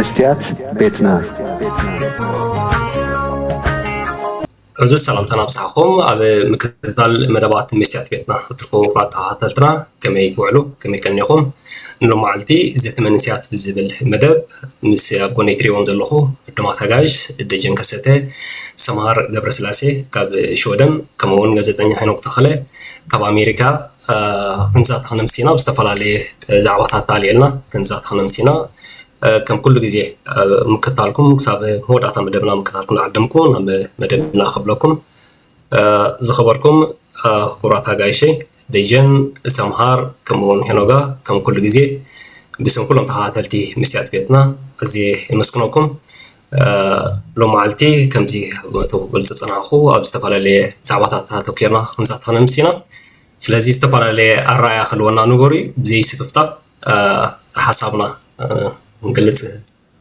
መስትያት ቤትና። ዕዙዝ ሰላምታና ኣብጽሓኹም። ኣብ ምክትታል መደባት መስትያት ቤትና እትርከቡ ክቡራት ተኸታተልትና፣ ከመይ ትውዕሉ? ከመይ ቀኒኹም? ንሎማዓልቲ ዘተ መንእሰያት ብዝብል መደብ ምስ ኣብ ጎነይ ትሪእዎም ዘለኹ ዕዱማት ኣጋይሽ ደጀን ከሰተ፣ ሰምሃር ገብረስላሴ ካብ ሽወደን፣ ከምኡ እውን ጋዜጠኛ ሄኖክ ተኸለ ካብ ኣሜሪካ ክንዛተ ክነምሲና፣ ብዝተፈላለየ ዛዕባታት ኣልዒልና ክንዛተ ክነምሲና። ከም ኩሉ ግዜ ምክታልኩም፣ ክሳብ መወዳእታ መደብና ምክታልኩም ንዓደምኩ ናብ መደብና ክብለኩም። ዝኸበርኩም ክቡራት ኣጋይሸይ ደጀን፣ ሰምሃር፣ ከምኡውን ሄኖጋ፣ ከም ኩሉ ግዜ ብስም ኩሎም ተኸታተልቲ መስትያት ቤትና ኣዝየ የመስግነኩም። ሎማዓልቲ ከምዚ ክገልጾ ዝጸናሕኩ ኣብ ዝተፈላለየ ዛዕባታት ኣተኲርና ክንዛተ ክነምስ ኢና። ስለዚ ዝተፈላለየ ኣረኣእያ ክህልወና ንገሩ እዩ። ብዘይ ስክፍታ ሓሳብና ክንገልጽ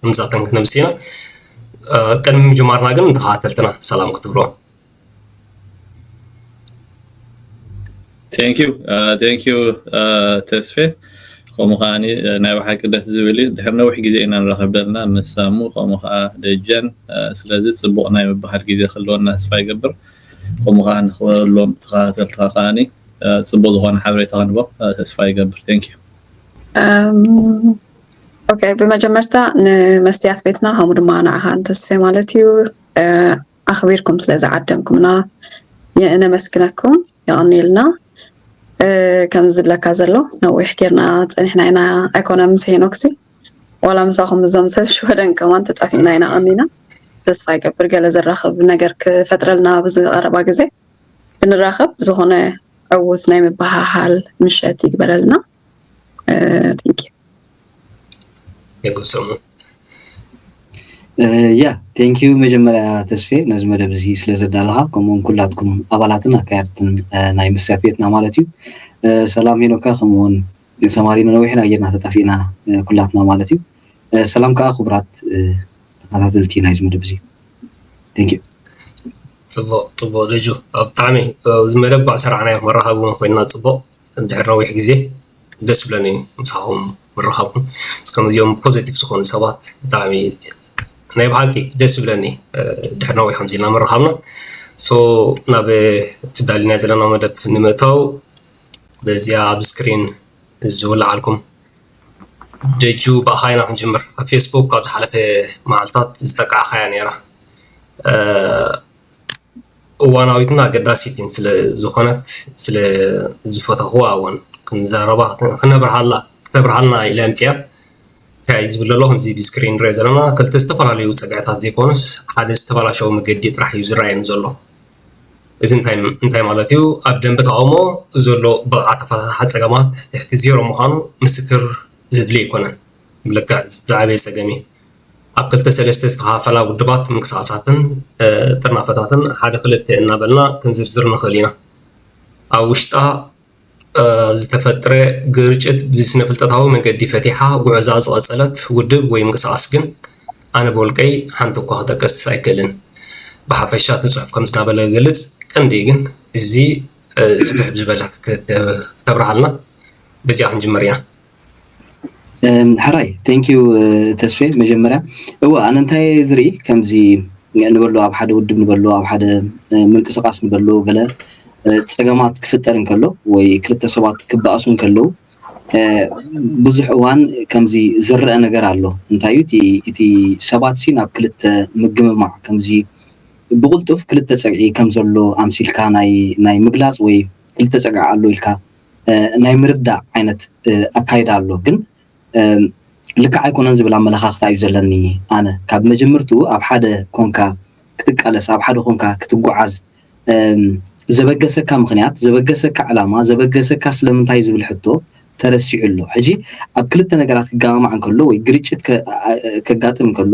ክንዛተን ክነምስ ኢና። ቅድሚ ምጅማርና ግን ንተኸታተልትና ሰላም ክትብሎ። Thank you, thank you ተስፌ። ከምኡ ከዓ ናይ ብሓቂ ደስ ዝብል እዩ። ድሕሪ ነዊሕ ግዜ ኢና ንራኸብ ዘለና ምስ ሳሙ፣ ከምኡ ከዓ ደጀን። ስለዚ ፅቡቕ ናይ ምብሃል ግዜ ክህልወና ተስፋ ይገብር። ከምኡ ከዓ ንክበሎም ተኸታተልትኻ ከዓ ፅቡቕ ዝኾነ ሓበሬታ ክንቦም ተስፋ ይገብር። Thank you። ኦኬ፣ ብመጀመርታ ንመስትያት ቤትና ከምኡ ድማ ንዓኻ ንተስፌ ማለት እዩ ኣኽቢርኩም ስለ ዝዓደምኩምና የእነመስግነኩም። የቐንየልና። ከምዚ ዝብለካ ዘሎ ነዊሕ ጌርና ፀኒሕና ኢና። ኣይኮነ ምስ ሄኖክሲ ዋላ ምሳኹም እዞም ሰብ ሽወደን ከማን ተጣፊእና ኢና ቀኒና። ተስፋ ይገብር ገለ ዘራኽብ ነገር ክፈጥረልና ኣብዚ ቀረባ ግዜ። ክንራኸብ ዝኾነ ዕዉት ናይ ምብሃሃል ምሸት ይግበረልና። Thank you። የጉብሰሙ። ያ thank you መጀመርያ ተስፌ ነዚ መደብ እዚ ስለ ዘዳለኻ፣ ከምኡውን ኩላትኩም ኣባላትን ኣካየድትን ናይ መስትያት ቤትና ማለት እዩ። ሰላም ሄኖካ፣ ከምኡውን ሰማሪ፣ ነዊሕና ጌርና ተጣፊእና ኩላትና ማለት እዩ። ሰላም ከዓ ክቡራት ተኸታተልቲ ናይዚ መደብ እዚ። Thank you። ፅቡቕ ፅቡቕ ደጁ፣ ብጣዕሚ እዚ መደብ እኳ ሰራዕናዮ መራኸቢ እውን ኮይንና ፅቡቕ። ድሕሪ ነዊሕ ግዜ ደስ ብለኒ ምሳኹም ምርኻብኩም። ምስ ከምዚኦም ፖዘቲቭ ዝኾኑ ሰባት ብጣዕሚ ናይ ብሓቂ ደስ ብለኒ። ድሕሪ ነዊሕ ከምዚ ኢልና ምርኻብና። ሶ ናብ እቲ ዳሊና ዘለና መደብ ንምእታው በዚኣ ኣብ ስክሪን ዝውልዓልኩም ደጁ ብኣኻ ኢና ክንጅምር። ኣብ ፌስቡክ ካብ ዝሓለፈ መዓልታት ዝጠቃዕኻያ ነይራ። እዋናዊትን ኣገዳሲትን ስለ ዝኾነት ስለ ዝፈተኽዋ እውን ክንዛረባ ክነብርሃላ ክተብርሃልና ኢለ ኣምፅያ። እንታይ ዝብል ዘሎ ከምዚ ብስክሪን ንሪኦ ዘለና ክልተ ዝተፈላለዩ ፀግዕታት ዘይኮኑስ ሓደ ዝተበላሸወ መገዲ ጥራሕ እዩ ዝረኣየኒ ዘሎ። እዚ እንታይ እንታይ ማለት እዩ? ኣብ ደንበ ተቃውሞ ዘሎ ብቕዓት ኣፈታትሓ ፀገማት ትሕቲ ዜሮ ምዃኑ ምስክር ዘድልዮ ኣይኮነን። ብልክዕ ዝዓበየ ፀገም እዩ። ኣብ ክልተ ሰለስተ ዝተኸፋፈላ ውድባት ምንቅስቃሳትን ጥርናፈታትን ሓደ ክልተ እናበልና ክንዝርዝር ንኽእል ኢና። ኣብ ውሽጣ ዝተፈጥረ ግርጭት ብስነ ፍልጠታዊ መንገዲ ፈቲሓ ጉዕዛ ዝቐጸለት ውድብ ወይ ምንቅስቃስ ግን ኣነ ብወልቀይ ሓንቲ እኳ ክጠቅስ ኣይክእልን። ብሓፈሻ እቲ ጽሑፍ ከምዚ እናበለ ዝገልጽ ቀንዲ ግን እዚ ስፍሕ ዝበለ ክተብርሃልና በዚኣ ክንጅምር ኢና። ሕራይ thank you ተስፌ። መጀመርያ እወ ኣነ እንታይ ዝርኢ ከምዚ ንበሎ ኣብ ሓደ ውድብ ንበሎ ኣብ ሓደ ምንቅስቃስ ንበሎ ገለ ፀገማት ክፍጠር እንከሎ ወይ ክልተ ሰባት ክበኣሱ እንከለዉ ብዙሕ እዋን ከምዚ ዝረአ ነገር ኣሎ። እንታይ እዩ እቲ ሰባት ሲ ናብ ክልተ ምግምማዕ ከምዚ ብቁልጡፍ ክልተ ፀግዒ ከም ዘሎ ኣምሲልካ ናይ ምግላፅ ወይ ክልተ ፀግዒ ኣሎ ኢልካ ናይ ምርዳእ ዓይነት ኣካይዳ ኣሎ። ግን ልክዕ ኣይኮነን ዝብል ኣመለኻኽታ እዩ ዘለኒ። ኣነ ካብ መጀመርትኡ ኣብ ሓደ ኮንካ ክትቃለስ፣ ኣብ ሓደ ኮንካ ክትጓዓዝ ዘበገሰካ ምኽንያት፣ ዘበገሰካ ዕላማ፣ ዘበገሰካ ስለምንታይ ዝብል ሕቶ ተረሲዑ ኣሎ። ሕጂ ኣብ ክልተ ነገራት ክገማማዕ እንከሎ ወይ ግርጭት ከጋጥም እንከሎ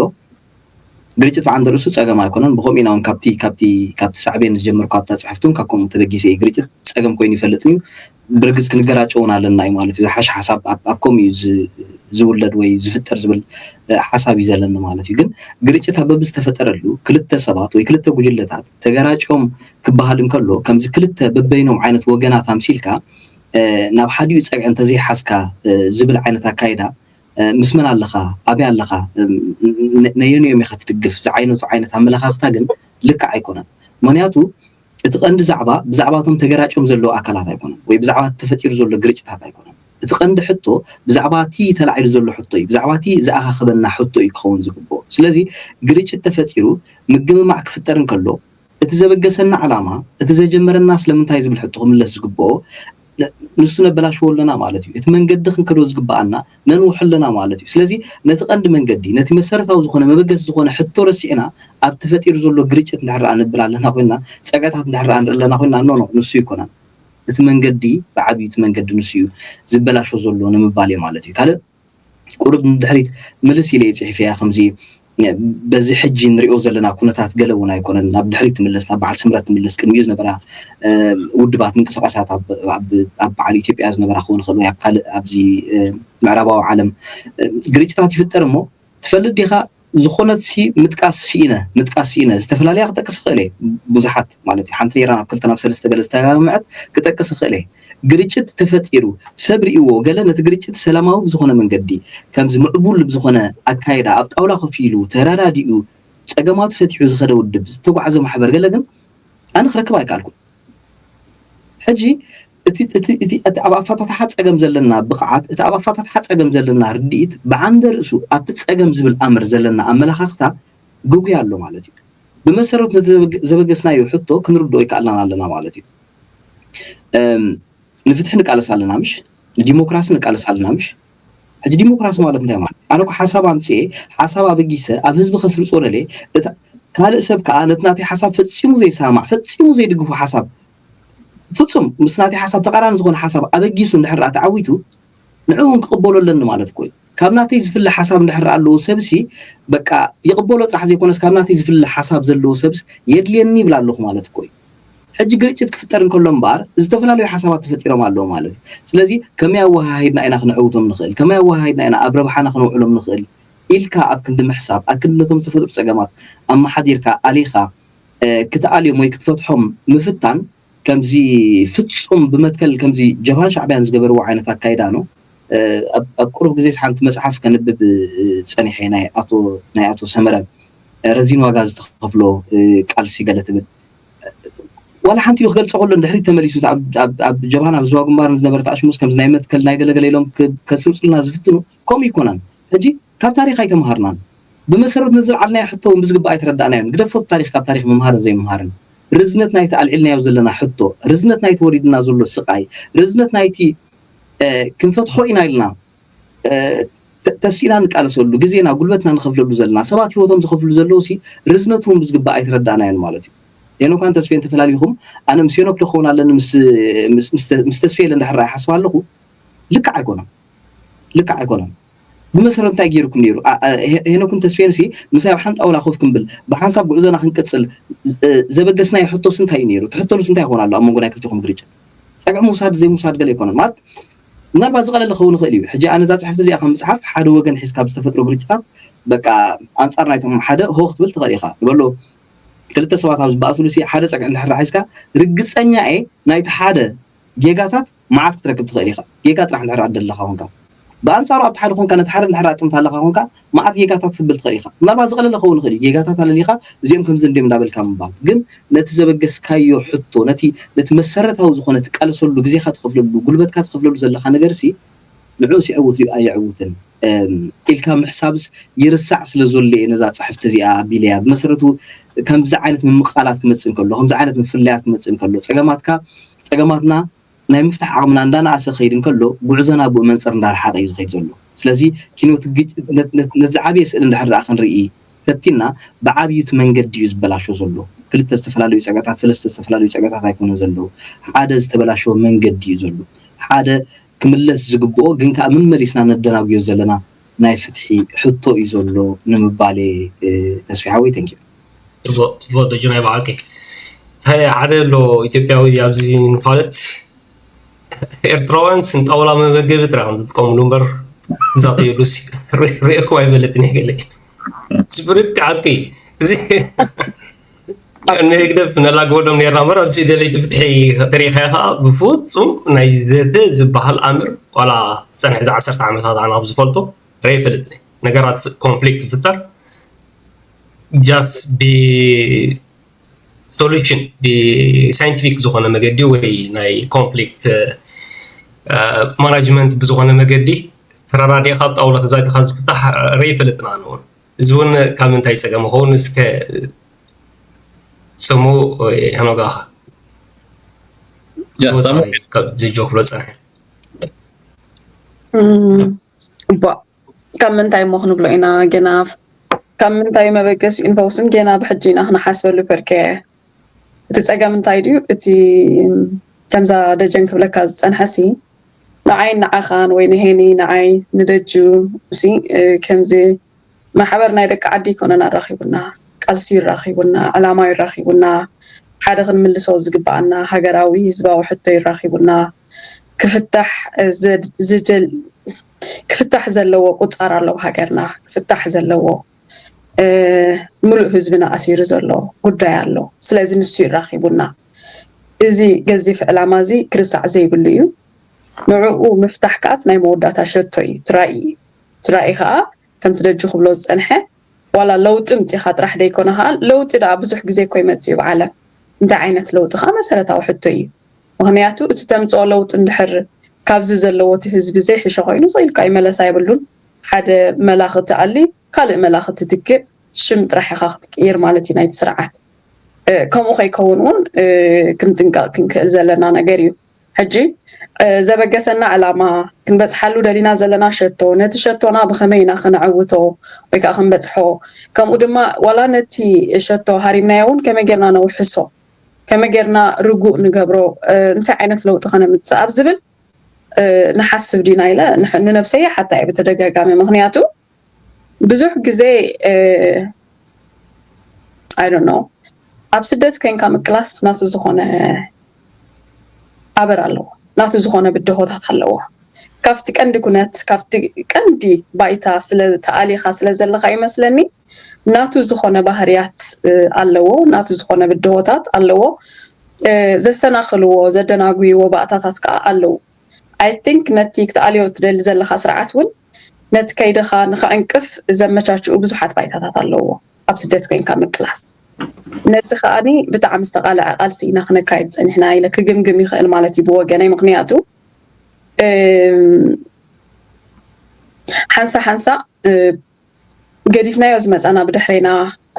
ግርጭት ብዓንደ ርእሱ ፀገም ኣይኮነን። ብኸምኡ ኢና እውን ካብቲ ካብቲ ካብቲ ሳዕቤን ዝጀመርኩ ኣብታ ፅሕፍቲ እውን ካብ ከምኡ ተበጊሰ እዩ። ግርጭት ፀገም ኮይኑ ይፈልጥን እዩ። ብርግፅ ክንገራጨ እውን ኣለና እዩ ማለት እዩ። ዝሓሸ ሓሳብ ኣብ ከምኡ እዩ ዝውለድ ወይ ዝፍጠር ዝብል ሓሳብ እዩ ዘለኒ ማለት እዩ። ግን ግርጭት ኣብ በብዝተፈጠረሉ ክልተ ሰባት ወይ ክልተ ጉጅለታት ተገራጭዮም ክበሃል እንከሎ ከምዚ ክልተ በበይኖም ዓይነት ወገናት ኣምሲልካ ናብ ሓዲኡ ፀግዒ እንተዘይሓዝካ ዝብል ዓይነት ኣካይዳ ምስ መን ኣለኻ፣ ኣበይ ኣለኻ፣ ነየንኦም ኢኻ ትድግፍ ዝዓይነቱ ዓይነት ኣመለኻኽታ ግን ልክዕ ኣይኮነን። ምኽንያቱ እቲ ቀንዲ ዛዕባ ብዛዕባቶም ተገራጭዮም ዘለዉ ኣካላት ኣይኮነን ወይ ብዛዕባ ተፈጢሩ ዘሎ ግርጭታት ኣይኮነን። እቲ ቀንዲ ሕቶ ብዛዕባ እቲ ተላዒሉ ዘሎ ሕቶ እዩ፣ ብዛዕባ እቲ ዝኣኻኸበና ሕቶ እዩ ክኸውን ዝግብኦ። ስለዚ ግርጭት ተፈጢሩ ምግምማዕ ክፍጠር እንከሎ እቲ ዘበገሰና ዓላማ እቲ ዘጀመረና ስለምንታይ ዝብል ሕቶ ክምለስ ዝግብኦ ንሱ ነበላሽዎ ኣለና ማለት እዩ። እቲ መንገዲ ክንከዶ ዝግብኣና ነንውሖ ኣለና ማለት እዩ። ስለዚ ነቲ ቀንዲ መንገዲ ነቲ መሰረታዊ ዝኾነ መበገሲ ዝኾነ ሕቶ ረሲዕና ኣብ ተፈጢሩ ዘሎ ግርጭት እንድሕር ደኣ ንብል ኣለና ኮይና ጸጋታት እንድሕር ደኣ ንርኢ ኣለና ኮይና ኖ ኖ ንሱ ይኮናን እቲ መንገዲ ብዓብዩ እቲ መንገዲ ንሱ እዩ ዝበላሾ ዘሎ ንምባል እየ ማለት እዩ። ካልእ ቁሩብ ንድሕሪት ምልስ ኢለ እየ ጽሒፈያ ከምዚ በዚ ሕጂ ንሪኦ ዘለና ኩነታት ገለ እውን ኣይኮነን ናብ ድሕሪት ትምለስ ናብ በዓል ስምረት ትምለስ ቅድሚኡ ዝነበራ ውድባት ምንቅስቃሳት ኣብ በዓል ኢትዮጵያ ዝነበራ ክኾን ይኽእል ወይ ኣብ ካልእ ኣብዚ ምዕራባዊ ዓለም ግርጭታት ይፍጠር እሞ ትፈልጥ ዲኻ ዝኾነት ሲ ምጥቃስ ስኢነ ምጥቃስ ስኢነ ዝተፈላለያ ክጠቅስ ይኽእል እየ ብዙሓት ማለት እዩ ሓንቲ ነራ ናብ ክልተ ናብ ሰለስተ ገለ ዝተጋምዐት ክጠቅስ ይኽእል እየ ግርጭት ተፈጢሩ ሰብ ርእዎ ገለ ነቲ ግርጭት ሰላማዊ ብዝኾነ መንገዲ ከምዚ ምዕቡል ብዝኾነ ኣካይዳ ኣብ ጣውላ ኮፍ ኢሉ ተረዳዲኡ ፀገማቱ ፈቲሑ ዝኸደ ውድብ ዝተጓዕዘ ማሕበር ገለ ግን ኣነ ክረክብ ኣይከኣልኩን። ሕጂ እቲ እቲ እቲ እቲ ኣብ ኣፈታትሓ ፀገም ዘለና ብቕዓት እቲ ኣብ ኣፈታትሓ ፀገም ዘለና ርድኢት ብዓንደ ርእሱ ኣብቲ ፀገም ዝብል ኣምር ዘለና ኣመለኻኽታ ግጉይ ኣሎ ማለት እዩ። ብመሰረቱ ነቲ ዘበገስናዮ ሕቶ ክንርድኦ ይከኣልናን ኣለና ማለት እዩ። ንፍትሒ ንቃለስ ኣለና ምሽ ንዲሞክራሲ ንቃለስ ኣለና ምሽ ሕጂ ዲሞክራሲ ማለት እንታይ ማለት ኣነ ሓሳብ ኣምፅኤ ሓሳብ ኣበጊሰ ኣብ ህዝቢ ከስርፆ ደለ ካልእ ሰብ ከዓ ነቲ ናተይ ሓሳብ ፈፂሙ ዘይሰማዕ ፈፂሙ ዘይድግፉ ሓሳብ ፍፁም ምስ ናተይ ሓሳብ ተቃራኒ ዝኾነ ሓሳብ ኣበጊሱ እንድሕር ተዓዊቱ ንዕኡ እውን ክቕበሎ ኣለኒ ማለት እኮ እዩ ካብ ናተይ ዝፍለ ሓሳብ እንድሕር ኣለዎ ሰብሲ በቃ ይቕበሎ ጥራሕ ዘይኮነስ ካብ ናተይ ዝፍለ ሓሳብ ዘለዎ ሰብስ የድልየኒ ይብል ኣለኹ ማለት እኮ እዩ ሕጂ ግርጭት ክፍጠር እንከሎ እምበኣር ዝተፈላለዩ ሓሳባት ተፈጢሮም ኣለዉ ማለት እዩ። ስለዚ ከመይ ኣወሃሂድና ኢና ክነዕውቶም ንኽእል፣ ከመይ ኣወሃሂድና ኢና ኣብ ረብሓና ክነውዕሎም ንኽእል ኢልካ ኣብ ክንዲ ምሕሳብ፣ ኣብ ክንዲ ነቶም ዝተፈጥሩ ጸገማት ኣመሓዲርካ ኣሊኻ ክትኣልዮም ወይ ክትፈትሖም ምፍታን ከምዚ ፍጹም ብመትከል ከምዚ ጀብሃን ሻዕብያን ዝገበርዎ ዓይነት ኣካይዳ ነው። ኣብ ቁሩብ ግዜ ሓንቲ መጽሓፍ ከንብብ ጸኒሐ ናይ ኣቶ ሰመረ ረዚን ዋጋ ዝተኸፍሎ ቃልሲ ገለ ትብል ዋላ ሓንቲ እዩ ክገልፆ ከሎ ንድሕሪት ተመሊሱ ኣብ ጀብሃን ኣብ ህዝባዊ ግንባርን ዝነበረ ተኣሽሙስ ከምዚ ናይ መትከል ናይ ገለገለ ኢሎም ከስርፅልና ዝፍትኑ ከምኡ ይኮናን ሕጂ ካብ ታሪክ ኣይተምሃርናን ብመሰረቱ ንዝለዓልናዮ ሕቶ እውን ብዝግባእ ኣይተረዳእናዮን ግደፎ ታሪክ ካብ ታሪክ ምምሃርን ዘይምምሃርን ርዝነት ናይቲ ኣልዒልናዮ ዘለና ሕቶ ርዝነት ናይቲ ወሪድና ዘሎ ስቃይ ርዝነት ናይቲ ክንፈትሖ ኢና ኢልና ተሲእና ንቃለሰሉ ግዜና ጉልበትና ንኸፍለሉ ዘለና ሰባት ህይወቶም ዝኸፍሉ ዘለዉ ሲ ርዝነቱ እውን ብዝግባእ ኣይተረዳእናዮን ማለት እዩ ሄኖካን ተስፌን ተፈላሊኹም ኣነ ምስ ሄኖክ ዶ ክኸውን ኣለኒ ምስ ተስፌ ኢለ እንድሕር ይሓስብ ኣለኹ ልክዕ ኣይኮነን ልክዕ ኣይኮነን ብመሰረት እንታይ ገይርኩም ነይሩ ሄኖክን ተስፌን ሲ ምሳይ ኣብ ሓንጣውላ ኮፍ ክንብል ብሓንሳብ ጉዕዞና ክንቅፅል ዘበገስናዮ ሕቶስ እንታይ እዩ ነይሩ ትሕተሉስ እንታይ ይኾን ኣሎ ኣብ መንጎ ናይ ክልቲኹም ግርጭት ፀግዒ ምውሳድ ዘይምውሳድ ገለ ኣይኮነን ማለት ምናልባት ዝቐለለ ክኸውን ይኽእል እዩ ሕጂ ኣነ እዛ ፅሕፍቲ እዚኣ ከም ምፅሓፍ ሓደ ወገን ሒዝካ ብዝተፈጥሮ ግርጭታት በቃ ኣንፃር ናይቶም ሓደ ሆ ክትብል ትኽእል ኢኻ ንበሎ ክልተ ሰባት ኣብ ዝበኣስሉ ሲ ሓደ ፀግዒ እንድሕር ሒዝካ ርግፀኛ እየ ናይቲ ሓደ ጌጋታት መዓት ክትረክብ ትኽእል ኢኻ ጌጋ ጥራሕ እንድሕር ኣደለኻ ኮንካ ብኣንፃሩ ኣብቲ ሓደ ኮንካ ነቲ ሓደ እንድሕር ኣጥምት ኣለኻ ኮንካ መዓት ጌጋታት ክትብል ትኽእል ኢኻ ምናልባት ዝቐለለ ክኸውን ይኽእል እዩ ጌጋታት ኣለሊኻ እዚኦም ከምዚ እንድዮም እንዳበልካ ምባል ግን ነቲ ዘበገስካዮ ሕቶ ነቲ ነቲ መሰረታዊ ዝኾነ ትቃለሰሉ ግዜኻ ትኸፍለሉ ጉልበትካ ትኸፍለሉ ዘለኻ ነገር ሲ ንዕኡ ሲዕውት ድዩ ኣየዕውትን ኢልካ ምሕሳብስ ይርሳዕ ስለ ዘሎ እየ ነዛ ፅሕፍቲ እዚኣ ኣቢለያ ብመሰረቱ ከምዚ ዓይነት ምምቃላት ክመፅእ እንከሎ ከምዚ ዓይነት ምፍለያት ክመፅእ እንከሎ ፀገማትካ ፀገማትና ናይ ምፍታሕ ዓቕምና እንዳነኣሰ ክኸይድ እንከሎ ጉዕዞና ብኡ መንፅር እንዳረሓቐ እዩ ዝኸይድ ዘሎ ስለዚ ኪኖት ነዚ ዓብየ ስእሊ እንድሕር ደኣ ክንርኢ ፈቲና ብዓብዩ እቲ መንገዲ እዩ ዝበላሾ ዘሎ ክልተ ዝተፈላለዩ ፀገታት ሰለስተ ዝተፈላለዩ ፀገታት ኣይኮኑን ዘለዉ ሓደ ዝተበላሸወ መንገዲ እዩ ዘሎ ሓደ ክምለስ ዝግብኦ ግን ከዓ መመሊስና ነደናጉዮ ዘለና ናይ ፍትሒ ሕቶ እዩ ዘሎ ንምባል ተስፊ ሓወይ ተንኪ ፅቡቅ ደጁ ናይ በዓልከ እንታይ ሓደ ኣሎ ኢትዮጵያዊ ኣብዚ ንፋለጥ ኤርትራውያን ስንጣውላ መመገቢ ጥራ ዝጥቀምሉ እምበር እዛ ከየሉስ ሪእኩም ኣይበለጥን እየ ገለ ስብርቅ ዓቂ እዚ ንህግደፍ ነላግበሎም ነርና እምበር ኣብዚ ደለይቲ ፍትሒ ተሪኢኻዮ ከዓ ብፍፁም ናይ ዘተ ዝበሃል ኣምር ዋላ ዝፀንሐ እዚ ዓሰርተ ዓመታት ኣነ ኣብ ዝፈልጦ ረ ይፈልጥ። ነገራት ኮንፍሊክት ይፍጠር just ብ solution፣ ብሳይንቲፊክ ዝኾነ መገዲ ወይ ናይ ኮንፍሊክት ማናጅመንት ብዝኾነ መገዲ ተረዳዲእካ ኣብ ጣውላ ተዛቲኻ ዝፍታሕ ረ ይፈልጥና ንውን። እዚ እውን ካብ ምንታይ ፀገም ይኸውን? እስከ ሰሙ ሄኖጋኻ ያ፣ ሰሙ። ካብ ጆ ክብሎ ፀንሐ። እም፣ እባ ካብ ምንታይ እሞ ክንብሎ ኢና? ገና ካብ ምንታይ መበገሲኡ ንፈውስን ገና ብሕጂ ኢና ክንሓስበሉ። ፐርከ እቲ ፀገም እንታይ ድዩ? እቲ ከምዛ ደጀን ክብለካ ዝፀንሐሲ ንዓይ ንዓኻን ወይ ንሄኒ ንዓይ ንደጁ ሲ ከምዚ ማሕበር ናይ ደቂ ዓዲ ይኮነን ኣራኺቡና፣ ቃልሲ ይራኺቡና፣ ዕላማ ይራኺቡና፣ ሓደ ክንምልሶ ዝግባኣና ሃገራዊ ህዝባዊ ሕቶ ይራኺቡና፣ ክፍታሕ ክፍታሕ ዘለዎ ቁፃር ኣለዎ ሃገርና፣ ክፍታሕ ዘለዎ ምሉእ ህዝብና ኣሲሩ ዘሎ ጉዳይ ኣሎ። ስለዚ ንሱ ይራኺቡና። እዚ ገዚፍ ዕላማ እዚ ክርሳዕ ዘይብሉ እዩ። ንዕኡ ምፍታሕ ከኣ ናይ መወዳእታ ሸቶ እዩ። ትራኢ እዩ። ትራኢ ከኣ ከምቲ ደጁ ክብሎ ዝጸንሐ ዋላ ለውጢ ምጺኻ ጥራሕ ደይኮነ ከኣ ለውጢ ደኣ ብዙሕ ግዜ እኮ ይመጽእ እዩ ብዓለም። እንታይ ዓይነት ለውጢ ከኣ መሰረታዊ ሕቶ እዩ። ምኽንያቱ እቲ ተምጽኦ ለውጢ እንድሕር ካብዚ ዘለዎ እቲ ህዝቢ ዘይሕሾ ኮይኑ ስቕ ኢልካ ይመለስ ኣይብሉን። ሓደ መላኺ ትኣሊ ካልእ መላኺ ትትክእ ሽም ጥራሕ ኢኻ ክትቅይር ማለት እዩ ናይቲ ስርዓት። ከምኡ ከይከውን እውን ክንጥንቀቕ ክንክእል ዘለና ነገር እዩ። ሕጂ ዘበገሰና ዕላማ ክንበፅሓሉ ደሊና ዘለና ሸቶ ነቲ ሸቶና ብኸመይ ኢና ክነዕውቶ ወይ ከዓ ክንበፅሖ ከምኡ ድማ ዋላ ነቲ ሸቶ ሃሪምናዮ እውን ከመይ ጌርና ነውሕሶ ከመይ ጌርና ርጉእ ንገብሮ እንታይ ዓይነት ለውጢ ከነምፅእ ኣብ ዝብል ንሓስብ ዲና ኢለ ንነብሰይ ሓታ እየ ብተደጋጋሚ ምክንያቱ ብዙሕ ግዜ I don't know ኣብ ስደት ኮይንካ ምቅላስ ናቱ ዝኾነ ኣበር ኣለዎ ናቱ ዝኾነ ብድሆታት ኣለዎ ካብቲ ቀንዲ ኩነት ካብቲ ቀንዲ ባይታ ስለ ተኣሊኻ ስለ ዘለኻ ይመስለኒ ናቱ ዝኾነ ባህርያት ኣለዎ ናቱ ዝኾነ ብድሆታት ኣለዎ ዘሰናኽልዎ ዘደናጉይዎ ባእታታት ከዓ ኣለዉ I think ነቲ ክትኣልዮ ትደሊ ዘለኻ ስርዓት እውን ነቲ ከይድኻ ንኽዕንቅፍ ዘመቻችኡ ብዙሓት ባይታታት ኣለዎ ኣብ ስደት ኮይንካ ምቅላስ ነዚ ከዓኒ ብጣዕሚ ዝተቃለዐ ቃልሲ ኢና ክነካይድ ፀኒሕና ኢለ ክግምግም ይኽእል ማለት እዩ ብወገነይ ምክንያቱ ሓንሳ ሓንሳ ገዲፍናዮ ዝመፃና ብድሕሬና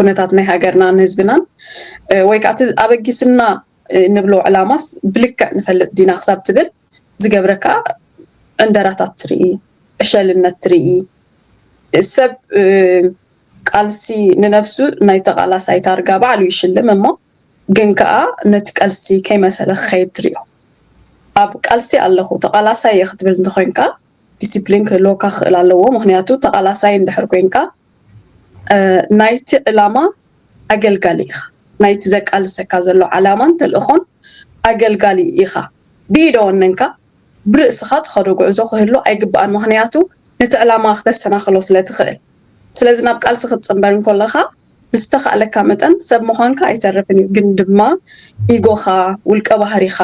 ኩነታት ናይ ሃገርና ንህዝብናን ወይ ከዓ ኣበጊሱና ንብሎ ዕላማስ ብልክዕ ንፈልጥ ዲና ክሳብ ትብል ዝገብረካ ዕንደራታት ትርኢ ዕሸልነት ትርኢ ሰብ ቃልሲ ንነብሱ ናይ ተቃላሳይ ታርጋ ባዕሉ ይሽልም እሞ ግን ከዓ ነቲ ቀልሲ ከይመሰለ ክኸይድ ትሪኦ ኣብ ቃልሲ ኣለኹ ተቃላሳይ እየ ክትብል እንተኮይንካ ዲስፕሊን ክህልወካ ክኽእል ኣለዎ ምክንያቱ ተቃላሳይ እንድሕር ኮይንካ ናይቲ ዕላማ ኣገልጋሊ ኢኻ ናይቲ ዘቃልሰካ ዘሎ ዓላማን ተልእኾን ኣገልጋሊ ኢኻ ብኢደ ወነንካ ብርእስኻ ትኸዶ ጉዕዞ ክህሉ ኣይግባኣን ምክንያቱ ነቲ ዕላማ ክተሰናኽሎ ስለ ትኽእል ስለዚ ናብ ቃልሲ ክትፅንበር እንከለኻ ብዝተኻእለካ መጠን ሰብ ምዃንካ ኣይተርፍን እዩ ግን ድማ ኢጎኻ ውልቀ ባህሪኻ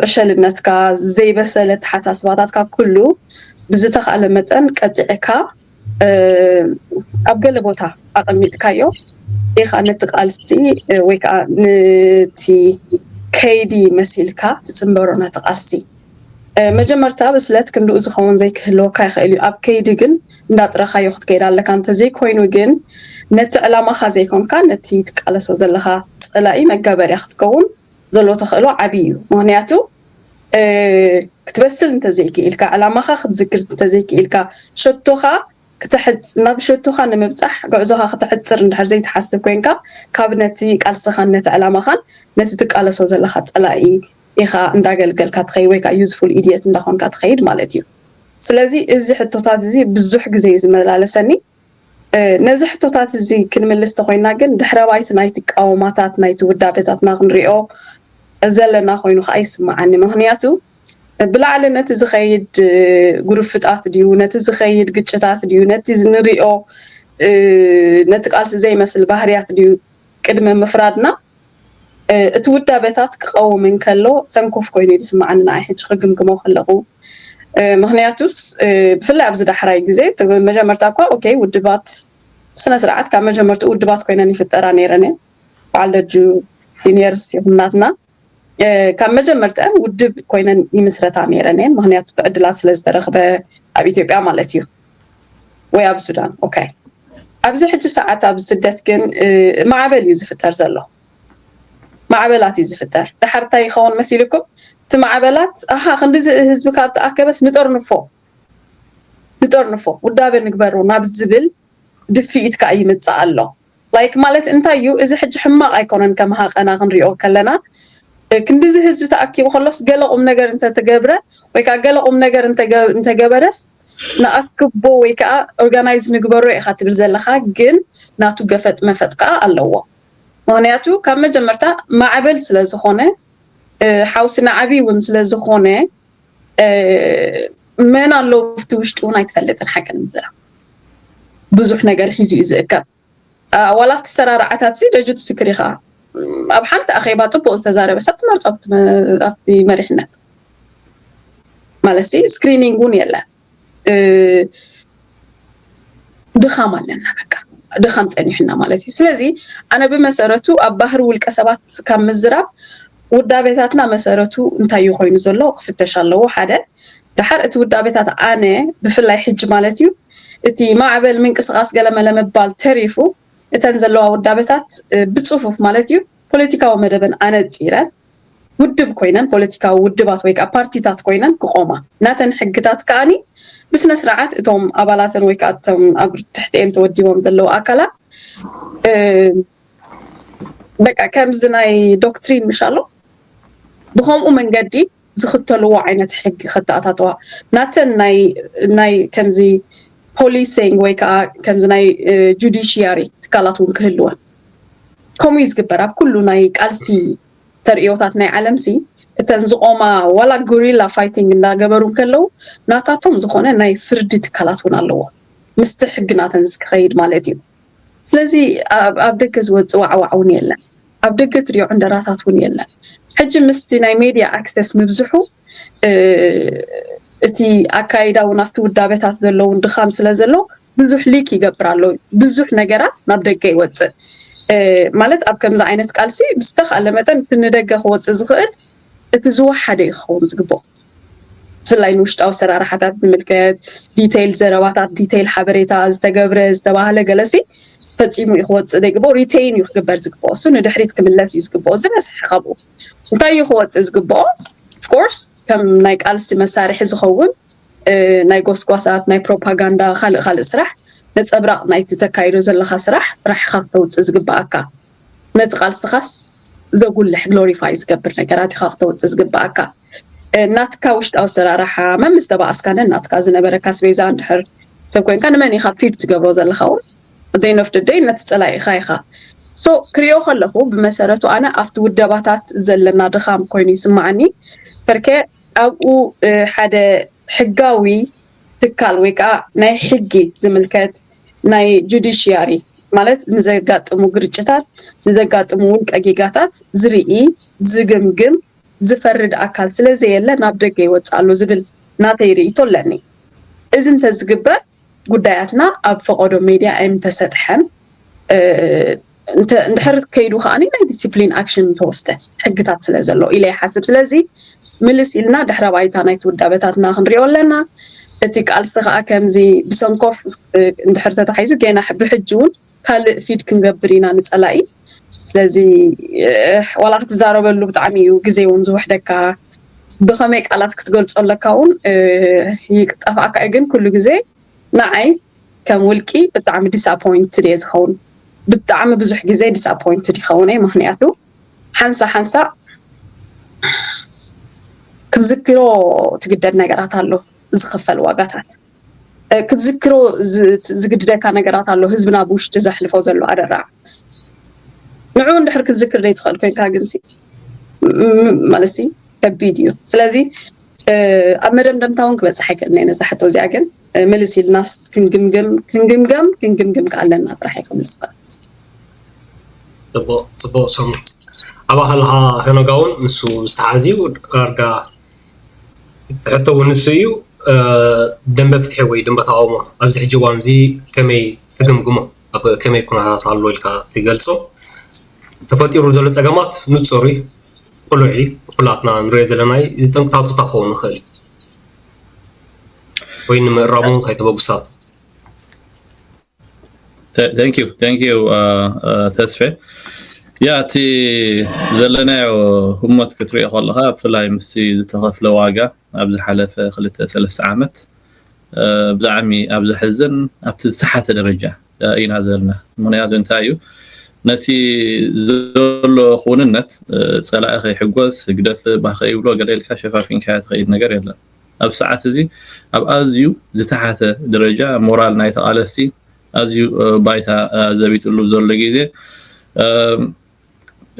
ዕሸልነትካ ዘይበሰለ ተሓሳስባታትካ ኩሉ ብዝተኻእለ መጠን ቀፂዕካ ኣብ ገለ ቦታ ኣቐሚጥካዮ ኢኻ ነቲ ቃልሲ ወይ ከዓ ነቲ ከይዲ መሲልካ ትፅንበሮ ነቲ ቃልሲ መጀመርታ ብስለት ክንድኡ ዝኸውን ዘይክህልወካ ይኽእል እዩ ኣብ ከይዲ ግን እንዳጥረኻዮ ክትከይድ ኣለካ እንተዘይኮይኑ ግን ነቲ ዕላማኻ ዘይኮንካ ነቲ ትቃለሶ ዘለኻ ፀላኢ መጋበርያ ክትከውን ዘሎ ተኽእሎ ዓብዪ እዩ ምክንያቱ ክትበስል እንተዘይክኢልካ ዕላማኻ ክትዝክር እንተዘይክኢልካ ሸቶኻ ናብ ሸቶኻ ንምብፃሕ ጉዕዞኻ ክትሕፅር እንድሕር ዘይትሓስብ ኮይንካ ካብ ነቲ ቃልስኻን ነቲ ዕላማኻን ነቲ ትቃለሶ ዘለኻ ፀላኢ ኢኻ እንዳገልገልካ ትኸይድ ወይ ከዓ ዩዝፉል ኢድየት እንዳኾንካ ትኸይድ ማለት እዩ ስለዚ እዚ ሕቶታት እዚ ብዙሕ ግዜ እዩ ዝመላለሰኒ ነዚ ሕቶታት እዚ ክንምልስ ተኮይና ግን ድሕረ ባይቲ ናይ ትቃወማታት ናይ ትውዳበታትና ክንሪኦ ዘለና ኮይኑ ከዓ ይስምዓኒ ምክንያቱ ብላዕሊ ነቲ ዝኸይድ ጉርፍጣት ድዩ ነቲ ዝኸይድ ግጭታት ድዩ ነቲ ንሪኦ ነቲ ቃልሲ ዘይመስል ባህርያት ድዩ ቅድሚ ምፍራድና እቲ ውዳበታት ክቐውም እንከሎ ሰንኮፍ ኮይኑ እዩ ዝስምዓኒ ንዓይ ሕጂ ክግምግሞ ከለኹ ምክንያቱስ ብፍላይ ኣብዚ ዳሕራይ ግዜ መጀመርታ እኳ ኦኬ ውድባት ብስነ ስርዓት ካብ መጀመርትኡ ውድባት ኮይነን ይፍጠራ ነይረን እየን። በዓል ደጁ ሲኒየርስ ይኹን ናትና ካብ መጀመርተን ውድብ ኮይነን ይምስረታ ነይረን እየን። ምክንያቱ ዕድላት ስለዝተረክበ ኣብ ኢትዮጵያ ማለት እዩ ወይ ኣብ ሱዳን ኦኬ። ኣብዚ ሕጂ ሰዓት ኣብ ስደት ግን ማዕበል እዩ ዝፍጠር ዘሎ። ማዕበላት እዩ ዝፍጠር። ድሓር እንታይ ይኸውን መሲልኩም? እቲ ማዕበላት ኣሃ ክንዲዚ ህዝቢ ካብ ተኣከበስ ንጠርንፎ ንጠርንፎ ውዳበ ንግበሮ ናብ ዝብል ድፍኢት ከዓ ይምፅእ ኣሎ። ላይክ ማለት እንታይ እዩ እዚ ሕጂ ሕማቕ ኣይኮነን ከም ሃቐና ክንሪኦ ከለና ክንዲዚ ህዝቢ ተኣኪቡ ከሎስ ገለ ቁም ነገር እንተተገብረ ወይ ከዓ ገለ ቁም ነገር እንተገበረስ ንኣክቦ ወይ ከዓ ኦርጋናይዝ ንግበሮ ኢካ ትብል ዘለካ ግን ናቱ ገፈጥ መፈጥ ከዓ ኣለዎ። ምክንያቱ ካብ መጀመርታ ማዕበል ስለዝኮነ ሓውሲ ንዓብይ እውን ስለዝኮነ መን ኣሎ ኣብቲ ውሽጢ እውን ኣይትፈልጥን ሓቂ ንምዝራብ ብዙሕ ነገር ሒዙ እዩ ዝእከብ። ዋላ ኣብቲ ሰራርዓታት ሲ ደጁ ትስክር ኢኻ ኣብ ሓንቲ ኣኼባ ፅቡቅ ዝተዛረበ ሰብ ትመርፆ ኣብቲ መሪሕነት ማለት ሲ ስክሪኒንግ እውን የለን። ድኻም ኣለና በቃ ድኻም ፀኒሑና ማለት እዩ። ስለዚ ኣነ ብመሰረቱ ኣብ ባህሪ ውልቀ ሰባት ካብ ምዝራብ ውዳቤታትና መሰረቱ እንታይ እዩ ኮይኑ ዘሎ ክፍተሽ ኣለዎ ሓደ። ድሓር እቲ ውዳቤታት ኣነ ብፍላይ ሕጂ ማለት እዩ እቲ ማዕበል ምንቅስቃስ ገለመለ ምባል ተሪፉ እተን ዘለዋ ውዳቤታት ብፅፉፍ ማለት እዩ ፖለቲካዊ መደበን ኣነፂረን ውድብ ኮይነን ፖለቲካዊ ውድባት ወይ ከዓ ፓርቲታት ኮይነን ክቆማ ናተን ሕግታት ከዓኒ ብስነ ስርዓት እቶም ኣባላተን ወይ ከዓ እቶም ኣብ ትሕቲኤን ተወዲቦም ዘለዉ ኣካላት በቃ ከምዚ ናይ ዶክትሪን ምሻሎ ብከምኡ መንገዲ ዝኽተልዎ ዓይነት ሕጊ ከተኣታተዋ ናተን ናይ ከምዚ ፖሊሲንግ ወይ ከዓ ከምዚ ናይ ጁዲሽያሪ ትካላት እውን ክህልወን ከምኡ እዩ ዝግበር ኣብ ኩሉ ናይ ቃልሲ ተርእዮታት ናይ ዓለምሲ እተን ዝቆማ ዋላ ጉሪላ ፋይቲንግ እንዳገበሩ ከለዉ ናታቶም ዝኾነ ናይ ፍርዲ ትካላት እውን ኣለዎ ምስቲ ሕጊ ናተን ዝክኸይድ ማለት እዩ። ስለዚ ኣብ ደገ ዝወፅእ ዋዕዋዕ እውን የለን። ኣብ ደገ ትሪኦ ዕንደራታት እውን የለን። ሕጂ ምስቲ ናይ ሜድያ ኣክሰስ ምብዝሑ እቲ ኣካይዳ እውን ኣብቲ ውዳበታት ዘለውን ድኻም ስለ ዘሎ ብዙሕ ሊክ ይገብር ኣሎ። ብዙሕ ነገራት ናብ ደገ ይወፅእ ማለት ኣብ ከምዚ ዓይነት ቃልሲ ብዝተኻለ መጠን እቲ ንደገ ክወፅእ ዝኽእል እቲ ዝወሓደ እዩ ክኸውን ዝግብኦ። ብፍላይ ንውሽጣዊ ኣሰራርሓታት ዝምልከት ዲቴይል ዘረባታት፣ ዲቴይል ሓበሬታ፣ ዝተገብረ ዝተባህለ ገለሲ ፈፂሙ እዩ ክወፅእ ዘይግብኦ፣ ሪቴይን እዩ ክግበር ዝግብኦ። እሱ ንድሕሪት ክምለስ እዩ ዝግብኦ ዝበዝሐ ካብኡ። እንታይ እዩ ክወፅእ ዝግብኦ? ኦፍኮርስ ከም ናይ ቃልሲ መሳርሒ ዝኸውን ናይ ጎስጓሳት፣ ናይ ፕሮፓጋንዳ፣ ካልእ ካልእ ስራሕ ነፀብራቕ ናይቲ ተካይዶ ዘለካ ስራሕ ጥራሕ ኢኻ ክተውፅእ ዝግበኣካ። ነቲ ቃልስኻስ ዘጉልሕ ግሎሪፋይ ዝገብር ነገራት ኢኻ ክተውፅእ ዝግበኣካ። ናትካ ውሽጣዊ ኣሰራርሓ መምስ ተባኣስካ ነናትካ ዝነበረካ ኣስቤዛ እንድሕር ሰብ ኮይንካ ንመን ኢኻ ፊድ ትገብሮ ዘለኻ እውን ደይ ኖፍ ደደይ ነቲ ፀላኢኻ ኢኻ። ሶ ክሪኦ ከለኹ ብመሰረቱ ኣነ ኣብቲ ውደባታት ዘለና ድኻም ኮይኑ ይስማዓኒ። በርከ ኣብኡ ሓደ ሕጋዊ ትካል ወይ ከዓ ናይ ሕጊ ዝምልከት ናይ ጁዲሽያሪ ማለት ንዘጋጥሙ ግርጭታት ንዘጋጥሙ ውልቀ ጌጋታት ዝርኢ ዝግምግም ዝፈርድ ኣካል ስለዘየለ ናብ ደገ ይወፅእ ኣሎ ዝብል ናተይ ርእይቶ ኣለኒ። እዚ እንተዝግበር ጉዳያትና ኣብ ፈቐዶ ሜድያ ኣይምተሰጥሐን። እንድሕር ከይዱ ከዓኒ ናይ ዲስፕሊን ኣክሽን ተወስደ ሕግታት ስለ ዘሎ ኢለ ይሓስብ። ስለዚ ምልስ ኢልና ድሕረ ባይታ ናይቲ ውዳበታትና ክንሪኦ ኣለና። እቲ ቃልሲ ከዓ ከምዚ ብሰንኮፍ እንድሕር ተታሒዙ ገና ብሕጂ እውን ካልእ ፊድ ክንገብር ኢና ንፀላኢ። ስለዚ ዋላ ክትዛረበሉ ብጣዕሚ እዩ ግዜ እውን ዝውሕደካ። ብኸመይ ቃላት ክትገልፆ ኣለካ እውን ይጠፍኣካ እዩ። ግን ኩሉ ግዜ ንዓይ ከም ውልቂ ብጣዕሚ ዲስኣፖይንትድ እየ ዝኸውን። ብጣዕሚ ብዙሕ ግዜ ዲስኣፖይንትድ ይኸውን እየ። ምክንያቱ ሓንሳ ሓንሳ ክትዝክሮ ትግደድ ነገራት ኣሎ፣ ዝኽፈል ዋጋታት ክትዝክሮ ዝግድደካ ነገራት ኣሎ። ህዝብና ብውሽጢ ዘሕልፎ ዘሎ ኣደራዕ ንዑ እንድሕር ክትዝክር ዘይትኽእል ኮይንካ ግንሲ ማለት ከቢድ እዩ። ስለዚ ኣብ መደምደምታ እውን ክበፅሕ ኣይክእልን እየ ነዛ ሕቶ እዚኣ። ግን ምልስ ኢልናስ ክንግምግም ክንግምገም ክንግምግም ከኣለና ጥራሕ እዩ ክምልስ ይኽእል። ፅቡቅ ሰሙ ኣባ ከለካ ሄኖጋ እውን ንሱ ዝተሓዝዩ ዳርጋ ሕቶ እውን ንሱ እዩ። ደንበ ፍትሒ ወይ ደንበ ተቃውሞ ኣብዚ ሕጂ እዋን እዚ ከመይ ትግምግሞ? ኣብ ከመይ ኩነታት ኣሎ ኢልካ ትገልጾ? ተፈጢሩ ዘሎ ጸገማት ንጹር እዩ፣ ቅሉዕ እዩ፣ ኩላትና ንሪኦ ዘለና እዩ። እዚ ጠንቅታቱ እንታይ ክኸውን ይኽእል እዩ? ወይ ንምእራሙ እንታይ ተበግሶታት? Thank you, thank you ተስፌ። ያ እቲ ዘለናዮ ህሞት ክትሪኦ ከለካ ብፍላይ ምስ ዝተኸፍለ ዋጋ ኣብ ዝሓለፈ ክልተ ሰለስተ ዓመት ብጣዕሚ ኣብ ዘሕዝን ኣብቲ ዝተሓተ ደረጃ ኢና ዘለና። ምክንያቱ እንታይ እዩ ነቲ ዘሎ ክውንነት ፀላኢ ከይሕጎስ ህግደፍ ባህ ከይብሎ ገለ ኢልካ ሸፋፊንካዮ ትኸይድ ነገር የለን። ኣብ ሰዓት እዚ ኣብ ኣዝዩ ዝተሓተ ደረጃ ሞራል ናይ ተቓለስቲ ኣዝዩ ባይታ ዘቢጥሉ ዘሎ ግዜ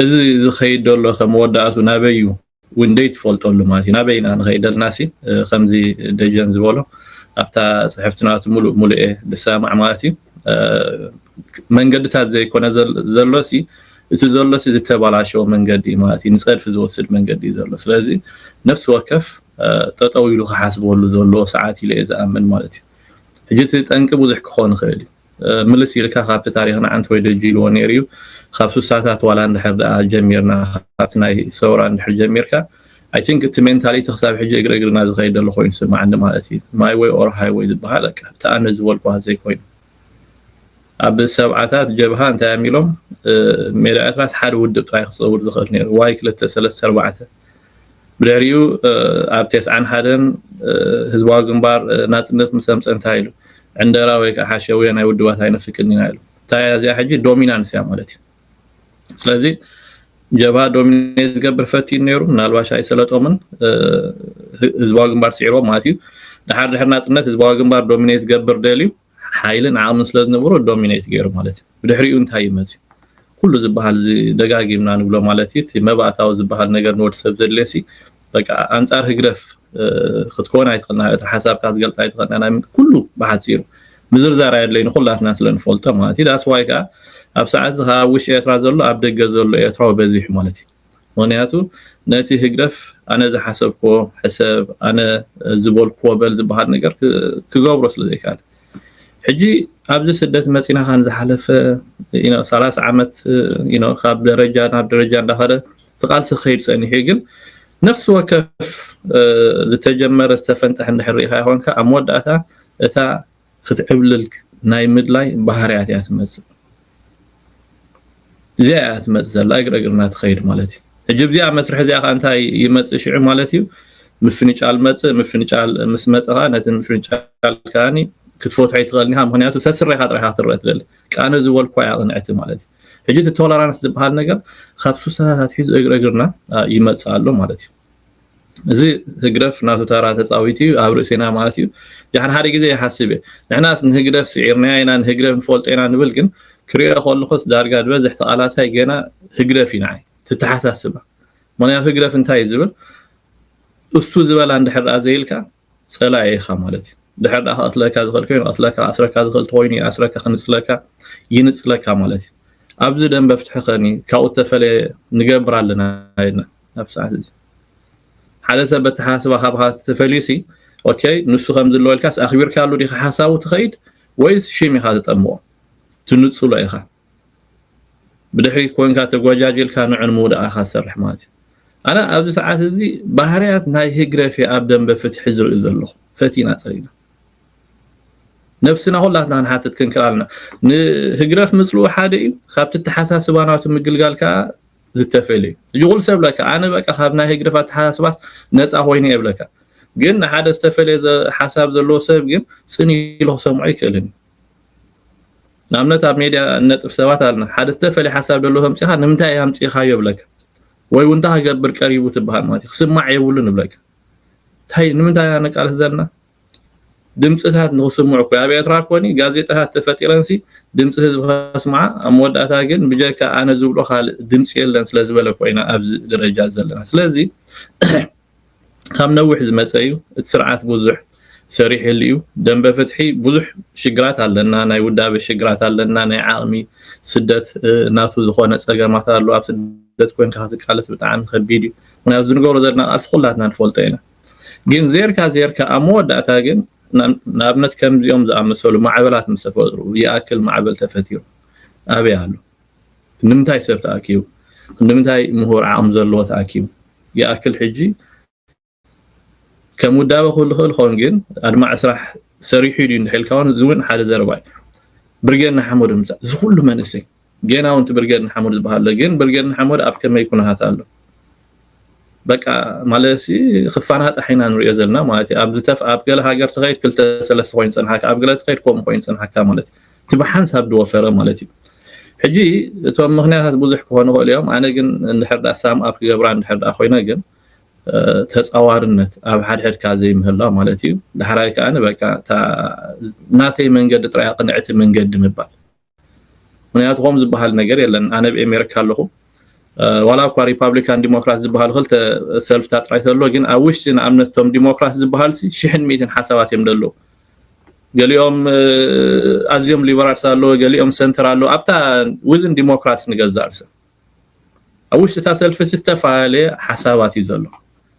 እዚ ዝኸይድ ዘሎ ከመወዳእቱ ናበይ እዩ እውን ዘይትፈልጠሉ ማለት እዩ። ናበይ ኢና ንኸይድ ዘለና ሲ ከምዚ ደጀን ዝበሎ ኣብታ ፅሕፍቲ ናቱ ሙሉእ ሙሉእ እየ ዝሰማማዕ ማለት እዩ። መንገድታት ዘይኮነ ዘሎ ሲ እቲ ዘሎ ሲ ዝተበላሸወ መንገዲ እዩ ማለት እዩ። ንፀድፊ ዝወስድ መንገዲ እዩ ዘሎ። ስለዚ ነፍሲ ወከፍ ጠጠው ኢሉ ክሓስበሉ ዘለዎ ሰዓት ኢለ እየ ዝኣምን ማለት እዩ። ሕጂ እቲ ጠንቂ ብዙሕ ክኾን ይኽእል እዩ። ምልስ ኢልካ ካብቲ ታሪኽና ዓንት ወይ ደጅ ኢልዎ ነይሩ እዩ። ካብ ሱሳታት ዋላ እንድሕር ደኣ ጀሚርና ካብቲ ናይ ሰውራ እንድሕር ጀሚርካ I think እቲ ሜንታሊቲ ክሳብ ሕጂ እግሪ እግርና ዝኸይድ ዘሎ ኮይኑ ዝስማዓኒ ማለት እዩ። My way or highway ዝበሃል በቃ እቲ ኣነ ዝበልኩ ዘይኮይኑ ኣብ ሰብዓታት ጀብሃ እንታይ እዮም ኢሎም ሜዳ ኤርትራስ ሓደ ውድብ ጥራይ ክፀውር ዝኽእል ነይሩ። ዋይ ክልተ ሰለስተ ኣርባዕተ ብድሕሪኡ ኣብ ተስዓን ሓደን ህዝባዊ ግንባር ናፅነት ምስ ኣምፀ እንታይ ኢሉ ዕንደራ ወይ ከዓ ሓሸውየ ናይ ውድባት ኣይነፍቅን ኢና ኢሉ። እንታይ እያ እዚኣ ሕጂ ዶሚናንስ እያ ማለት እዩ። ስለዚ ጀብሃ ዶሚኔት ዝገብር ፈቲኑ ነይሩ ምናልባሽ ኣይሰለጦምን ህዝባዊ ግንባር ስዒርዎም ማለት እዩ። ድሓር ድሕር ናፅነት ህዝባዊ ግንባር ዶሚኔት ዝገብር ደልዩ ሓይልን ዓቕምን ስለ ዝነበሮ ዶሚኔት ገይሩ ማለት እዩ። ብድሕሪኡ እንታይ እዩ መፅዩ? ኩሉ ዝበሃል እዚ ደጋጊምና ንብሎ ማለት እዩ። እቲ መባእታዊ ዝበሃል ነገር ንወዲ ሰብ ዘድልዮ ሲ በቃ ኣንፃር ህግደፍ ክትኮን ኣይትኽእልና። እቲ ሓሳብካ ክትገልፅ ኣይትኽእልና። ናይ ኩሉ ብሓፂሩ ምዝርዛር ኣየድለይ ንኩላትና ስለ ንፈልጦ ማለት እዩ። ዳስ ዋይ ከዓ ኣብ ሰዓት እዚ ካብ ውሽጢ ኤርትራ ዘሎ ኣብ ደገ ዘሎ ኤርትራዊ በዚሑ ማለት እዩ። ምክንያቱ ነቲ ህግደፍ ኣነ ዝሓሰብክዎ ሕሰብ ኣነ ዝበልክዎ በል ዝበሃል ነገር ክገብሮ ስለ ዘይከኣለ ሕጂ ኣብዚ ስደት መፂና ካን ዝሓለፈ ሰላሳ ዓመት ካብ ደረጃ ናብ ደረጃ እንዳኸደ እቲ ቃልሲ ክኸይድ ፀኒሑ ግን ነፍሲ ወከፍ ዝተጀመረ ዝተፈንጠሕ እንድሕር ርኢኻ ይኾንካ ኣብ መወዳእታ እታ ክትዕብልል ናይ ምድላይ ባህርያት እያ ትመፅእ። እዚኣ እያ ትመፅእ ዘላ እግሪ እግርና ትኸይድ ማለት እዩ። ሕጂ እዚኣ መስርሒ እዚኣ ከዓ እንታይ ይመፅእ ሽዑ ማለት እዩ? ምፍንጫል መፅእ። ምፍንጫል ምስ መፀ ከዓ ነቲ ምፍንጫል ከዓ ክትፈትሖ ኣይትኽእልን ኢኻ። ምክንያቱ ሰስሬኻ ጥራይካ ክትረአ ትደሊ ቃነ ዝበልኳ እያ ቅንዕቲ ማለት እዩ። ሕጂ እቲ ቶለራንስ ዝበሃል ነገር ካብ ሱሳታት ኣትሒዙ እግሪ እግርና ይመፅእ ኣሎ ማለት እዩ። እዚ ህግደፍ ናቱ ተራ ተፃዊቱ እዩ ኣብ ርእሲና ማለት እዩ። ድሓር ሓደ ግዜ ይሓስብ እየ ንሕናስ ንህግደፍ ስዒርናያ ኢና ንህግደፍ ንፈልጦ ኢና ንብል ግን ክሪኦ ከለኹስ ዳርጋ ዝበዝሕ ተቓላሳይ ገና ህግደፍ እዩ ንዓይ ትተሓሳስባ። ምክንያቱ ህግደፍ እንታይ እዩ ዝብል እሱ ዝበላ እንድሕር ደኣ ዘይልካ ፀላኢ ኢኻ ማለት እዩ። ድሕር ደኣ ክቐትለካ ዝኽእል ኮይኑ ይቐትለካ፣ ክኣስረካ ዝኽእል ተኾይኑ ይኣስረካ፣ ክንፅለካ ይንፅለካ ማለት እዩ። ኣብዚ ደንበ ፍትሒ ከኒ ካብኡ እተፈለየ ንገብር ኣለና ኢልና ኣብ ሰዓት እዚ ሓደ ሰብ በተሓሳስባ ካብካ ተፈልዩ ሲ ኦኬ ንሱ ከም ዝለወልካስ ኣኽቢርካሉ ዲኻ ሓሳቡ ትኸይድ ወይስ ሽም ኢኻ ትጠምቆ ትንፅሎ ኢኻ ብድሕሪት ኮንካ ተጓጃጅልካ ንዑ ንምውዳቕ ኢኻ ትሰርሕ ማለት እዩ ኣነ ኣብዚ ሰዓት እዚ ባህርያት ናይ ህግደፍ እየ ኣብ ደንበ ፍትሒ ዝርኢ ዘለኹ ፈቲና ፀሊና ነብስና ኩላትና ክንሓትት ክንክእል ኣለና ንህግደፍ ምፅልኡ ሓደ እዩ ካብቲ ተሓሳስባ ናቱ ምግልጋል ከዓ ዝተፈለዩ እዩ። ሕጂ ኩሉ ሰብ ብለካ ኣነ በቃ ካብ ናይ ህግደፍ ኣተሓሳስባስ ነፃ ኮይነ እየ ብለካ። ግን ንሓደ ዝተፈለየ ሓሳብ ዘለዎ ሰብ ግን ፅን ኢሉ ክሰምዖ ኣይክእልን እዩ። ንኣብነት ኣብ ሜድያ እነጥፍ ሰባት ኣለና። ሓደ ዝተፈለየ ሓሳብ ዘለዎ ተምፂኻ ንምንታይ ኣምፂእኻዮ ይብለካ። ወይ እውን እንታይ ክገብር ቀሪቡ ትበሃል ማለት እዩ። ክስማዕ የብሉን ይብለካ። እንታይ ንምንታይ ኢና ነቃልስ ዘለና? ድምፅታት ንክስምዑ እኮ ኣብ ኤርትራ ኮኒ ጋዜጣታት ተፈጢረንሲ ድምፂ ህዝቢ ከስምዓ ኣብ መወዳእታ ግን ብጀካ ኣነ ዝብሎ ካልእ ድምፂ የለን ስለዝበለ እኮ ኢና ኣብዚ ደረጃ ዘለና ስለዚ ካብ ነዊሕ ዝመፀ እዩ እቲ ስርዓት ብዙሕ ሰሪሕሉ እዩ ደንበ ፍትሒ ብዙሕ ሽግራት ኣለና ናይ ውዳበ ሽግራት ኣለና ናይ ዓቕሚ ስደት ናቱ ዝኾነ ፀገማት ኣሎ ኣብ ስደት ኮንካ ክትቃለስ ብጣዕሚ ከቢድ እዩ ምክንያቱ ዝንገብሮ ዘለና ቃልሲ ኩላትና ንፈልጦ ኢና ግን ዜርካ ዜርካ ኣብ መወዳእታ ግን ንኣብነት ከምዚኦም ዝኣመሰሉ ማዕበላት ምስ ተፈጥሩ፣ ይኣክል ማዕበል ተፈጢሩ ኣበይ ኣሎ? ንምንታይ ሰብ ተኣኪቡ? ንምንታይ ምሁር ዓቕሚ ዘለዎ ተኣኪቡ? ይኣክል ሕጂ ከም ውዳበ ክህሉ ክእል ኸውን፣ ግን ኣድማዕ ስራሕ ሰሪሑ ድዩ እንድሕልካ እውን፣ እዚ እውን ሓደ ዘረባ እዩ። ብርጌድ ንሓመዱ ምጻእ፣ እዚ ኩሉ መንእሰይ ገና እውን እቲ ብርጌድ ንሓመዱ ዝበሃል ኣሎ። ግን ብርጌድ ንሓመዱ ኣብ ከመይ ኩነታት ኣሎ? በቃ ማለት ሲ ክፋናጣሕ ኢና ንሪኦ ዘለና ማለት እዩ። ኣብ ዝተፍ ኣብ ገለ ሃገር ትኸይድ ክልተ ሰለስተ ኮይኑ ይጸንሓካ፣ ኣብ ገለ ትኸይድ ከምኡ ኮይኑ ይጸንሓካ ማለት እዩ። እቲ ብሓንሳብ ዝወፈረ ማለት እዩ። ሕጂ እቶም ምኽንያታት ብዙሕ ክኾኑ ይኽእሉ እዮም። ኣነ ግን እንድሕር ደኣ ሳም ኣፕ ክገብራ እንድሕር ደኣ ኮይነ ግን ተፃዋርነት ኣብ ሓድሕድካ ዘይምህላው ማለት እዩ። ዳሕራይ ከዓ በቃ ናተይ መንገዲ ጥራይ ቅንዕቲ መንገዲ ምባል። ምክንያቱ ከም ዝበሃል ነገር የለን። ኣነ ኣብ ኣሜሪካ ኣለኹ፣ ዋላ እኳ ሪፓብሊካን ዲሞክራት ዝበሃል ክልተ ሰልፍታት ጥራይ ዘሎ፣ ግን ኣብ ውሽጢ ንኣብነት እቶም ዲሞክራት ዝበሃል ሽሕን ሚእትን ሓሳባት እዮም ዘለዉ። ገሊኦም ኣዝዮም ሊበራልስ ኣለዉ፣ ገሊኦም ሰንተር ኣለዉ። ኣብታ ውዝን ዲሞክራትስ ንገዛእ ርእሰ ኣብ ውሽጢ እታ ሰልፊ ዝተፈላለየ ሓሳባት እዩ ዘሎ፣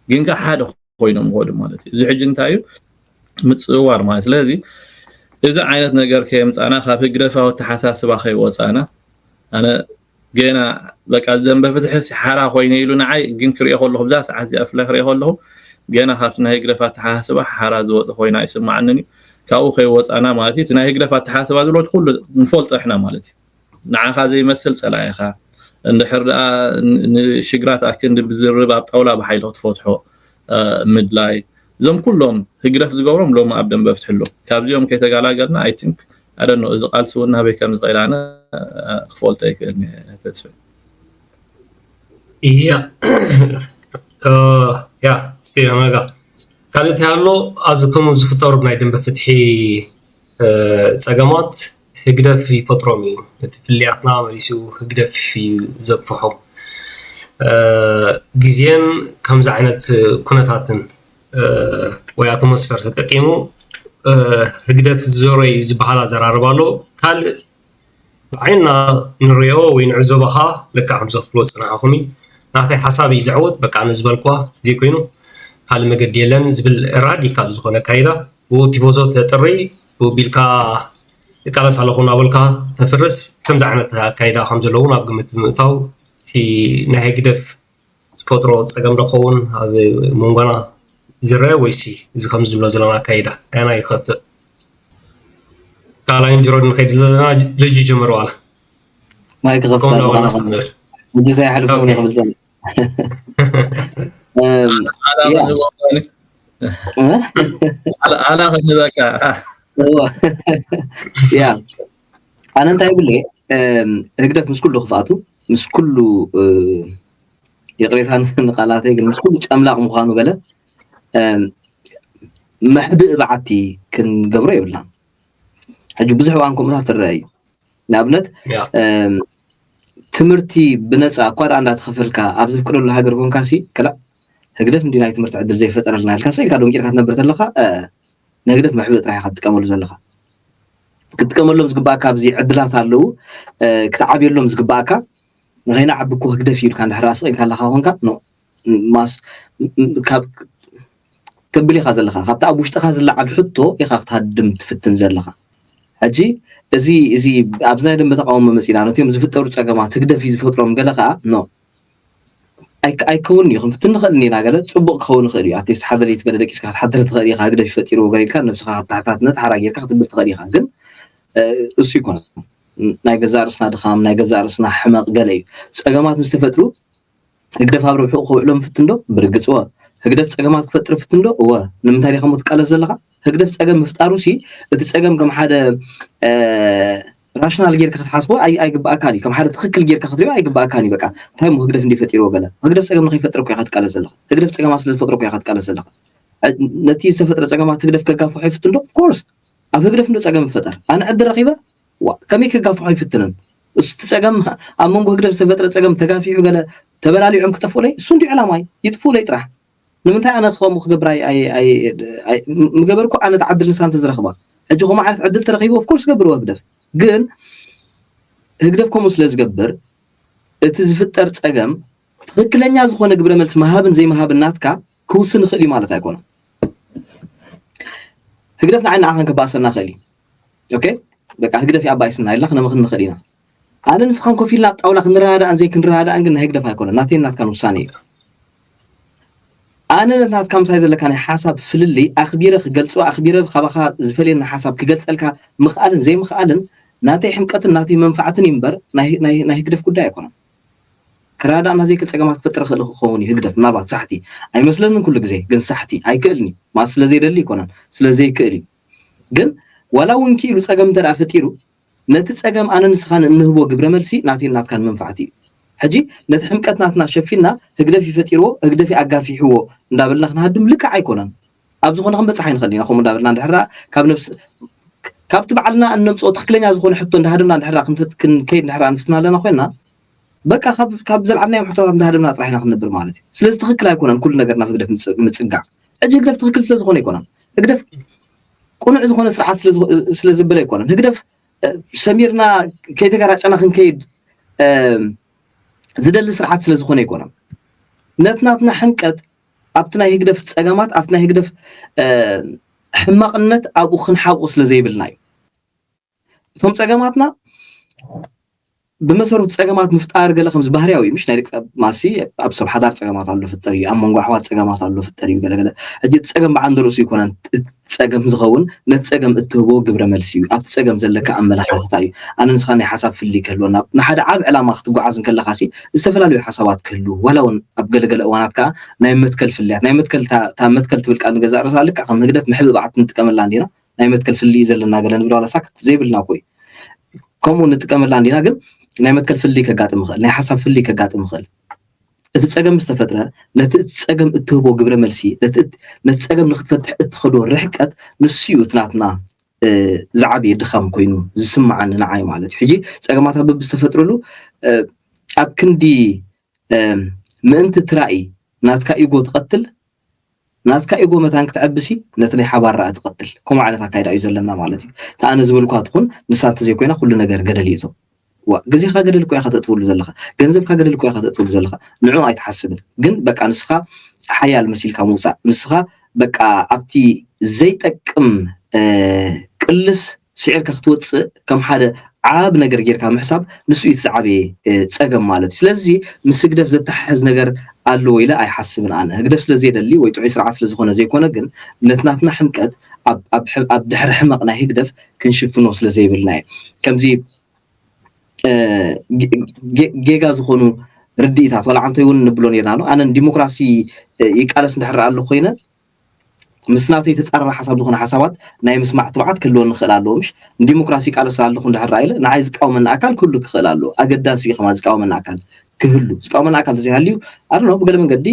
ግን ከዓ ሓደ ኮይኖም ይኸዱ ማለት እዩ። እዚ ሕጂ እንታይ እዩ ምፅዋር ማለት። ስለዚ እዚ ዓይነት ነገር ከየምፃና፣ ካብ ህግደፋዊ ኣተሓሳስባ ከይወፃና፣ ኣነ ገና በቃ ደንበ ፍትሒ ሓራ ኮይነ ኢሉ ንዓይ ግን ክሪኦ ከለኹ፣ ብዛ ሰዓት እዚኣ ብፍላይ ክሪኦ ከለኹ ገና ካብቲ ናይ ህግደፍ ኣተሓሳስባ ሓራ ዝወፀ ኮይና ኣይስማዓንን እዩ። ካብኡ ከይወፃና ማለት እዩ። እቲ ናይ ህግደፍ ኣተሓሳስባ ዝብሎ ኩሉ ንፈልጦ ኢሕና ማለት እዩ። ንዓኻ ዘይመስል ጸላኢኻ፣ እንድሕር ደኣ ንሽግራት ኣክንዲ ብዝርብ ኣብ ጣውላ ብሓይሊ ክትፈትሖ ምድላይ፣ እዞም ኩሎም ህግደፍ ዝገብሮም ሎሚ ኣብ ደንበ ፍትሒ ኣለዉ። ካብዚኦም ከይተጋላገልና፣ ኣይ ቲንክ ኣደኖ እዚ ቃልሲ እውን ናበይ ከም ዝኸይድ ኣነ ክፈልጦ ይክእል ተስፈ እያ ያ ስመጋ ካልእ እንታይ ኣሎ ኣብዚ ከምኡ ዝፍጠሩ ናይ ደንበ ፍትሒ ጸገማት ህግደፍ ይፈጥሮም እዩ። እቲ ፍልያትና መሊሱ ህግደፍ እዩ ዘጥፍሖም። ግዜን ከምዚ ዓይነት ኩነታትን ወይ ኣትሞስፈር ተጠቂሙ ህግደፍ ዝዞሮ እዩ ዝበሃል ኣዘራርባ ኣሎ። ካልእ ብዓይንና ንሪኦ ወይ ንዕዘቦ ኸዓ ልክዕ ከምዚ ክትብሎ ዝጸናሕኹም እዩ። ናተይ ሓሳብ እዩ ዘዕውት፣ በቃ ኣነ ዝበልክዋ ዘይኮይኑ ካልእ መገዲ የለን ዝብል ራዲካል ዝኾነ ኣካይዳ ብኡ ቲፎዞ ተጥሪ ብኡ ቢልካ እቃለስ ኣለኹ እናበልካ ተፍርስ ከምዚ ዓይነት ኣካይዳ ከም ዘለዎ ናብ ግምት ብምእታው እቲ ናይ ህግደፍ ዝፈጥሮ ፀገም ዶ ክኸውን ኣብ መንጎና ዝረአ ወይሲ እዚ ከምዚ ንብሎ ዘለና ኣካይዳ ኣየናይ ይኸፍእ? ካልኣይን ጅሮድ ንኸይድ ዘለና ልጅ ጀምር ዋላ ማይ ክኸፍት ከምኡ ኣለዎ ንብል። ሕጂ ሳይሓልፍ እውን ይኽብል ዘሎ ኣላ ክንበካ ያ ኣነ እንታይ ይብለ ህግደፍ ምስ ኩሉ ክፍኣቱ ምስ ኩሉ ይቕሬታ ንቓላተይ ግን ምስ ኩሉ ጨምላቕ ምዃኑ ገለ መሕብእ በዓቲ ክንገብሮ የብልና። ሕጂ ብዙሕ እዋን ከምኡታት ትረአ እዩ። ንኣብነት ትምህርቲ ብነፃ እኳ ደኣ እንዳተኸፈልካ ኣብ ዝፍቅደሉ ሃገር ኮንካ ሲ ከላ ህግደፍ እንዲ ናይ ትምህርቲ ዕድል ዘይፈጠረልና ኢልካ ሰ ኢልካ ደንቂርካ ትነብር ተለካ ንህግደፍ መሕብእ ጥራሕ ኢኻ ትጥቀመሉ ዘለኻ። ክትጥቀመሎም ዝግባእካ ኣብዚ ዕድላት ኣለዉ ክትዓብየሎም ዝግባእካ ንኸይና ዓቢ እኮ ህግደፍ ኢልካ እንድሕር ኣስቕ ኢልካ ኣለኻ ኮንካ ማስ ካብ ተብል ኢኻ ዘለኻ ካብቲ ኣብ ውሽጥኻ ዝለዓል ሕቶ ኢኻ ክትሃድም ትፍትን ዘለኻ። ሕጂ እዚ እዚ ኣብዚ ናይ ደንበ ተቃውሞ መፂና ነቲኦም ዝፍጠሩ ፀገማት ህግደፍ እዩ ዝፈጥሮም ገለ ከዓ ኖ ኣይከውን እዩ ክንፍትን ንኽእል ኢና ገለ ፅቡቅ ክኸውን ይኽእል እዩ ኣትሊስት ሓደ ለይቲ ገለ ደቂስካ ክትሓድር ትኽእል ኢኻ ህግደፍ ይፈጢርዎ ገለ ኢልካ ነብስኻ ካብ ታሕታትነት ሓራ ጌርካ ክትብል ትኽእል ኢኻ ግን እሱ ይኮነ ናይ ገዛእ ርእስና ድኻም ናይ ገዛእ ርእስና ሕመቕ ገለ እዩ ፀገማት ምስ ተፈጥሩ ህግደፍ ኣብ ርብሕኡ ከውዕሎ ምፍትን ዶ? ብርግጽ እወ። ህግደፍ ጸገማት ክፈጥር ይፍትን ዶ? እወ። ንምንታይ ዲኻ እሞ ትቃለስ ዘለኻ? ህግደፍ ጸገም ምፍጣሩ ሲ እቲ ጸገም ከም ሓደ ራሽናል ጌርካ ክትሓስቦ ኣይግብኣካን እዩ። ከም ሓደ ትኽክል ጌርካ ክትሪኦ ኣይግብኣካን እዩ። በቃ እንታይ እሞ ህግደፍ እንዲ ፈጢርዎ ገለ ህግደፍ ጸገም ንኸይፈጥር እኮ ኢኻ ትቃለስ ዘለኻ። ህግደፍ ጸገማት ስለ ዝፈጥሮ እኮ ኢኻ ትቃለስ ዘለኻ። ነቲ ዝተፈጥረ ጸገማት ህግደፍ ከጋፍሖ ይፍትን ዶ? ኦፍኮርስ ኣብ ህግደፍ እንዶ ጸገም ይፈጠር። ኣነ ዕድል ረኺበ ዋ ከመይ ከጋፍሖ ኣይፍትንን እሱ እቲ ፀገም ኣብ መንጎ ህግደፍ ዝተፈጥረ ፀገም ተጋፊሑ ገለ ተበላሊዖም ክጠፍኡለይ እሱ እንዲ ዕላማይ ይጥፍኡለይ ጥራሕ ንምንታይ ኣነ ከምኡ ክገብር ምገበርኩ ኣነ ተዓድል ንሳ እንተዝረኽባ ሕጂ ከምኡ ዓይነት ዕድል ተረኺቡ ኦፍኮርስ ገብርዎ ህግደፍ ግን ህግደፍ ከምኡ ስለ ዝገብር እቲ ዝፍጠር ፀገም ትኽክለኛ ዝኾነ ግብረ መልሲ ምሃብን ዘይምሃብን ናትካ ክውስን ይኽእል እዩ ማለት ኣይኮነን ህግደፍ ንዓይ ንዓኻን ከባእሰና ይኽእል እዩ። ኦኬ፣ በቃ ህግደፍ ይኣባይስና ኢልና ክነመኽን ንኽእል ኢና። ኣነ ንስኻን ኮፍ ኢልና ኣብ ጣውላ ክንረዳዳእን ዘይክንረዳዳእን ግን ናይ ህግደፍ ኣይኮነን፣ ናተይን ናትካን ውሳኔ እዩ። ኣነ ናትካ ምሳይ ዘለካ ናይ ሓሳብ ፍልልይ ኣኽቢረ ክገልጾ፣ ኣኽቢረ ካባኻ ዝፈልየኒ ሓሳብ ክገልጸልካ ምኽኣልን ዘይምኽኣልን ናተይ ሕምቀትን ናተይ መንፋዕትን እዩ እምበር ናይ ህግደፍ ጉዳይ ኣይኮነን። ክረዳዳእና ዘይክእል ጸገማት ክፈጥር ይኽእል ክኸውን እዩ ህግደፍ፣ ምናልባት ሳሕቲ ኣይመስለንን ኩሉ ግዜ፣ ግን ሳሕቲ ኣይክእልን እዩ ማለት ስለ ዘይደሊ ኣይኮነን፣ ስለ ዘይክእል እዩ። ግን ዋላ እውን ክኢሉ ጸገም እንተ ፈጢሩ ነቲ ጸገም ኣነ ንስኻን እንህቦ ግብረ መልሲ ናተይን ናትካን መንፋዕቲ እዩ። ሕጂ ነቲ ሕምቀት ናትና ሸፊንና ህግደፍ ይፈጢርዎ፣ ህግደፍ ኣጋፊሕዎ እንዳበልና ክንሃድም ልክዕ ኣይኮነን። ኣብ ዝኾነ ክንበጽሕ ኣይንኽእል ኢና። ከምኡ እንዳበልና እንድሕር ካብ ነብስ ካብቲ ባዕልና እነምፅኦ ትክክለኛ ዝኾነ ሕቶ እንዳሃደምና እንድሕር ክንከይድ እንድሕር ንፍትና ኣለና ኮይና በቃ ካብ ዘልዓልናዮም ሕቶታት እንዳሃደምና ጥራሕ ኢና ክንነብር ማለት እዩ። ስለዚ ትክክል ኣይኮነን ኩሉ ነገር ናብ ህግደፍ ምፅጋዕ። ሕጂ ህግደፍ ትክክል ስለዝኾነ ኣይኮነን። ህግደፍ ቁኑዕ ዝኾነ ስርዓት ስለዝበለ ኣይኮነን። ህግደፍ ሰሚርና ከይተገራጨና ክንከይድ ዝደሊ ስርዓት ስለዝኾነ ኣይኮነን። ነትናትና ሕምቀት ኣብቲ ናይ ህግደፍ ፀገማት ኣብቲ ናይ ህግደፍ ሕማቕነት ኣብኡ ክንሓብኦ ስለ ዘይብልና እዩ። እቶም ፀገማትና ብመሰረቱ ፀገማት ምፍጣር ገለ ከምዚ ባህርያዊ እዩ። ምሽ ናይ ደቂ ማሲ ኣብ ሰብ ሓዳር ፀገማት ኣሎ ፍጠር እዩ፣ ኣብ መንጎ ኣሕዋት ፀገማት ኣሎ ፍጠር እዩ። ገለገለ ሕጂ እቲ ፀገም ብዓንደ ርእሱ ይኮነን ፀገም ዝኸውን ነቲ ፀገም እትህቦ ግብረ መልሲ እዩ። ኣብቲ ፀገም ዘለካ ኣመለኻኽታ እዩ። ኣነ ንስኻ ናይ ሓሳብ ፍልይ ክህልወና ንሓደ ዓብ ዕላማ ክትጓዓዝ እንከለኻ ሲ ዝተፈላለዩ ሓሳባት ክህልው ዋላ እውን ኣብ ገለገለ እዋናት ከዓ ናይ መትከል ፍልያት ናይ መትከል እታ መትከል ትብል ቃል ንገዛእ ርእሳ ልክዕ ከም ህግደፍ ምሕብባዓት ንጥቀመላ እንዲና ናይ መትከል ፍልይ ዘለና ገለ ንብል ዋላ ሳክት ዘይብልና እኮ እዩ። ከምኡ ንጥቀመላ እንዲና ግን ናይ መትከል ፍልይ ከጋጥም ይኽእል፣ ናይ ሓሳብ ፍልይ ከጋጥም ይኽእል። እቲ ፀገም ምስ ተፈጥረ ነቲ እቲ ፀገም እትህቦ ግብረ መልሲ ነቲ ፀገም ንክትፈትሕ እትኸዶ ርሕቀት ንሱ እዩ እቲ ናትና ዝዓበየ ድኻም ኮይኑ ዝስምዓኒ ንዓይ ማለት እዩ። ሕጂ ፀገማት ኣብ በብዝተፈጥርሉ ኣብ ክንዲ ምእንቲ ትራኢ ናትካ ኢጎ ትቐትል ናትካ ኢጎ መታን ክትዕብሲ ነቲ ናይ ሓባር ራኢ ትቐትል። ከምኡ ዓይነት ኣካይዳ እዩ ዘለና ማለት እዩ። እቲ ኣነ ዝበልኳ ትኹን ንሳ እንተዘይኮይና ኩሉ ነገር ገደል እዩ። እዞም ዋ ግዜኻ ገደል እኮ ኢኻ ተእትውሉ ዘለኻ፣ ገንዘብካ ገደል እኮ ኢኻ ተእትውሉ ዘለኻ። ንዑ ኣይትሓስብን ግን በቃ ንስኻ ሓያል መሲልካ ምውፃእ ንስኻ በቃ ኣብቲ ዘይጠቅም ቅልስ ስዒርካ ክትወፅእ ከም ሓደ ዓብ ነገር ጌርካ ምሕሳብ ንሱ እዩ ዝዓበየ ፀገም ማለት እዩ። ስለዚ ምስ ህግደፍ ዘተሓሕዝ ነገር ኣለዎ ኢለ ኣይሓስብን ኣነ። ህግደፍ ስለ ዘየደሊ ወይ ጥዑይ ስርዓት ስለ ዝኾነ ዘይኮነ ግን ነቲ ናትና ሕምቀት ኣብ ድሕሪ ሕመቕ ናይ ህግደፍ ክንሽፍኖ ስለ ዘይብልና እዩ። ከምዚ ጌጋ ዝኾኑ ርድኢታት ዋላ ዓንቶይ እውን ንብሎ ነርና ኣሎ። ኣነ ንዲሞክራሲ ይቃለስ እንድሕር ኣሎ ኮይነ ምስ ናተይ ተፃረረ ሓሳብ ዝኾነ ሓሳባት ናይ ምስማዕ ትብዓት ክህልወኒ ክኽእል ኣለዎ። ምሽ ንዲሞክራሲ ይቃለስ ኣለኹ እንድሕር ኢለ ንዓይ ዝቃወመኒ ኣካል ክህሉ ክኽእል ኣለዎ። ኣገዳሲ እዩ ከማ ዝቃወመኒ ኣካል ክህሉ። ዝቃወመኒ ኣካል ተዘይሃልዩ ኣለ ብገለ መንገዲ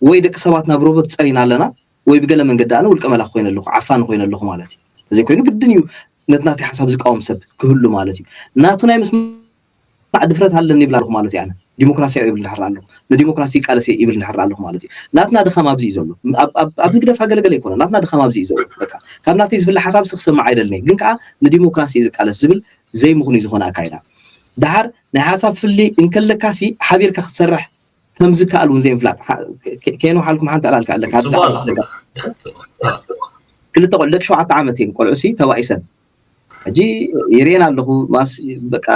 ወይ ደቂ ሰባት ናብ ሮቦት ፀሪና ኣለና ወይ ብገለ መንገዲ ኣነ ውልቀ መላኽ ኮይነ ኣለኹ፣ ዓፋኒ ኮይነ ኣለኹ ማለት እዩ። ተዘይኮይኑ ግድን እዩ ነቲ ናተይ ሓሳብ ዝቃወም ሰብ ክህሉ ማለት እዩ። ናቱ ናይ ምስማዕ ድፍረት ኣለኒ ይብል ኣለኹ ማለት እዩ። ኣነ ዲሞክራሲያዊ ይብል እንድሕር ኣለኹ፣ ንዲሞክራሲ ይቃለስ እየ ይብል እንድሕር ኣለኹ ማለት እዩ። ናትና ድኻም ኣብዚ እዩ ዘሎ። ኣብ ህግደፍ ኣገለገለ ይኮነ ናትና ድኻም ኣብዚ እዩ ዘሎ። በቃ ካብ ናተይ ዝፍለ ሓሳብ ሲ ክሰማዕ ኣይደልኒ ግን ከዓ ንዲሞክራሲ እዩ ዝቃለስ ዝብል ዘይምኽኑይ ዝኾነ ኣካይዳ። ደሓር ናይ ሓሳብ ፍሊ እንከለካሲ ሓቢርካ ክትሰርሕ ከም ዝከኣል እውን ዘይምፍላጥ። ከየንውሓልኩም ሓንቲ ዕላል ክዕለካ። ክልተ ቆልዑ ደቂ ሸውዓተ ዓመት እየን ቆልዑ ሲ ተባኢሰን ሕጂ ይርእየን ኣለኹ። ማስ በቃ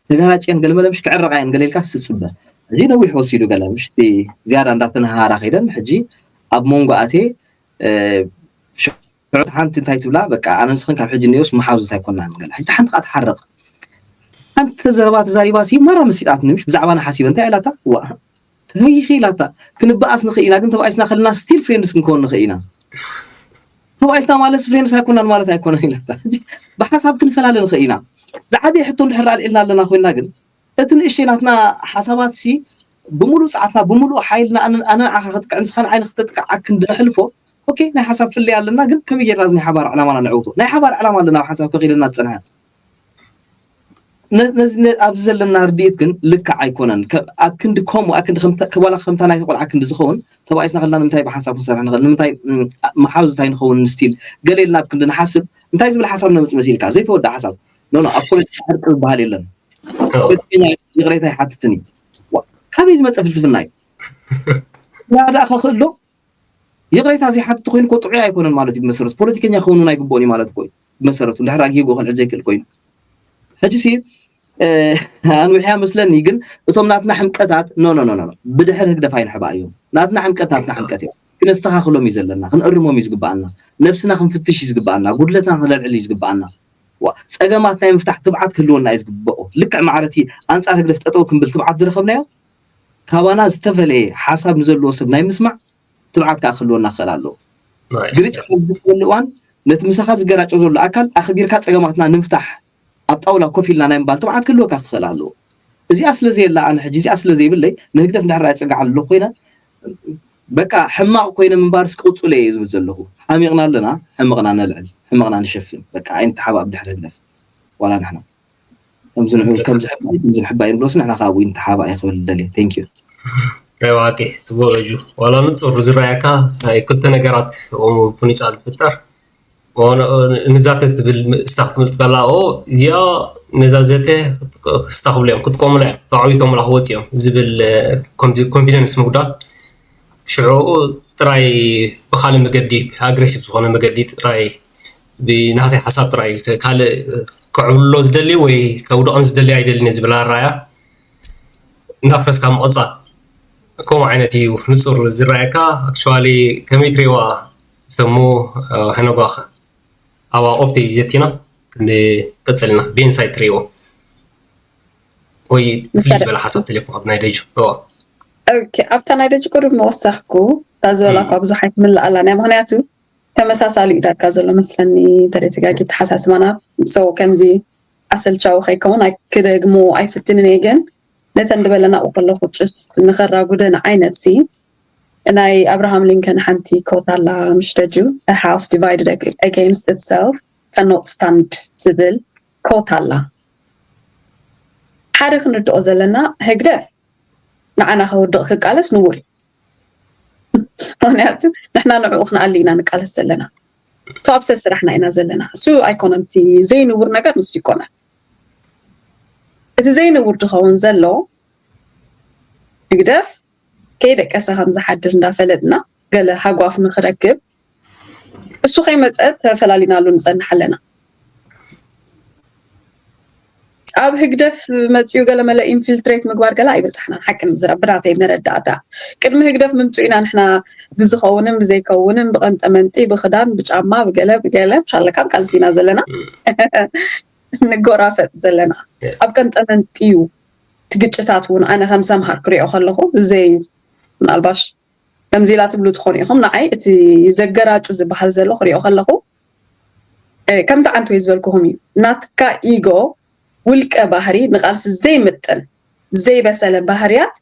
ተጋራጭየን ገለ መለ ምሽ ክዕረቓ እየን ገለ ኢልካ ትፅበ። ሕጂ ነዊሕ ወሲዱ ገለ ምሽቲ ዝያዳ እንዳተነሃራ ከይደን ሕጂ ኣብ መንጎ ኣቴ ሽዑ ሓንቲ እንታይ ትብላ በቃ ኣነ ንስኽን ካብ ሕጂ ንዮስ መሓዙት ኣይኮናን ገለ ሕጂ ሓንቲ ከዓ ትሓርቕ ሓንቲ ዘረባ ተዛሪባ ሲ ማራ መሲጣትኒ ምሽ ብዛዕባና ሓሲበ እንታይ ኢላታ ዋ ተህይኺ ኢላታ ክንበኣስ ንኽእል ኢና ግን ተባኢስና ከለና still friends ክንከውን ንኽእል ኢና ተባኢስና ማለት friends ኣይኮናን ማለት ኣይኮነን ኢላታ ብሓሳብ ክንፈላለ ንኽእል ኢና ዝዓበየ ሕቶ እንድሕር ኣልዒልና ኣለና ኮይንና ግን እቲ ንእሽተይ ናትና ሓሳባት ሲ ብምሉእ ሰዓትና ብምሉእ ሓይልና ኣነ ንዓኻ ክጥቅዕ ንስኻ ንዓይ ንክተጥቅዕ ኣክንዲ ነሕልፎ ኦኬ ናይ ሓሳብ ፍለይ ኣለና ግን ከመይ ጌርና እዚ ናይ ሓባር ዕላማና ነዕውቶ ናይ ሓባር ዕላማ ኣለና ኣብ ሓንሳብ ከኺልና ዝፀንሐ ኣብዚ ዘለና ርድኢት ግን ልክዕ ኣይኮነን ኣክንዲ ከምኡ ኣክንዲ ዋላ ከምታ ናይ ቆልዓ ክንዲ ዝኸውን ተባኢስና ከልና ንምንታይ ብሓንሳብ ክንሰርሕ ንኽእል ንምንታይ መሓዙት ኣይንኸውን still ገለ ኢልና ኣብ ክንዲ ንሓስብ እንታይ ዝብል ሓሳብ ነምፅ መሲልካ ዘይተወዳ ሓሳብ ኖ ኣብ ፖለቲካ ዕርቂ ዝበሃል የለን ፖለቲከኛ ይቕሬታ ይሓትትን እዩ ካበይ ዝመፀ ፍልስፍና እዩ ዳኣ ከኽእሎ ይቕሬታ ዘይሓትት ኮይኑ እኮ ጥዑይ ኣይኮነን ማለት እዩ። ብመሰረቱ ፖለቲከኛ ክኸውን እውን ኣይግብኦን እዩ ማለት እኮ እዩ። ብመሰረቱ እንድሕር ኣጊህጎ ከልዕል ዘይክእል ኮይኑ ሕጂ ሲ ኣንዊሕያ መስለኒ። ግን እቶም ናትና ሕምቀታት ኖ ኖ ኖ ኖ ብድሕር ህግደፍ ኣይንሕባ እዮም። ናትና ሕምቀት ናትና ሕምቀት እዮም። ክነስተኻኽሎም እዩ ዘለና፣ ክንእርሞም እዩ ዝግባኣና፣ ነብስና ክንፍትሽ እዩ ዝግባኣና፣ ጉድለትና ክነልዕል እዩ ዝግባኣና። ዋ፣ ጸገማት ናይ ምፍታሕ ትብዓት ክህልወና እዩ ዝግበኦ። ልክዕ ማዕረቲ ኣንጻር ህግደፍ ጠጠው ክንብል ትብዓት ዝረኸብናዮ ካባና ዝተፈለየ ሓሳብ ንዘለዎ ሰብ ናይ ምስማዕ ትብዓት ከዓ ክህልወና ክኽእል ኣለዎ። ግርጭት ኣብ ዝህልወሉ እዋን ነቲ ምሳኻ ዝገራጨው ዘሎ ኣካል ኣኽቢርካ ጸገማትና ንምፍታሕ ኣብ ጣውላ ኮፍ ኢልና ናይ ምባል ትብዓት ክህልወካ ክኽእል ኣለዎ። እዚኣ ስለ ዘየላ ኣነ ሕጂ እዚኣ ስለ ዘይብለይ ንህግደፍ እንድሕር ኣየጸግዓሉ ኣለኹ ኮይነ በቃ ሕማቕ ኮይነ ምንባርስ ቅጹለ እየ ዝብል ዘለኹ። ሓሚቕና ኣለና፣ ሕምቕና ነልዕል፣ ሕምቕና ንሸፍን። በቃ ኣይንተሓባእ ብድሕሪ ህግደፍ ዋላ ንሕና ከምዚ ንዑ ከምዚ ሕባይ ከምዚ ንሕባይ ንብሎስ ንሕና ካብ ዊን ተሓባእ ክብል ደልየ። Thank you። ረዋቂ ጽቡቅ እዩ። ዋላ ንጹር ዝረኣየካ ናይ ክልተ ነገራት ቡኒጻ ዝፍጠር ንዛተ ትብል ስታ ክትምልጥ ከላ ኦ እዚኣ ነዛ ዘተ ስታ ክብሉ እዮም ክጥቀሙላ እዮም ተዓዊቶምላ ክወፅ እዮም ዝብል ኮንፊደንስ ምጉዳል ሽዑ ጥራይ ብካልእ መገዲ ኣግሬሲቭ ዝኾነ መገዲ ጥራይ ብናተይ ሓሳብ ጥራይ ካልእ ክዕብልሎ ዝደሊ ወይ ከውድቐን ዝደሊ ኣይደልን ዝብል ኣራያ እንዳፍረስካ ምቕፃል ከምኡ ዓይነት እዩ ንፁር ዝረኣየካ። ኣክቹዋሊ ከመይ ትሪእዋ ሰሙ ሄኖጓኸ ኣብኣ ኦፕተይ ዘቲና ክንቅፅልና ብኢንሳይት ትሪእዎ ወይ ፍልይ ዝበለ ሓሳብ ተሌፎን ካብ ናይ ደጁ ኣብታ ናይ ደጅ ቅሩብ መወሰኽኩ እታ ዝበላኳ ብዙሕ ኣይትምልኣላ ናይ ምክንያቱ ተመሳሳሊ እዩ ዳርጋ ዘሎ መስለኒ ተደተጋጊ ተሓሳስባና so ከምዚ ኣሰልቻዊ ከይከውን ክደግሞ ኣይፍትንን እየ ግን ነተን ዝበለና ከለኹ ጭስ ንኸራጉደ ንዓይነት ሲ ናይ ኣብርሃም ሊንከን ሓንቲ ኮት ኣላ ምሽ ደጁ a house divided against itself cannot stand ትብል ኮት ኣላ ሓደ ክንርድኦ ዘለና ህግደፍ ንዓና ከውድቕ ክቃለስ ንቡር እዩ ምክንያቱ ንሕና ንዕኡ ክንኣሊ ኢና ንቃለስ ዘለና ቶኣብሰ ስራሕና ኢና ዘለና እሱ ኣይኮነን እቲ ዘይንቡር ነገር ንሱ ይኮነን እቲ ዘይንቡር ዝኸውን ዘሎ ህግደፍ ከይደቀሰ ከም ዝሓድር እንዳፈለጥና ገለ ሃጓፍ ንክረክብ እሱ ከይመፀ ተፈላሊናሉ ንፀንሕ ኣለና ኣብ ህግደፍ መፅኡ ገለ መለ ኢንፊልትሬት ምግባር ገለ ኣይበፃሕናን ሓቂ ንምዝራብ ብናተይ መረዳእታ ቅድሚ ህግደፍ ምምፅኡ ኢና ንሕና ብዝኸውንን ብዘይከውንን ብቐንጠመንጢ ብክዳን ብጫማ ብገለ ብገለ ሻለካ ብቃልሲ ኢና ዘለና ንጎራፈጥ ዘለና ኣብ ቀንጠመንጢ እዩ እቲ ግጭታት እውን ኣነ ከም ሰምሃር ክሪኦ ከለኹ ብዘይ ምናልባሽ ከምዚ ኢላ ትብሉ ትኾኑ ኢኹም ንዓይ እቲ ዘገራጩ ዝበሃል ዘሎ ክሪኦ ከለኹ ከምቲ ዓንት ወይ ዝበልኩኹም እዩ ናትካ ኢጎ ውልቀ ባህሪ ንቃልሲ ዘይምጥን ዘይበሰለ ባህርያት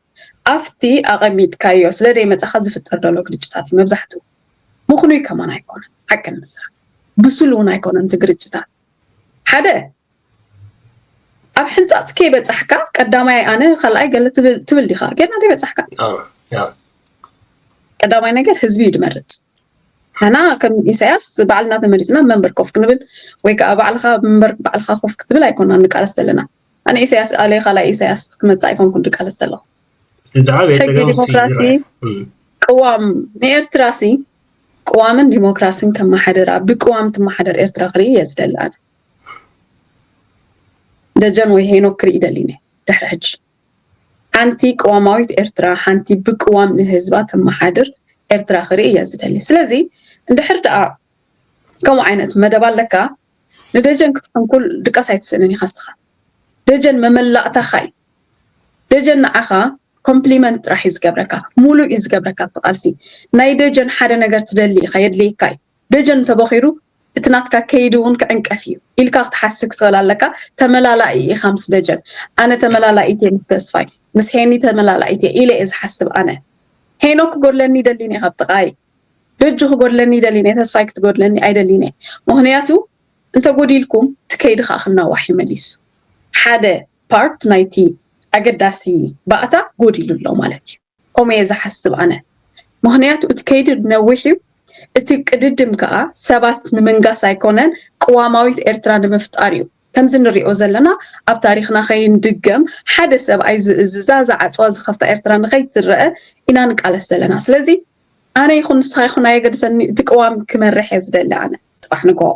ኣብቲ ኣቐሚጥካዮ ስለ ደይመፀኻ ዝፍጠር ዘሎ ግርጭታት እዩ መብዛሕትኡ ምኽኑይ ከማን ኣይኮነን ሓቂ ንምስራሕ ብሱል እውን ኣይኮነን እቲ ግርጭታት ሓደ ኣብ ሕንፃፅ ከይበፃሕካ ቀዳማይ ኣነ ካልኣይ ገለ ትብል ዲኻ ጌና ዘይበፃሕካ ቀዳማይ ነገር ህዝቢ እዩ ድመርፅ ንሕና ከም ኢሳያስ ባዕልና ተመሪፅና መንበር ኮፍ ክንብል ወይ ከዓ ባዕልካ መንበር ባዕልካ ኮፍ ክትብል ኣይኮና ንቃለስ ዘለና ኣነ ኢሳያስ ኣለ ካልኣይ ኢሳያስ ክመፅእ ኣይኮንኩን ድቃለስ ዘለኹ ዲሞክራሲ ቅዋም ንኤርትራ ሲ ቅዋምን ዲሞክራሲን ከመሓደራ ብቅዋም ትመሓደር ኤርትራ ክርኢ እየ ዝደሊ ኣነ ደጀን ወይ ሄኖክ ክርኢ ደሊኒ ድሕሪ ሕጂ ሓንቲ ቅዋማዊት ኤርትራ ሓንቲ ብቅዋም ንህዝባ ተመሓድር ኤርትራ ክርኢ እየ ዝደሊ ስለዚ እንድሕር ደኣ ከምኡ ዓይነት መደብ ኣለካ ንደጀን ክትሕንኩል ድቃስ ኣይትስእንን ኢኻ ስኻ ደጀን መመላእታኻ እዩ ደጀን ንዓኻ ኮምፕሊመንት ጥራሕ እዩ ዝገብረካ ሙሉእ እዩ ዝገብረካ ኣብቲ ቃልሲ ናይ ደጀን ሓደ ነገር ትደሊ ኢኻ የድልየካ እዩ ደጀን እንተቦኺሩ እቲ ናትካ ከይዲ እውን ክዕንቀፍ እዩ ኢልካ ክትሓስብ ክትኽእል ኣለካ ተመላላኢ ኢኻ ምስ ደጀን ኣነ ተመላላኢት እየ ምስ ተስፋይ ምስ ሄኒ ተመላላኢት እየ ኢለ እየ ዝሓስብ ኣነ ሄኖክ ክጎድለኒ ይደሊኒ ካብ ጥቓይ ደጁ ክጎድለኒ ይደሊኒ ተስፋይ ክትጎድለኒ ኣይደሊኒ ምክንያቱ እንተጎዲልኩም እቲ ከይዲ ከዓ ክናዋሕ እዩ መሊሱ ሓደ ፓርት ናይቲ ኣገዳሲ ባእታ ጎዲሉ ኣሎ ማለት እዩ ከምኡ እየ ዝሓስብ ኣነ ምክንያቱ እቲ ከይዲ ነዊሕ እዩ እቲ ቅድድም ከዓ ሰባት ንምንጋስ ኣይኮነን ቅዋማዊት ኤርትራ ንምፍጣር እዩ ከምዚ ንሪኦ ዘለና ኣብ ታሪክና ከይንድገም ሓደ ሰብኣይ ዝእዝዛ ዝዓፅዋ ዝኸፍታ ኤርትራ ንኸይትረአ ኢና ንቃለስ ዘለና ስለዚ ኣነ ይኹን ንስኻ ይኹን ኣየገድሰኒ፣ እቲ ቅዋም ክመርሕ እየ ዝደሊ ኣነ ጽባሕ ንግሆ።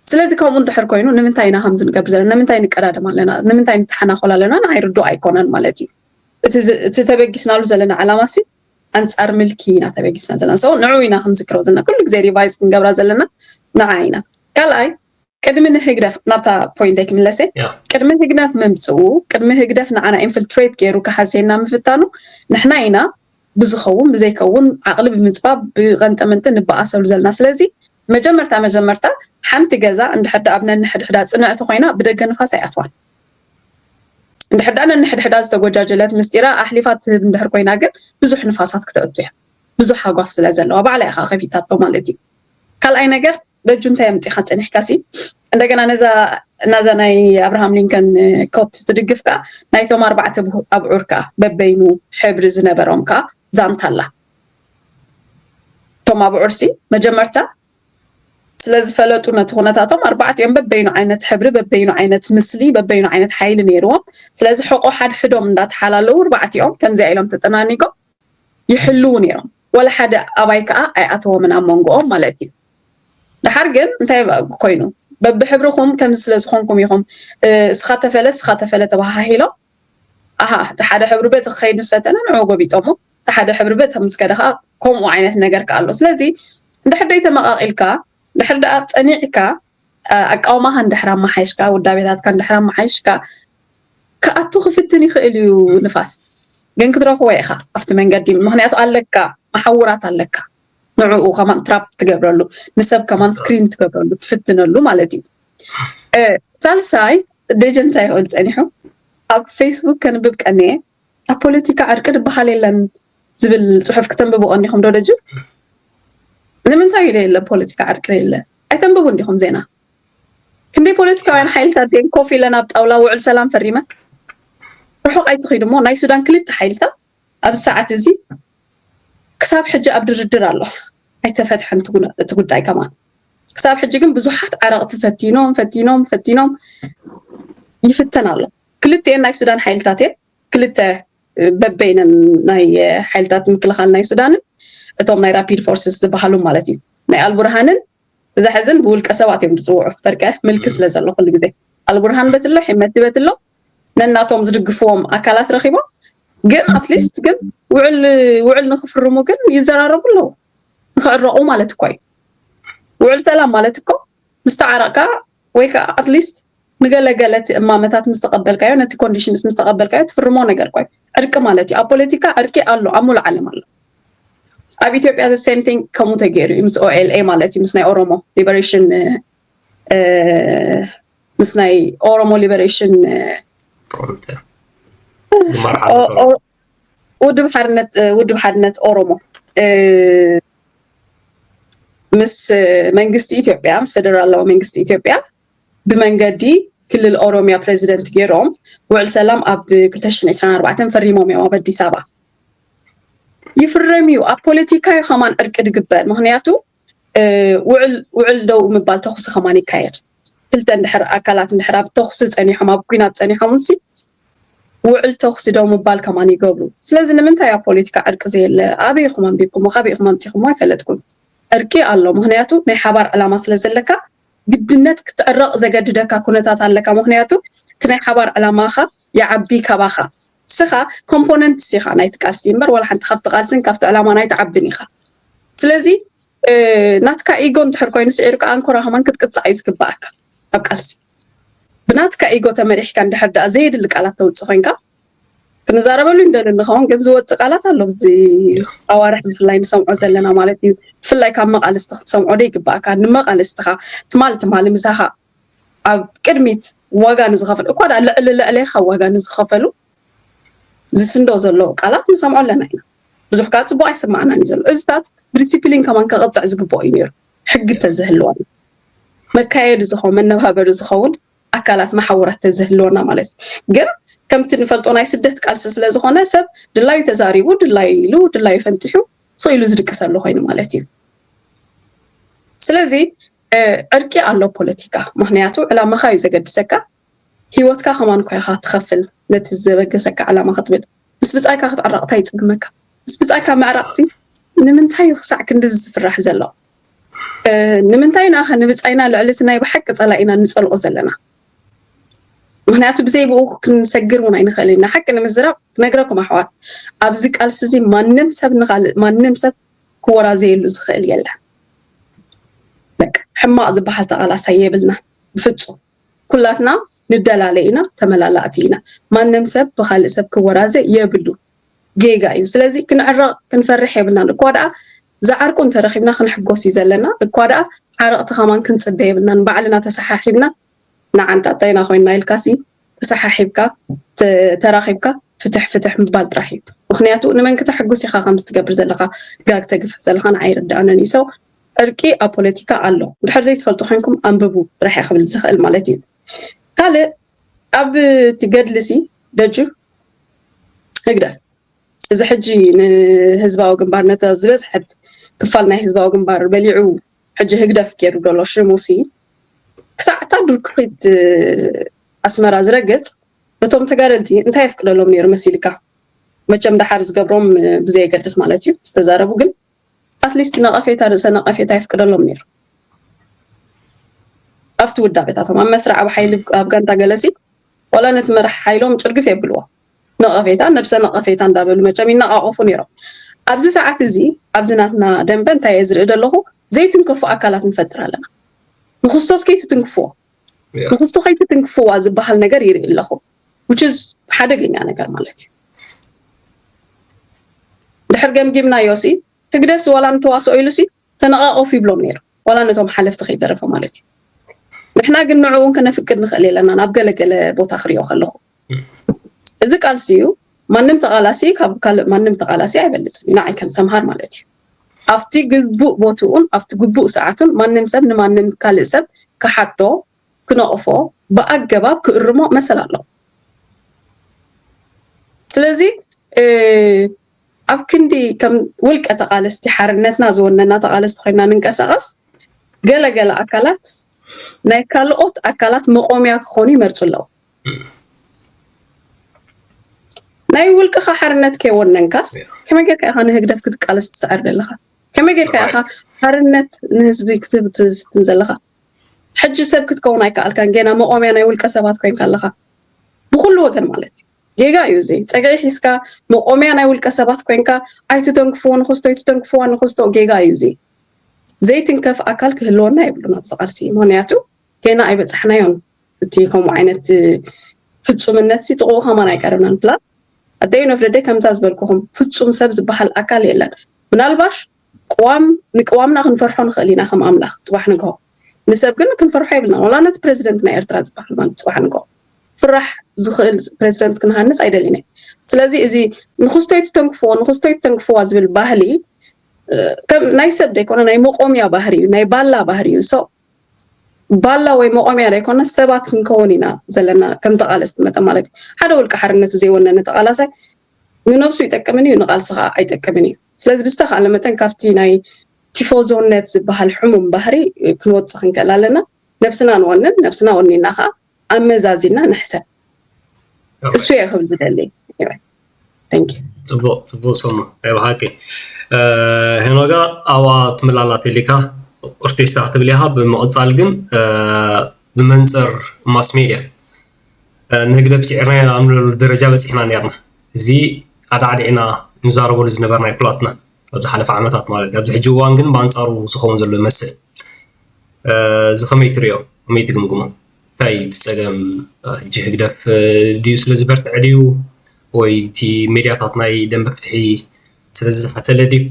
ስለዚ ከምኡ እንድሕር ኮይኑ ንምንታይ ኢና ከምዚ ንገብር ዘለና? ንምንታይ ንቀዳደም ኣለና? ንምንታይ ንተሓናኾል ኣለና? ንዓይ ርዱእ ኣይኮነን ማለት እዩ። እቲ ዝ- እቲ ተበጊስናሉ ዘለና ዓላማ ሲ ኣንጻር ምልኪ ኢና ተበጊስና ዘለና። So ንዑ ኢና ክንዝክሮ ዘለና፣ ኩሉ ግዜ ሪቫይዝ ክንገብራ ዘለና ንዓ ኢና። ካልኣይ ቅድሚ ንህግደፍ ናብታ ፖይንተይ ክምለሰ ያ ቅድሚ ህግደፍ ምምፅኡ ቅድሚ ህግደፍ ንዓና ኢንፍልትሬት ገይሩ ክሓስየና ምፍታኑ ንሕና ኢና ብዝኸውን ብዘይከውን ዓቕሊ ብምፅባብ ብቐንጠመንጢ ንበኣሰሉ ዘለና። ስለዚ መጀመርታ መጀመርታ ሓንቲ ገዛ እንድሕር ደኣ ኣብ ነንሕድሕዳ ፅንዕቲ ኮይና ብደገ ንፋስ ኣይኣትዋን። እንድሕር ደኣ ነንሕድሕዳ ዝተጎጃጀለት ምስጢራ ኣሕሊፋ ትህብ እንድሕር ኮይና ግን ብዙሕ ንፋሳት ክተእቱ እያ። ብዙሕ ሃጓፍ ስለ ዘለዋ ባዕላ ኢኻ ከፊታቶ ማለት እዩ። ካልኣይ ነገር ደጁ እንታይ ኣምፂኻ ፀኒሕካ ሲ እንደገና ነዛ ናዛ ናይ ኣብርሃም ሊንከን ኮት ትድግፍ ከዓ ናይቶም ኣርባዕተ ብሁ- ኣብዑር ከዓ በበይኑ ሕብሪ ዝነበሮም ከዓ ዛንታ ኣላ። እቶም ኣብዑር ሲ መጀመርታ ስለ ዝፈለጡ ነቲ ኩነታቶም ኣርባዕቲኦም በበይኑ ዓይነት ሕብሪ በበይኑ ዓይነት ምስሊ በበይኑ ዓይነት ሓይሊ ነይርዎም። ስለዚ ሕቆ ሓድሕዶም እንዳተሓላለዉ ኣርባዕቲኦም ከምዚኣ ኢሎም ተጠናኒቆም ይሕልዉ ነይሮም። ወላ ሓደ ኣባይ ከዓ ኣይኣተዎምን ኣብ መንጎኦም ማለት እዩ። ድሓር ግን እንታይ ኮይኑ በብሕብርኹም ከምዚ ስለ ዝኾንኩም ኢኹም እ፣ እስኻ ተፈለ እስኻ ተፈለ ተባሃሂሎም ኣሃ እቲ ሓደ ሕብሪ ቤት ክኸይድ ምስ ፈተነ ንዑ ጎቢጦሞ እቲ ሓደ ሕብሪ ቤት ምስ ከደ ከዓ ከምኡ ዓይነት ነገር ከዓ ኣሎ። ስለዚ እንድሕር ደይ ተመቃቂልካ እንድሕር ደኣ ፀኒዕካ እ፣ ኣቃውማኻ እንድሕር ኣመሓይሽካ ውዳቤታትካ እንድሕር ኣመሓይሽካ ክኣቱ ክፍትን ይኽእል እዩ ንፋስ ግን ክትረኽቦ ኢኻ ኣብቲ መንገዲ ምክንያቱ ኣለካ መሓውራት ኣለካ ንዕኡ ከማን ትራፕ ትገብረሉ ንሰብ ከማን ስክሪን ትገብረሉ ትፍትነሉ ማለት እዩ። እ፣ ሳልሳይ ደጀ እንታይ ክብል ፀኒሑ ኣብ ፌስቡክ ከንብብ ቀንየ ኣብ ፖለቲካ ዕርቂ ዝበሃል የለን ዝብል ፅሑፍ ክተንብቡ ቀኒኹም ዶ ደጁ? ንምንታይ እዩ የለ ፖለቲካ ዕርቂ የለ? ኣይተንብቡ እንዲኹም ዜና ክንደይ ፖለቲካውያን ሓይልታት ደን ኮፍ ኢለን ኣብ ጣውላ ውዕል ሰላም ፈሪመን ርሑቕ ኣይትኺዱ እሞ ናይ ሱዳን ክልተ ሓይልታት ኣብዚ ሰዓት እዚ ክሳብ ሕጂ ኣብ ድርድር ኣሎ ኣይተፈትሐን እቲ ጉና- እቲ ጉዳይ ከማን ክሳብ ሕጂ ግን ብዙሓት ዓረቕቲ ፈቲኖም ፈቲኖም ፈቲኖም ይፍተን ኣሎ። ክልተኤን ናይ ሱዳን ሓይልታት እየን ክልተ በበይነን ናይ ሓይልታት ምክልኻል ናይ ሱዳንን እቶም ናይ ራፒድ ፎርስስ ዝበሃሉ ማለት እዩ ናይ ኣልቡርሃንን እዛ ሕዝን ብውልቀ ሰባት እዮም ዝፅውዑ በርቀ ምልኪ ስለ ዘሎ ኩሉ ግዜ ኣልቡርሃን በትሎ ሒመቲ በትሎ ነናቶም ዝድግፍዎም ኣካላት ረኪቦም ግን ኣትሊስት ግን ውዕል ውዕል ንክፍርሙ ግን ይዘራረቡ ኣለዉ ንክዕረቁ ማለት እኮ እዩ ውዕል ሰላም ማለት እኮ ምስ ተዓረቕካ ወይ ከዓ ኣትሊስት ንገለገለ እቲ እማመታት ምስ ተቐበልካዮ ነቲ ኮንዲሽንስ ምስ ተቐበልካዮ ትፍርሞ ነገር እኮ እዩ ዕርቂ ማለት እዩ ኣብ ፖለቲካ ዕርቂ ኣሎ ኣብ ሙሉ ዓለም ኣሎ ኣብ ኢትዮጵያ the same thing ከምኡ ተገይሩ እዩ ምስ ኦኤልኤ ማለት እዩ ምስ ናይ ኦሮሞ ሊበሬሽን ምስ ናይ ኦሮሞ ሊበሬሽን ፕሮንት ኦ- ኦ- ውድብ ሓርነት ውድብ ሓርነት ኦሮሞ ምስ መንግስቲ ኢትዮጵያ ምስ ፌደራላዊ መንግስቲ ኢትዮጵያ ብመንገዲ ክልል ኦሮሚያ ፕሬዚደንት ገይሮም ውዕል ሰላም ኣብ ክልተ ሽሕን ዕስራን ኣርባዕተን ፈሪሞም እዮም ኣብ ኣዲስ ኣበባ ይፍረም እዩ ኣብ ፖለቲካ እዩ ከማን ዕርቂ ዝግበር ምክንያቱ ውዕል ውዕል ደው ምባል ተኩሲ ከማን ይካየድ ክልተ እንድሕር ኣካላት እንድሕር ኣብ ተኩሲ ፀኒሖም ኣብ ኩናት ፀኒሖም ሲ ውዕል ተኩሲ ደው ምባል ከማን ይገብሩ ስለዚ ንምንታይ ኣብ ፖለቲካ ዕርቂ ዘየለ ኣበይ ኢኹም ኣንቢብኩሞ ካበይ ኢኹም ኣምፂኹሞ ኣይፈለጥኩም ዕርቂ ኣሎ ምክንያቱ ናይ ሓባር ዕላማ ስለ ዘለካ ግድነት ክትዕረቕ ዘገድደካ ኩነታት ኣለካ ምክንያቱ እቲ ናይ ሓባር ዕላማኻ ይዓቢ ካባኻ ስኻ ኮምፖነንት ሲኻ ናይቲ ቃልሲ እምበር ዋላ ሓንቲ ካብቲ ቃልስን ካብቲ ዕላማ ናይ ትዓብን ኢኻ ስለዚ ናትካ ኢጎ እንድሕር ኮይኑ ስዒርካ ኣንኮራ ከማን ክትቅፃዕ እዩ ዝግባኣካ ኣብ ቃልሲ ብናትካ ኢጎ ተመሪሕካ እንድሕር ደኣ ዘየድሊ ቃላት ተውፅእ ኮይንካ ክንዛረበሉ እንደሊ ንኸውን ግን ዝወፅእ ቃላት ኣሎ ኣብዚ ኣዋርሕ ብፍላይ ንሰምዖ ዘለና ማለት እዩ ብፍላይ ካብ መቃልስቲ ክትሰምዖ ዶ ይግባእካ ንመቃልስትኻ ትማል ትማሊ ምሳኻ ኣብ ቅድሚት ዋጋ ንዝኸፍል እኳ ዳ ልዕሊ ልዕሌኻ ዋጋ ንዝኸፈሉ ዝስንዶ ዘሎ ቃላት ንሰምዖ ኣለና ኢና ብዙሕ ከዓ ፅቡቅ ኣይስማዕናን እዩ ዘሎ እዚታት ብዲሲፕሊን ከማን ከቐፅዕ ዝግብኦ እዩ ነይሩ ሕጊ ተዝህልወና መካየዲ ዝኸውን መነባበሪ ዝኸውን ኣካላት መሓውራት ተዝህልወና ማለት እዩ ግን ከምቲ ንፈልጦ ናይ ስደት ቃልሲ ስለ ዝኾነ ሰብ ድላዩ ተዛሪቡ ድላዩ ኢሉ ድላዩ ፈንቲሑ ስቕ ኢሉ ዝድቅሰሉ ኮይኑ ማለት እዩ ስለዚ ዕርቂ ኣሎ ፖለቲካ ምክንያቱ ዕላማኻ እዩ ዘገድሰካ ሂወትካ ከማን እኳ ኢኻ ትኸፍል ነቲ ዘበገሰካ ዕላማ ክትብል ምስ ብፃይካ ክትዕረቕ እንታይ ይፅግመካ ምስ ብጻይካ ምዕራቕሲ ንምንታይ እዩ ክሳዕ ክንድዚ ዝፍራሕ ዘሎ? ንምንታይ ኢና ኸ ንብጻይና ልዕሊ እቲ ናይ ብሓቂ ጸላኢና ንጸልኦ ዘለና? ምኽንያቱ ብዘይ ብኡ ክንሰግር እውን ኣይንኽእል ኢና። ሓቂ ንምዝራብ ክነግረኩም ኣሕዋት፣ ኣብዚ ቃልሲ እዚ ማንም ሰብ ንኻልእ ማንም ሰብ ክወራዘየሉ ዝኽእል የለን። በቃ ሕማቕ ዝበሃል ተቓላሳይ የብልና ብፍጹም። ኩላትና ንደላለ ኢና፣ ተመላላእቲ ኢና። ማንም ሰብ ብኻልእ ሰብ ክወራዘ የብሉ፣ ጌጋ እዩ። ስለዚ ክንዕረቕ ክንፈርሕ የብልናን። እኳ ደኣ ዝዓርቁ እንተረኺብና ክንሕጎስ እዩ ዘለና። እኳ ደኣ ዓረቕቲ ከማን ክንጽበ የብልናን። ባዕልና ተሰሓሒብና ንዓንታ እንታይና ኮይንና ኢልካሲ ተሰሓሒብካ ተራኺብካ ፍትሕ ፍትሕ ምባል ጥራሕ እዩ። ምክንያቱ ንመን ክተሕጉስ ኢኻ ከምዚ ትገብር ዘለኻ፣ ጋግ ተግፍሕ ዘለኻ ንዓይ ይርድኣንን እዩ። ሰው ዕርቂ ኣብ ፖለቲካ ኣሎ። ድሕር ዘይትፈልጡ ኮንኩም ኣንብቡ ጥራሕ እየ ክብል ዝኽእል ማለት እዩ። ካልእ ኣብ እቲ ገድሊ ሲ ደጁ ህግደፍ እዚ ሕጂ ንህዝባዊ ግንባር ነታ ዝበዝሐት ክፋል ናይ ህዝባዊ ግንባር በሊዑ ሕጂ ህግደፍ ገይሩ ዘሎ ሽሙ ሲ ክሳዕ እታ ዱርክሪት ኣስመራ ዝረግጽ ነቶም ተጋደልቲ እንታይ የፍቅደሎም ነይሩ መሲልካ? መቸም ደሓር ዝገብሮም ብዘየገድስ ማለት እዩ ዝተዛረቡ፣ ግን ኣትሊስት ነቐፌታ ርእሰ ነቐፌታ የፍቅደሎም ነይሩ። ኣብቲ ውዳቤታቶም ኣብ መስርዕ ኣብ ሓይሊ ኣብ ጋንታ ገለሲ ዋላ ነቲ መራሕ ሓይሎም ጭርግፍ የብልዎ። ነቐፌታ ነብሰ ነቐፌታ እንዳበሉ መቸም ይነቓቐፉ ነይሮም። ኣብዚ ሰዓት እዚ ኣብዚ ናትና ደንበ እንታይ እየ ዝርኢ ዘለኹ? ዘይትንከፉ ኣካላት ንፈጥር ኣለና። ንክስቶስ ከይትትንክፍዎ ንክስቶ ከይትትንክፍዋ ዝበሃል ነገር ይርኢ ኣለኹ። Which is ሓደገኛ ነገር ማለት እዩ። ድሕር ገምጊምናዮ ሲ ህግደፍሲ ዋላ ንተዋስኦ ኢሉ ሲ ተነቓቐፉ ይብሎም ነይሩ፣ ዋላ ነቶም ሓለፍቲ ከይተረፈ ማለት እዩ። ንሕና ግን ንዕኡ እውን ከነፍቅድ ንኽእል የለና። ናብ ገለገለ ቦታ ክሪኦ ከለኹ እዚ ቃልሲ እዩ። ማንም ተቓላሲ ካብ ካልእ ማንም ተቓላሲ ኣይበልፅን እዩ ንዓይ ከም ሰምሃር ማለት እዩ። ኣብቲ ግቡእ ቦትኡን ኣብቲ ግቡእ ሰዓቱን ማንም ሰብ ንማንም ካልእ ሰብ ክሓቶ ክነቕፎ ብኣገባብ ክእርሞ መሰል ኣለዎ። ስለዚ ኣብ ክንዲ ከም ውልቀ ተቓለስቲ ሓርነትና ዝወነና ተቓለስቲ ኮይና ንንቀሳቐስ ገለገለ ኣካላት ናይ ካልኦት ኣካላት መቆምያ ክኾኑ ይመርፁ ኣለዉ። ናይ ውልቅኻ ሓርነት ከይወነንካስ ከመይ ጌርካ ኢኻ ንህግደፍ ክትቃለስ ትስዕር ዘለኻ? ከመይ ጌርካ ኢኻ ሓርነት ንህዝቢ ክትህብ ትፍትን ዘለኻ? ሕጂ ሰብ ክትከውን ኣይከኣልካን፣ ጌና መቆምያ ናይ ውልቀ ሰባት ኮይንካ ኣለኻ። ብኩሉ ወገን ማለት እዩ። ጌጋ እዩ እዚ። ጸግዒ ሒዝካ መቆምያ ናይ ውልቀ ሰባት ኮይንካ ኣይትተንክፍዎ ንክስቶ ኣይትተንክፍዋ ንክስቶ ጌጋ እዩ እዚ። ዘይትንከፍ ኣካል ክህልወና የብሉን ኣብዚ ቃልሲ። ምክንያቱ ጌና ኣይበጻሕናዮን። እቲ ከምኡ ዓይነት ፍጹምነት ሲ ጥቕኡ ከማን ኣይቀረብናን። ፕላስ ኣደይ ነፍረደይ ከምታ ዝበልኩኹም ፍጹም ሰብ ዝበሃል ኣካል የለን። ምናልባሽ ቅዋም ንቅዋምና ክንፈርሖ ንኽእል ኢና ከም ኣምላኽ ጽባሕ ንግሆ። ንሰብ ግን ክንፈርሖ የብልና። ዋላ ነቲ ፕሬዚደንት ናይ ኤርትራ ዝበሃል ማለት ጽባሕ ንግሆ ፍራሕ ዝኽእል ፕሬዚደንት ክንሃንጽ ኣይደሊነ። ስለዚ እዚ ንክስቶይ ትተንክፍዎ ንክስቶይ ትተንክፍዋ ዝብል ባህሊ ከም ናይ ሰብ ደይኮነ ናይ መቆምያ ባህሪ እዩ፣ ናይ ባላ ባህሪ እዩ። ሶ ባላ ወይ መቆምያ ደይኮነ ሰባት ክንከውን ኢና ዘለና ከም ተቃለስቲ መጠን ማለት እዩ። ሓደ ውልቀ ሓርነቱ ዘይወነነ ተቃላሳይ ንነብሱ ይጠቅምን እዩ ንቃልሲ ከዓ ኣይጠቅምን እዩ። ስለዚ ብዝተካለ መጠን ካብቲ ናይ ቲፎዞነት ዝበሃል ሕሙም ባህሪ ክንወፅእ ክንክእል ኣለና። ነብስና ንወንን፣ ነብስና ወኒና ከዓ ኣመዛዚና ንሕሰብ። እሱ እየ ክብል ዝደሊ። Thank you። ፅቡቅ ፅቡቅ ሰሙ ናይ ብሓቂ ሄኖጋ ኣዋ ትምላላት ኢሊካ ኦርቴስታ ክትብል ኢኻ። ብምቕፃል ግን ብመንፅር ማስ ሜድያ ንህግደፍ ስዒርናዮ ኣብ ንብለሉ ደረጃ በፂሕና ነርና። እዚ ኣዳዕዲዕና ንዛረበሉ ዝነበርና ኩላትና ኣብ ዝሓለፈ ዓመታት ማለት እዩ። ኣብዚ ሕጂ እዋን ግን ብኣንፃሩ ዝኸውን ዘሎ ይመስል። እዚ ከመይ ትሪኦ? ከመይ ትግምግሞ? እንታይ እዩ እቲ ፀገም? ሕጂ ህግደፍ ድዩ ስለ ዝበርትዐ ድዩ ወይ እቲ ሜድያታት ናይ ደንበ ፍትሒ ስለዚ ዝሓተለ ድዩ?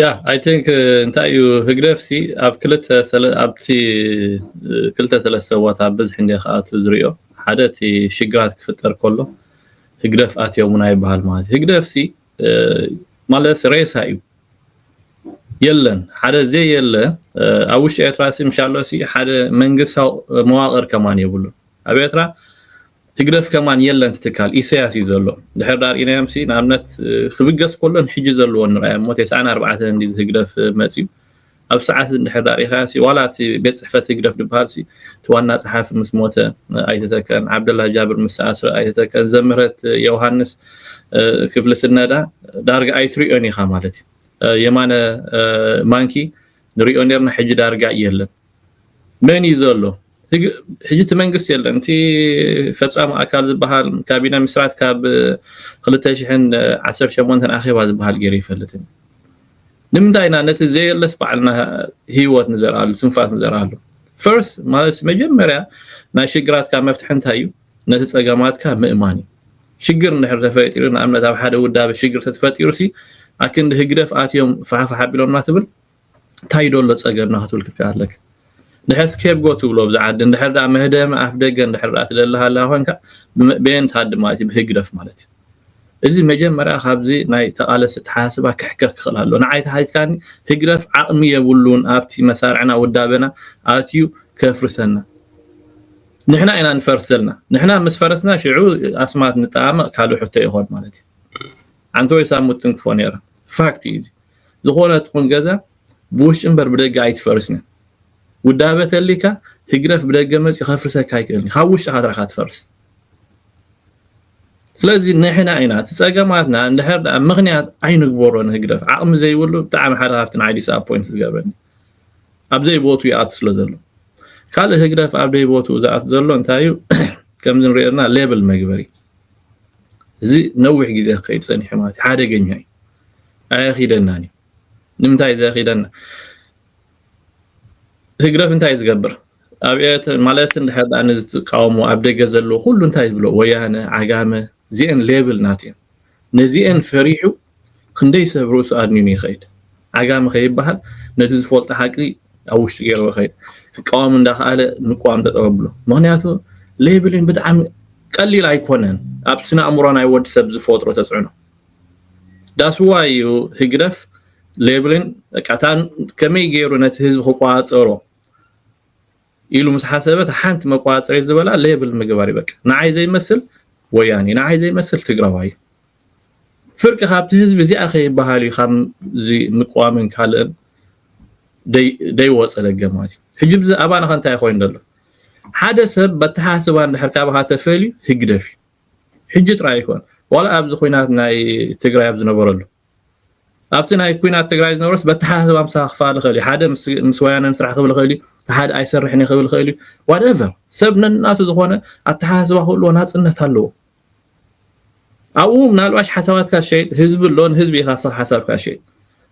ያ I think እንታይ እዩ ህግደፍ ሲ ኣብ ክልተ ኣብቲ ክልተ ሰለስተ ቦታ ብዝሕ እንደ ክኣቱ ዝሪኦ ሓደ እቲ ሽግራት ክፍጠር ከሎ ህግደፍ ኣትዮምና ይበሃል ማለት ህግደፍ ሲ ማለት ሬሳ እዩ የለን ሓደ ዘይ የለ ኣብ ውሽጢ ኤርትራ ሲ ምሻሎ ሲ ሓደ መንግስታዊ መዋቅር ከማን የብሉን ኣብ ኤርትራ ህግደፍ ከማን የለን ትትካል ኢሰያስ እዩ ዘሎ ድሕር ዳር ኢናዮም ሲ ንኣብነት ክብገስ ከሎ ንሕጂ ዘለዎ ንርኣዮ እሞ ተስዓን ኣርባዕተን እንዲ ህግደፍ መፅዩ ኣብ ሰዓት እንድሕር ዳሪኻ ሲ ዋላ እቲ ቤት ጽሕፈት ህግደፍ ዝበሃል ሲ እቲ ዋና ጸሓፊ ምስ ሞተ ኣይተተከን፣ ዓብደላ ጃብር ምስ ተኣስረ ኣይተተከን፣ ዘምህረት ዮሃንስ ክፍሊ ስነዳ ዳርጋ ኣይትሪኦን ኢኻ ማለት እዩ። የማነ ማንኪ ንሪኦ ነርና፣ ሕጂ ዳርጋ የለን። መን እዩ ዘሎ? ሕጂ እቲ መንግስቲ የለን። እቲ ፈጻሚ ኣካል ዝበሃል ካቢነ ምስራት ካብ ክልተ ሽሕን ዓሰርተ ሸሞንተን ኣኼባ ዝበሃል ገይሩ ይፈልጥን። ንምንታይ ኢና ነቲ ዘየለስ በዓልና ህይወት ንዘርኣሉ፣ ትንፋስ ንዘርኣሉ? ፈርስት ማለት መጀመርያ ናይ ሽግራትካ መፍትሒ እንታይ እዩ? ነቲ ጸገማትካ ምእማን እዩ። ሽግር እንድሕር ተፈጢሩ፣ ንኣብነት ኣብ ሓደ ውዳበ ሽግር ተፈጢሩ ሲ ኣክንዲ ህግደፍ ኣትዮም ፋሕፋሕ ኣቢሎምና ትብል እንታይ ዶ ኣሎ ጸገምና ክትብል ክትከኣለክ። ድሕር ስኬፕጎ ትብሎ ኣብዚ ዓዲ፣ እንድሕር ደኣ መህደሚ ኣፍ ደገ እንድሕር ደኣ ትደሊ ሃላ ኮንካ፣ ብመ-፣ ብየን ትሃድም ማለት እዩ፣ ብህግደፍ ማለት እዩ። እዚ መጀመርያ ካብዚ ናይ ተቓለሲ ኣተሓሳስባ ክሕከክ ክኽእል ኣሎ። ንዓይ ተሓቲትካኒ ህግደፍ ዓቕሚ የብሉን ኣብቲ መሳርዕና ውዳበና ኣትዩ ከፍርሰና። ንሕና ኢና ንፈርስ ዘለና። ንሕና ምስ ፈረስና ሽዑ ኣስማት ንጠማመቕ ካልእ ሕቶ ይኾን ማለት እዩ። ኣንተ ወይ ሳሙት ትንክፎ ነይረ። ፋክት እዩ እዚ። ዝኾነ ትኹን ገዛ ብውሽጢ እምበር ብደገ ኣይትፈርስን። ውዳበ ተሊካ ህግደፍ ብደገ መፂኡ ከፍርሰካ ኣይክእልን እዩ። ካብ ውሽጢ ካትራካ ትፈርስ። ስለዚ ንሕና ኢና እቲ ጸገማትና እንድሕር ደኣ ምኽንያት ኣይንግበሮ ንህግደፍ። ዓቕሚ ዘይብሉ ብጣዕሚ ሓደ ካብቲ ንዓይ ዲስኣፖይንት ዝገብረኒ። ኣብ ዘይቦቱ ይኣቱ ስለ ዘሎ። ካልእ ህግደፍ ኣብ ዘይቦቱ ዝኣቱ ዘሎ እንታይ እዩ? ከምዚ ንሪኦ ዘለና ሌብል መግበሪ። እዚ ነዊሕ ግዜ ክኸይድ ጸኒሑ ማለት እዩ። ሓደገኛ እዩ። ኣየኺደናን እዩ። ንምንታይ ዘኺደና? ህግደፍ እንታይ ዝገብር? ኣብ ኤርትራ ማለት እንድሕር ደኣ ነዚ ትቃወሞ ኣብ ደገ ዘለዎ ኩሉ እንታይ ዝብሎ? ወያነ፣ ዓጋመ፣ እዚአን ሌብል ናቱ እየን። ነዚአን ፈሪሑ ክንደይ ሰብ ርእሱ ኣድኒኑ ይኸይድ። ዓጋመ ከይበሃል ነቲ ዝፈልጦ ሓቂ ኣብ ውሽጢ ገይሩ ይኸይድ። ክቃወም እንዳኸኣለ ምቅዋም ተጠበብሎ። ምኽንያቱ ሌብሊን ብጣዕሚ ቀሊል ኣይኮነን። ኣብ ስነ ኣእምሮ ናይ ወዲ ሰብ ዝፈጥሮ ተጽዕኖ። ዳስዋ እዩ ህግደፍ ሌብሊን በቃ እታ ከመይ ገይሩ ነቲ ህዝቢ ክቆጻጸሮ ኢሉ ምስ ሓሰበ፣ እታ ሓንቲ መቆጻጸሪ ዝበላ ሌብል ምግባር እዩ። በቃ ንዓይ ዘይመስል ወያኔ፣ ንዓይ ዘይመስል ትግራዋይ። ፍርቂ ካብቲ ህዝቢ እዚኣ ከይበሃል እዩ ካብ እዚ ምቅዋምን ካልእን ደይ-፣ ደይወፀ ደገ ማለት እዩ። ሕጂ ብዚ ኣባና ከ እንታይ ኮይኑ ዘሎ? ሓደ ሰብ በተሓስባ እንድሕር ካባኻ ተፈልዩ ህግደፍ እዩ። ሕጂ ጥራይ ኣይኮን። ዋላ ኣብዚ ኲናት ናይ ትግራይ ኣብ ዝነበረሉ፣ ኣብቲ ናይ ኲናት ትግራይ ዝነበረስ በተሓሳስባ ምሳኻ ክፋል ይኽእል እዩ። ሓደ ምስ፣ ምስ ወያነ ምስራሕ ክብል ይኽእል እዩ። እቲ ሓደ ኣይሰርሕን እየ ክብል ይኽእል እዩ። ዋትኤቨር። ሰብ ነናቱ ዝኾነ ኣተሓሳስባ ክህልዎ ናጽነት ኣለዎ። ኣብኡ ምናልባሽ ሓሳባትካ ሸይጥ፣ ህዝቢ ኣሎ፣ ንህዝቢ ኢኻ ንስኻ ሓሳብካ ሸይጥ።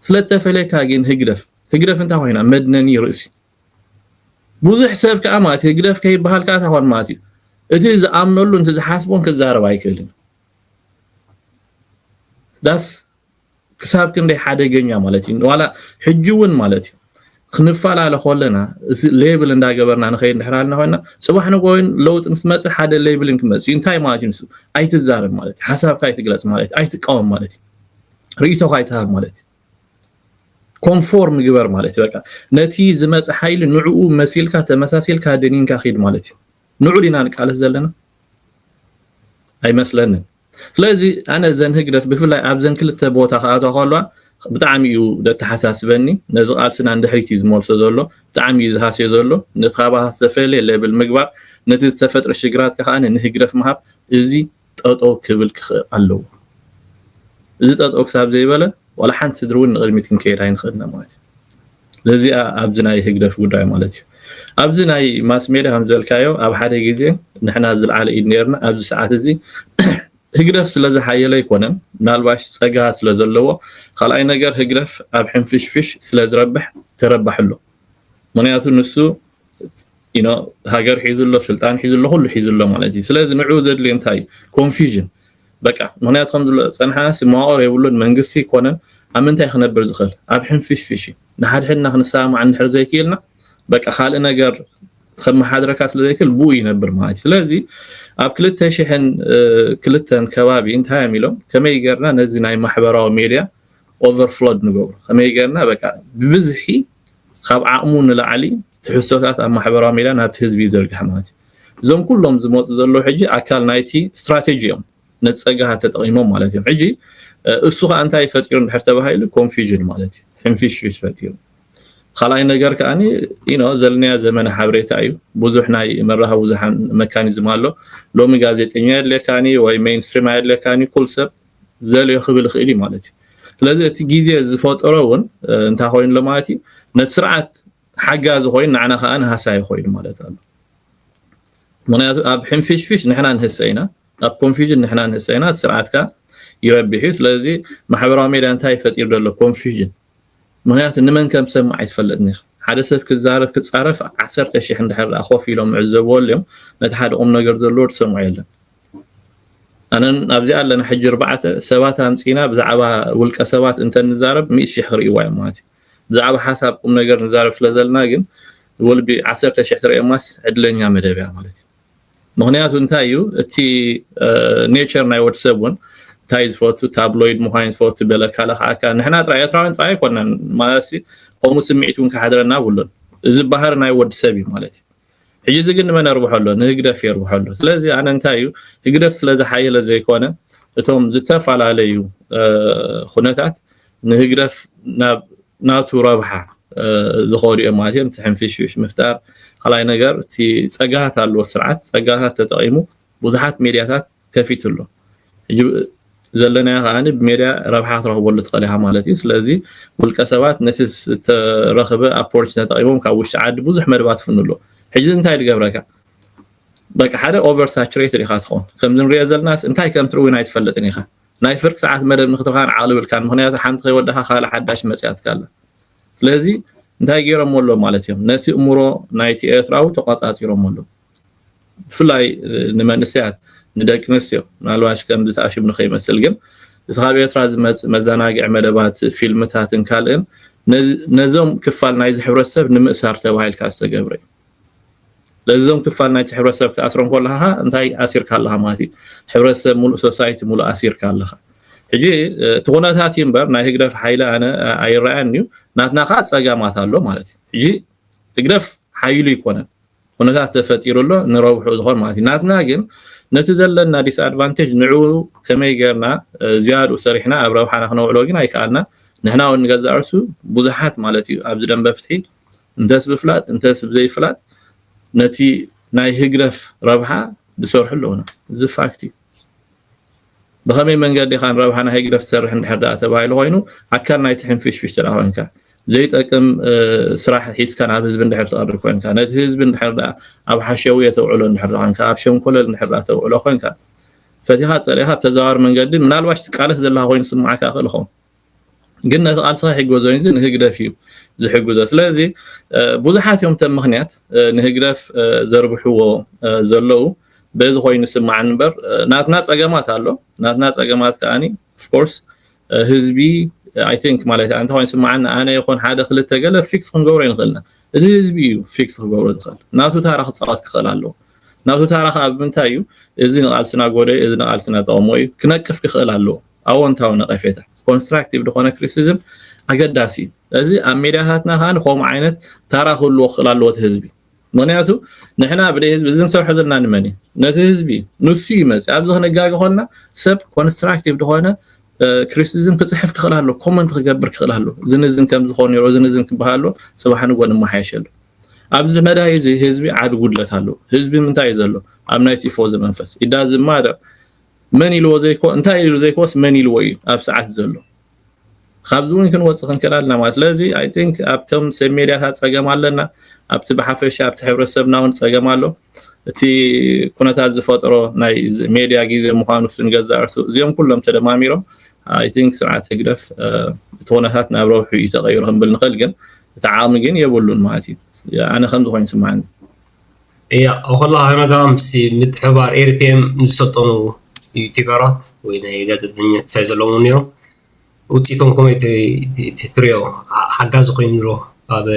ስለ እተፈለየካ ግን ህግደፍ፣ ህግደፍ እንታይ ኮይና? መድነኒ ርእሲ። ብዙሕ ሰብ ከኣ ማለት እዩ፣ ህግደፍ ከይበሃል ከኣ እንታይ ኮን ማለት እዩ? እቲ ዝኣምነሉ፣ እቲ ዝሓስቦን ክዛረብ ኣይክእልን። ዳስ ክሳብ ክንደይ ሓደገኛ ማለት እዩ። ዋላ ሕጂ እውን ማለት እዩ፣ ክንፈላለ ከለና፣ እዚ ሌብል እንዳገበርና ንኸይድ እንድሕር ኣለና ኮይና፣ ጽባሕ ንግሆ እውን ለውጢ ምስ መጸ ሓደ ሌብልን ክመጽእ እዩ። እንታይ ማለት እዩ ንሱ? ኣይትዛረብ ማለት እዩ። ሓሳብካ ኣይትግለጽ ማለት እዩ። ኣይትቃወም ማለት እዩ። ርእይቶኻ ኣይትሃብ ማለት እዩ። ኮንፎርም ግበር ማለት እዩ። በቃ ነቲ ዝመጸ ሓይሊ ንዕኡ መሲልካ፣ ተመሳሲልካ፣ ደኒንካ ኺድ ማለት እዩ። ንዑ ዲና ንቃለስ ዘለና? ኣይመስለንን። ስለዚ ኣነ እዘን ህግደፍ ብፍላይ ኣብዘን ክልተ ቦታ ክኣትዋ ከለዋ ብጣዕሚ እዩ ዘተሓሳስበኒ። ነዚ ቃልስና ንድሕሪት እዩ ዝመልሶ ዘሎ፣ ብጣዕሚ እዩ ዝሃስዮ ዘሎ። ንካባኻ ዝተፈለየ ሌብል ምግባር፣ ነቲ ዝተፈጥረ ሽግራትካ ከኣ ንህግደፍ ምሃብ፣ እዚ ጠጠው ክብል ክኽእል ኣለዎ። እዚ ጠጠው ክሳብ ዘይበለ ዋላ ሓንቲ ስድሪ እውን ንቕድሚት ክንከይድ ኣይንኽእልና ማለት እዩ። ለዚኣ ኣብዚ ናይ ህግደፍ ጉዳይ ማለት እዩ። ኣብዚ ናይ ማስ ሜድያ ከም ዝበልካዮ ኣብ ሓደ ግዜ ንሕና ዝለዓለ ኢድ ነርና። ኣብዚ ሰዓት እዚ ህግደፍ ስለ ዝሓየለ ኣይኮነን፣ ምናልባሽ ጸጋ ስለ ዘለዎ። ካልኣይ ነገር ህግደፍ ኣብ ሕንፍሽፍሽ ስለ ዝረብሕ ተረባሕ ኣሎ። ምኽንያቱ ንሱ you know ሃገር ሒዙ ኣሎ፣ ስልጣን ሒዙ ኣሎ፣ ኩሉ ሒዙ ኣሎ ማለት እዩ። ስለዚ ንዕኡ ዘድልዮ እንታይ እዩ? ኮንፊውዥን በቃ። ምኽንያቱ ከም ዝብሎ ጸንሓናስ መዋቕር የብሉን፣ መንግስቲ ኣይኮነን። ኣብ ምንታይ ክነብር ዝኽእል? ኣብ ሕንፍሽፍሽ እዩ። ንሓድሕድና ክንሰማማዕ እንድሕር ዘይክኢልና በቃ ካልእ ነገር ከመሓድረካ ስለ ዘይክእል ብኡ ይነብር ማለት እዩ። ስለዚ ኣብ ክልተ ሽሕን ክልተን ከባቢ እንታይ እዮም ኢሎም፣ ከመይ ጌርና ነዚ ናይ ማሕበራዊ ሜድያ ኦቨርፍሎድ ንገብሮ፣ ከመይ ጌርና በቃ ብብዝሒ ካብ ዓቕሙ ንላዕሊ ትሕዝቶታት ኣብ ማሕበራዊ ሜድያ ናብቲ ህዝቢ ይዘርግሕ ማለት እዩ። እዞም ኩሎም ዝመፁ ዘለዉ ሕጂ ኣካል ናይቲ ስትራቴጂ እዮም፣ ነቲ ጸጋ ተጠቒሞም ማለት እዮም። ሕጂ እሱ ከዓ እንታይ ፈጢሩ እንድሕር ተባሂሉ ኮንፊውዥን ማለት እዩ፣ ሕንፊሽፊሽ ፈጢሩ። ካልኣይ ነገር ከዓኒ you know ዘለናዮ ዘመነ ሓበሬታ እዩ። ብዙሕ ናይ መራኸቢ ብዙሓን መካኒዝም ኣሎ። ሎሚ ጋዜጠኛ የድልየካን ወይ ሜይንስትሪም ኣየድልየካን፣ ኩሉ ሰብ ዘልዮ ክብል ይኽእል እዩ ማለት እዩ። ስለዚ እቲ ግዜ ዝፈጠሮ እውን እንታይ ኮይኑ ኣሎ ማለት እዩ፣ ነቲ ስርዓት ሓጋዚ ኮይኑ ንዓና ከዓ ንሃሳይ ኮይኑ ማለት ኣሎ። ምክንያቱ ኣብ ሕንፍሽፍሽ ንሕና ንህሰ ኢና፣ ኣብ ኮንፊዥን ንሕና ንህሰ ኢና፣ እቲ ስርዓት ከዓ ይረብሕ እዩ። ስለዚ ማሕበራዊ ሜድያ እንታይ ፈጢሩ ዘሎ ኮንፊዥን፣ ምክንያቱ ንመን ከም ትሰምዕ ኣይትፈልጥን ኢኻ። ሓደ ሰብ ክዛረብ ክፃረፍ ዓሰርተ ሽሕ እንድሕር ደኣ ኮፍ ኢሎም ይዕዘብዎ ኣለዮም፣ ነቲ ሓደ ቁም ነገር ዘለዎ ዝሰምዖ የለን። ኣነን ኣብዚኣ ኣለና ሕጂ ኣርባዕተ ሰባት ኣምፂና ብዛዕባ ውልቀ ሰባት እንተንዛረብ ሚእቲ ሽሕ ክርእይዋ እዮም ማለት እዩ። ብዛዕባ ሓሳብ ቁም ነገር ንዛረብ ስለ ዘለና ግን ወልቢ ዓሰርተ ሽሕ ትርእየማስ ዕድለኛ መደብ እያ ማለት እዩ። ምክንያቱ እንታይ እዩ እቲ ኔቸር ናይ ወዲ ሰብ እውን እንታይ ዝፈቱ ታብሎይድ ምዃን ዝፈቱ በለ ካልእ ከዓ ንሕና ጥራይ ኤርትራውያን ጥራይ ኣይኮናን ማለት ከምኡ ስምዒት እውን ክሓድረና ብሉን። እዚ ባህሪ ናይ ወዲ ሰብ እዩ ማለት እዩ። ሕጂ እዚ ግን ንመን የርብሖ ኣሎ? ንህግደፍ የርብሖ ኣሎ። ስለዚ ኣነ እንታይ እዩ ህግደፍ ስለ ዝሓየለ ዘይኮነ እቶም ዝተፈላለዩ ኩነታት ንህግደፍ ናብ ናቱ ረብሓ ዝኸዱ እዮም ማለት እዮም። እቲ ሕንፍሽፍሽ ምፍጣር ካልኣይ ነገር እቲ ፀጋታት ኣለዎ ስርዓት ፀጋታት ተጠቂሙ ብዙሓት ሜድያታት ከፊቱ ኣሎ። ዘለናዮ ከዓ ብሜድያ ረብሓ ክትረኽበሉ ትኽእል ኢኻ ማለት እዩ። ስለዚ ውልቀ ሰባት ነቲ ዝተረኽበ ኣፖርች ተጠቂሞም ካብ ውሽጢ ዓዲ ብዙሕ መደባት ይፍኑ ኣሎ። ሕጂ እንታይ ዝገብረካ በቃ ሓደ ኦቨር ሳቹሬትድ ኢኻ ትኸውን። ከምዚ ንሪኦ ዘለናስ እንታይ ከም ትርኢ እውን ኣይትፈልጥን ኢኻ። ናይ ፍርቂ ሰዓት መደብ ንክትረኻን ዓቕሊ ብልካን ምክንያቱ ሓንቲ ከይወዳኻ ካልእ ሓዳሽ መፅያትካ ኣላ። ስለዚ እንታይ ገይሮም ኣሎ ማለት እዮም ነቲ እምሮ ናይቲ ኤርትራዊ ተቋፃፂሮም ኣሎ። ብፍላይ ንመንእሰያት ንደቂ ኣንስትዮ ምናልባሽ ከምዚ ተኣሽሙ ንከይመስል ግን እቲ ካብ ኤርትራ ዝመፅእ መዘናግዒ መደባት ፊልምታትን ካልእን ነዞም ክፋል ናይዚ ሕብረተሰብ ንምእሳር ተባሂልካ ዝተገብረ እዩ። ስለዚ እዞም ክፋል ናይቲ ሕብረተሰብ ክትኣስሮም ከለካ እንታይ ኣሲርካ ኣለካ ማለት እዩ? ሕብረተሰብ ሙሉእ ሶሳይቲ ሙሉእ ኣሲርካ ኣለካ። ሕጂ እቲ ኩነታት እዩ እምበር ናይ ህግደፍ ሓይሊ ኣነ ኣይረኣያን እዩ። ናትና ከዓ ፀገማት ኣሎ ማለት እዩ። ሕጂ ህግደፍ ሓይሉ ይኮነን ኩነታት ተፈጢሩ ኣሎ ንረብሑ ዝኮን ማለት እዩ። ናትና ግን ነቲ ዘለና ዲስኣድቫንቴጅ ንዕኡ ከመይ ገርና ዝያድኡ ሰሪሕና ኣብ ረብሓና ክነውዕሎ ግን ኣይከኣልና። ንሕና እውን ንገዛእ ርሱ ብዙሓት ማለት እዩ ኣብዚ ደንበ ፍትሒ እንተስ ብፍላጥ እንተስ ብዘይፍላጥ ነቲ ናይ ህግደፍ ረብሓ ዝሰርሑ ኣለውና። እዚ ፋክት እዩ። ብኸመይ መንገዲ ኻን ረብሓ ናይ ህግደፍ ትሰርሕ እንድሕር ደኣ ተባሂሉ ኮይኑ ኣካል ናይቲ ሕንፍሽፍሽ ተደኣ ኮንካ ዘይጠቅም ስራሕ ሒዝካ ናብ ህዝቢ እንድሕር ትቐርብ ኮንካ ነቲ ህዝቢ እንድሕር ደኣ ኣብ ሓሸውየ ተውዕሎ እንድሕር ደኣ ኮንካ ኣብ ሸንኮለል እንድሕር ደኣ ተውዕሎ ኮንካ ፈቲኻ ጸሊኻ ብተዘዋዋሪ መንገዲ ምናልባሽ ትቃለስ ዘለኻ ኮይኑ ስምዓካ ይኽእል ይኸውን። ግን ነቲ ቃልስኻ ይሕገዞ እንጂ ንህግደፍ እዩ ዝሕግዞ። ስለዚ ብዙሓት እዮም እቶም ምክንያት ንህግደፍ ዘርብሕዎ ዘለዉ በዚ ኮይኑ ስማዓኒ እምበር ናትና ፀገማት ኣሎ። ናትና ፀገማት ከዓኒ ኦፍኮርስ ህዝቢ ኣይ ቲንክ ማለት ኣንተ ኮይኑ ስማዓኒ ኣነ ይኹን ሓደ ክልተ ገለ ፊክስ ክንገብሮ ይንኽእልና። እዚ ህዝቢ እዩ ፊክስ ክገብሮ ዝኽእል ናቱ ታራ ክፃወት ክኽእል ኣለዎ። ናቱ ታራ ከዓ ብምንታይ እዩ እዚ ንቃልስና ጎደ እዚ ንቃልስና ጠቕሞ እዩ ክነቅፍ ክኽእል ኣለዎ። ኣወንታዊ ነቐፌታ ኮንስትራክቲቭ ዝኾነ ክሪቲሲዝም ኣገዳሲ እዩ። እዚ ኣብ ሜድያታትና ከዓ ንከምኡ ዓይነት ታራ ክህልዎ ክኽእል ኣለዎ እቲ ህዝቢ። ምክንያቱ ንሕና ብደይ ህዝቢ እዚ ንሰርሖ ዘለና ንመን እዩ? ነቲ ህዝቢ እዩ። ንሱ እዩ መፅእ ኣብዚ ክንጋገ ከልና ሰብ ኮንስትራክቲቭ ዝኾነ ክሪቲሲዝም ክፅሕፍ ክኽእል ኣሎ፣ ኮመንት ክገብር ክኽእል ኣሎ። ዝንዝን ከም ዝኾን ነይሩ ዝንዝን ክበሃል ኣሎ፣ ፅባሕ ንጎ ንመሓየሸሉ። ኣብዚ መዳይ እዚ ህዝቢ ዓድ ጉድለት ኣለዎ። ህዝቢ ምንታይ እዩ ዘሎ ኣብ ናይ ቲፎ ዝመንፈስ ኢዳ ዝማደር መን ኢልዎ ዘይኮ እንታይ ኢሉ ዘይኮስ መን ኢልዎ እዩ ኣብ ሰዓት ዘሎ። ካብዚ እውን ክንወፅእ ክንክእል ኣለና ማለት ስለዚ ኣይ ቲንክ ኣብቶም ሰብ ሜድያታት ፀገም ኣለና። ኣብቲ ብሓፈሻ ኣብቲ ሕብረተሰብና እውን ፀገም ኣሎ። እቲ ኩነታት ዝፈጥሮ ናይ ሜድያ ግዜ ምዃኑ እሱ ንገዛእ ርሱ እዚኦም ኩሎም ተደማሚሮም ኣይ ቲንክ ስርዓት ህግደፍ እቲ ኩነታት ናብ ረብሑ እዩ ተቐይሩ ክንብል ንኽእል ግን እቲ ዓቕሚ ግን የብሉን ማለት እዩ። ኣነ ከምዚ ኮይኑ ይስምዓኒ። እያ ኣብ ከለካ ከነጋ ምስ ምትሕባር ኤርፒኤም ዝሰልጠኑ ዩቲበራት ወይ ናይ ጋዜጠኛት ሳይ ዘለዎም ነይሮም ውፅኢቶም ከመይ ትሪኦ ሓጋዚ ኮይኑ ዶ ኣብ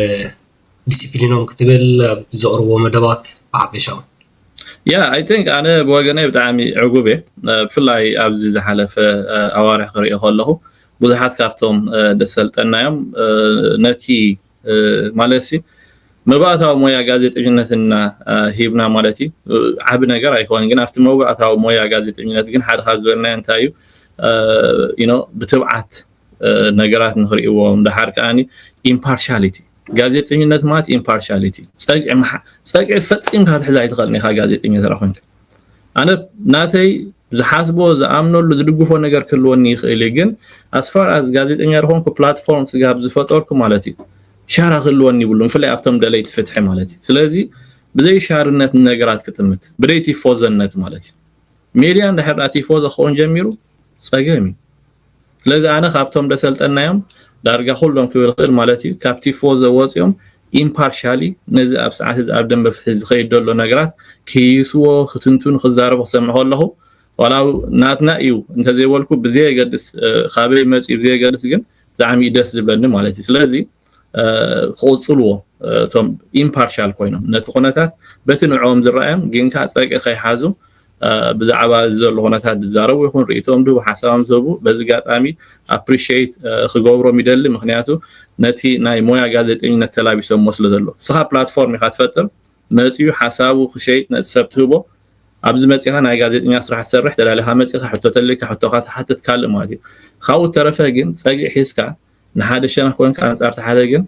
ዲሲፕሊኖም ክትብል ኣብ ዘቕርቦ መደባት ብሓፈሻ ያ ኣይ ቲንክ ኣነ ብወገነይ ብጣዕሚ ዕጉብ እየ ብፍላይ ኣብዚ ዝሓለፈ ኣዋርሕ ክሪኦ ከለኹ ብዙሓት ካብቶም ደሰልጠናዮም ነቲ ማለት ሲ መባእታዊ ሞያ ጋዜጠኝነትና ሂብና ማለት እዩ ዓቢ ነገር ኣይኮን ግን ኣብቲ መባእታዊ ሞያ ጋዜጠኝነት ግን ሓደ ካብ ዝበልናዮ እንታይ እዩ ብትብዓት ነገራት ንክርእይዎም ደሓር ከዓኒ ኢምፓርሻሊቲ ጋዜጠኝነት ማለት ኢምፓርሻሊቲ፣ ጸግዒ ፈጺምካ ክትሕዝ ኣይትኽእልን ኢኻ። ጋዜጠኛ ተራ ኮንካ ኣነ ናተይ ዝሓስቦ ዝኣምነሉ ዝድግፎ ነገር ክህልወኒ ይኽእል እዩ፣ ግን ኣስፋር ኣዝ ጋዜጠኛ ዝኾንኩ ፕላትፎርም ስጋብ ዝፈጠርኩ ማለት እዩ ሻራ ክህልወኒ ይብሉን፣ ብፍላይ ኣብቶም ደለይቲ ፍትሒ ማለት እዩ። ስለዚ ብዘይ ሻርነት ንነገራት ክጥምት፣ ብደይ ቲፎዘነት ማለት እዩ። ሜድያ እንድሕር ቲፎዘ ክኸውን ጀሚሩ ጸገም እዩ። ስለዚ ኣነ ካብቶም ደሰልጠናዮም ዳርጋ ኩሎም ክብል ክእል ማለት እዩ፣ ካብ ቲፎዘ ወፂኦም ኢምፓርሻሊ ነዚ ኣብ ሰዓት እዚ ኣብ ደንበ ፍትሒ ዝኸይድ ዘሎ ነገራት ክይስዎ፣ ክትንትኑ፣ ክዛረቡ ክሰምዕ ከለኹ ዋላ ናትና እዩ እንተዘይበልኩ ብዘየገድስ፣ ካበይ መፅኡ ብዘየገድስ ግን ብጣዕሚ ደስ ዝብለኒ ማለት እዩ። ስለዚ ክቕፅልዎ እቶም ኢምፓርሻል ኮይኖም ነቲ ኩነታት በቲ ንዕኦም ዝረኣዮም ግን ከዓ ፀግዒ ከይሓዙ ብዛዕባ ዘሎ ኩነታት ዝዛረቡ ይኹን ርእይቶም ዝህቡ ሓሳቦም ዝህቡ በዚ ጋጣሚ ኣፕሪሽት ክገብሮም ይደሊ። ምክንያቱ ነቲ ናይ ሞያ ጋዜጠኝነት ተላቢሶሞ ስለ ዘሎ እስኻ ፕላትፎርም ኢኻ ትፈጥር መፂኡ ሓሳቡ ክሸይጥ ነቲ ሰብ ትህቦ ኣብዚ መፂኻ ናይ ጋዜጠኛ ስራሕ ትሰርሕ ተዳሊኻ መፂኻ ሕቶ ተልካ ሕቶካ ትሓትት ካልእ ማለት እዩ። ካብኡ ተረፈ ግን ፀግዒ ሒዝካ ንሓደ ሸነኽ ኮንካ ኣንፃር ተሓደ ግን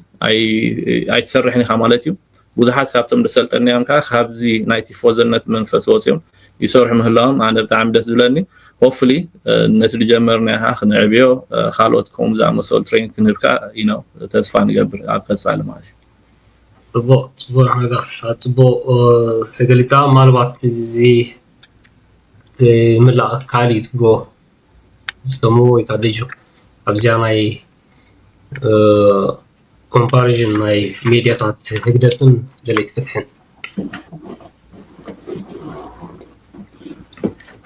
ኣይትሰርሕን ኢኻ ማለት እዩ። ብዙሓት ካብቶም ደሰልጠናዮም ከዓ ካብዚ ናይ ቲፎዘነት መንፈስ ወፂኦም ይሰርሑ ምህላዎም ኣነ ብጣዕሚ ደስ ዝብለኒ። ሆፍሊ ነቲ ዝጀመርናዮ ከዓ ክነዕብዮ ካልኦት ከምኡ ዝኣመሰሉ ትሬኒንግ ክንህብ ከዓ ኢኖ ተስፋ ንገብር ኣብ ቀፃሊ ማለት እዩ። ፅቡቅ ፅቡቅ ሓመዳ ፅቡቅ ተገሊፃ። ምናልባት እዚ ምላእ ካልእ ትብሎ ዝሰሙ ወይ ከዓ ደጁ ኣብዚኣ ናይ ኮምፓሪዥን ናይ ሜድያታት ህግደፍን ደለይቲ ፍትሕን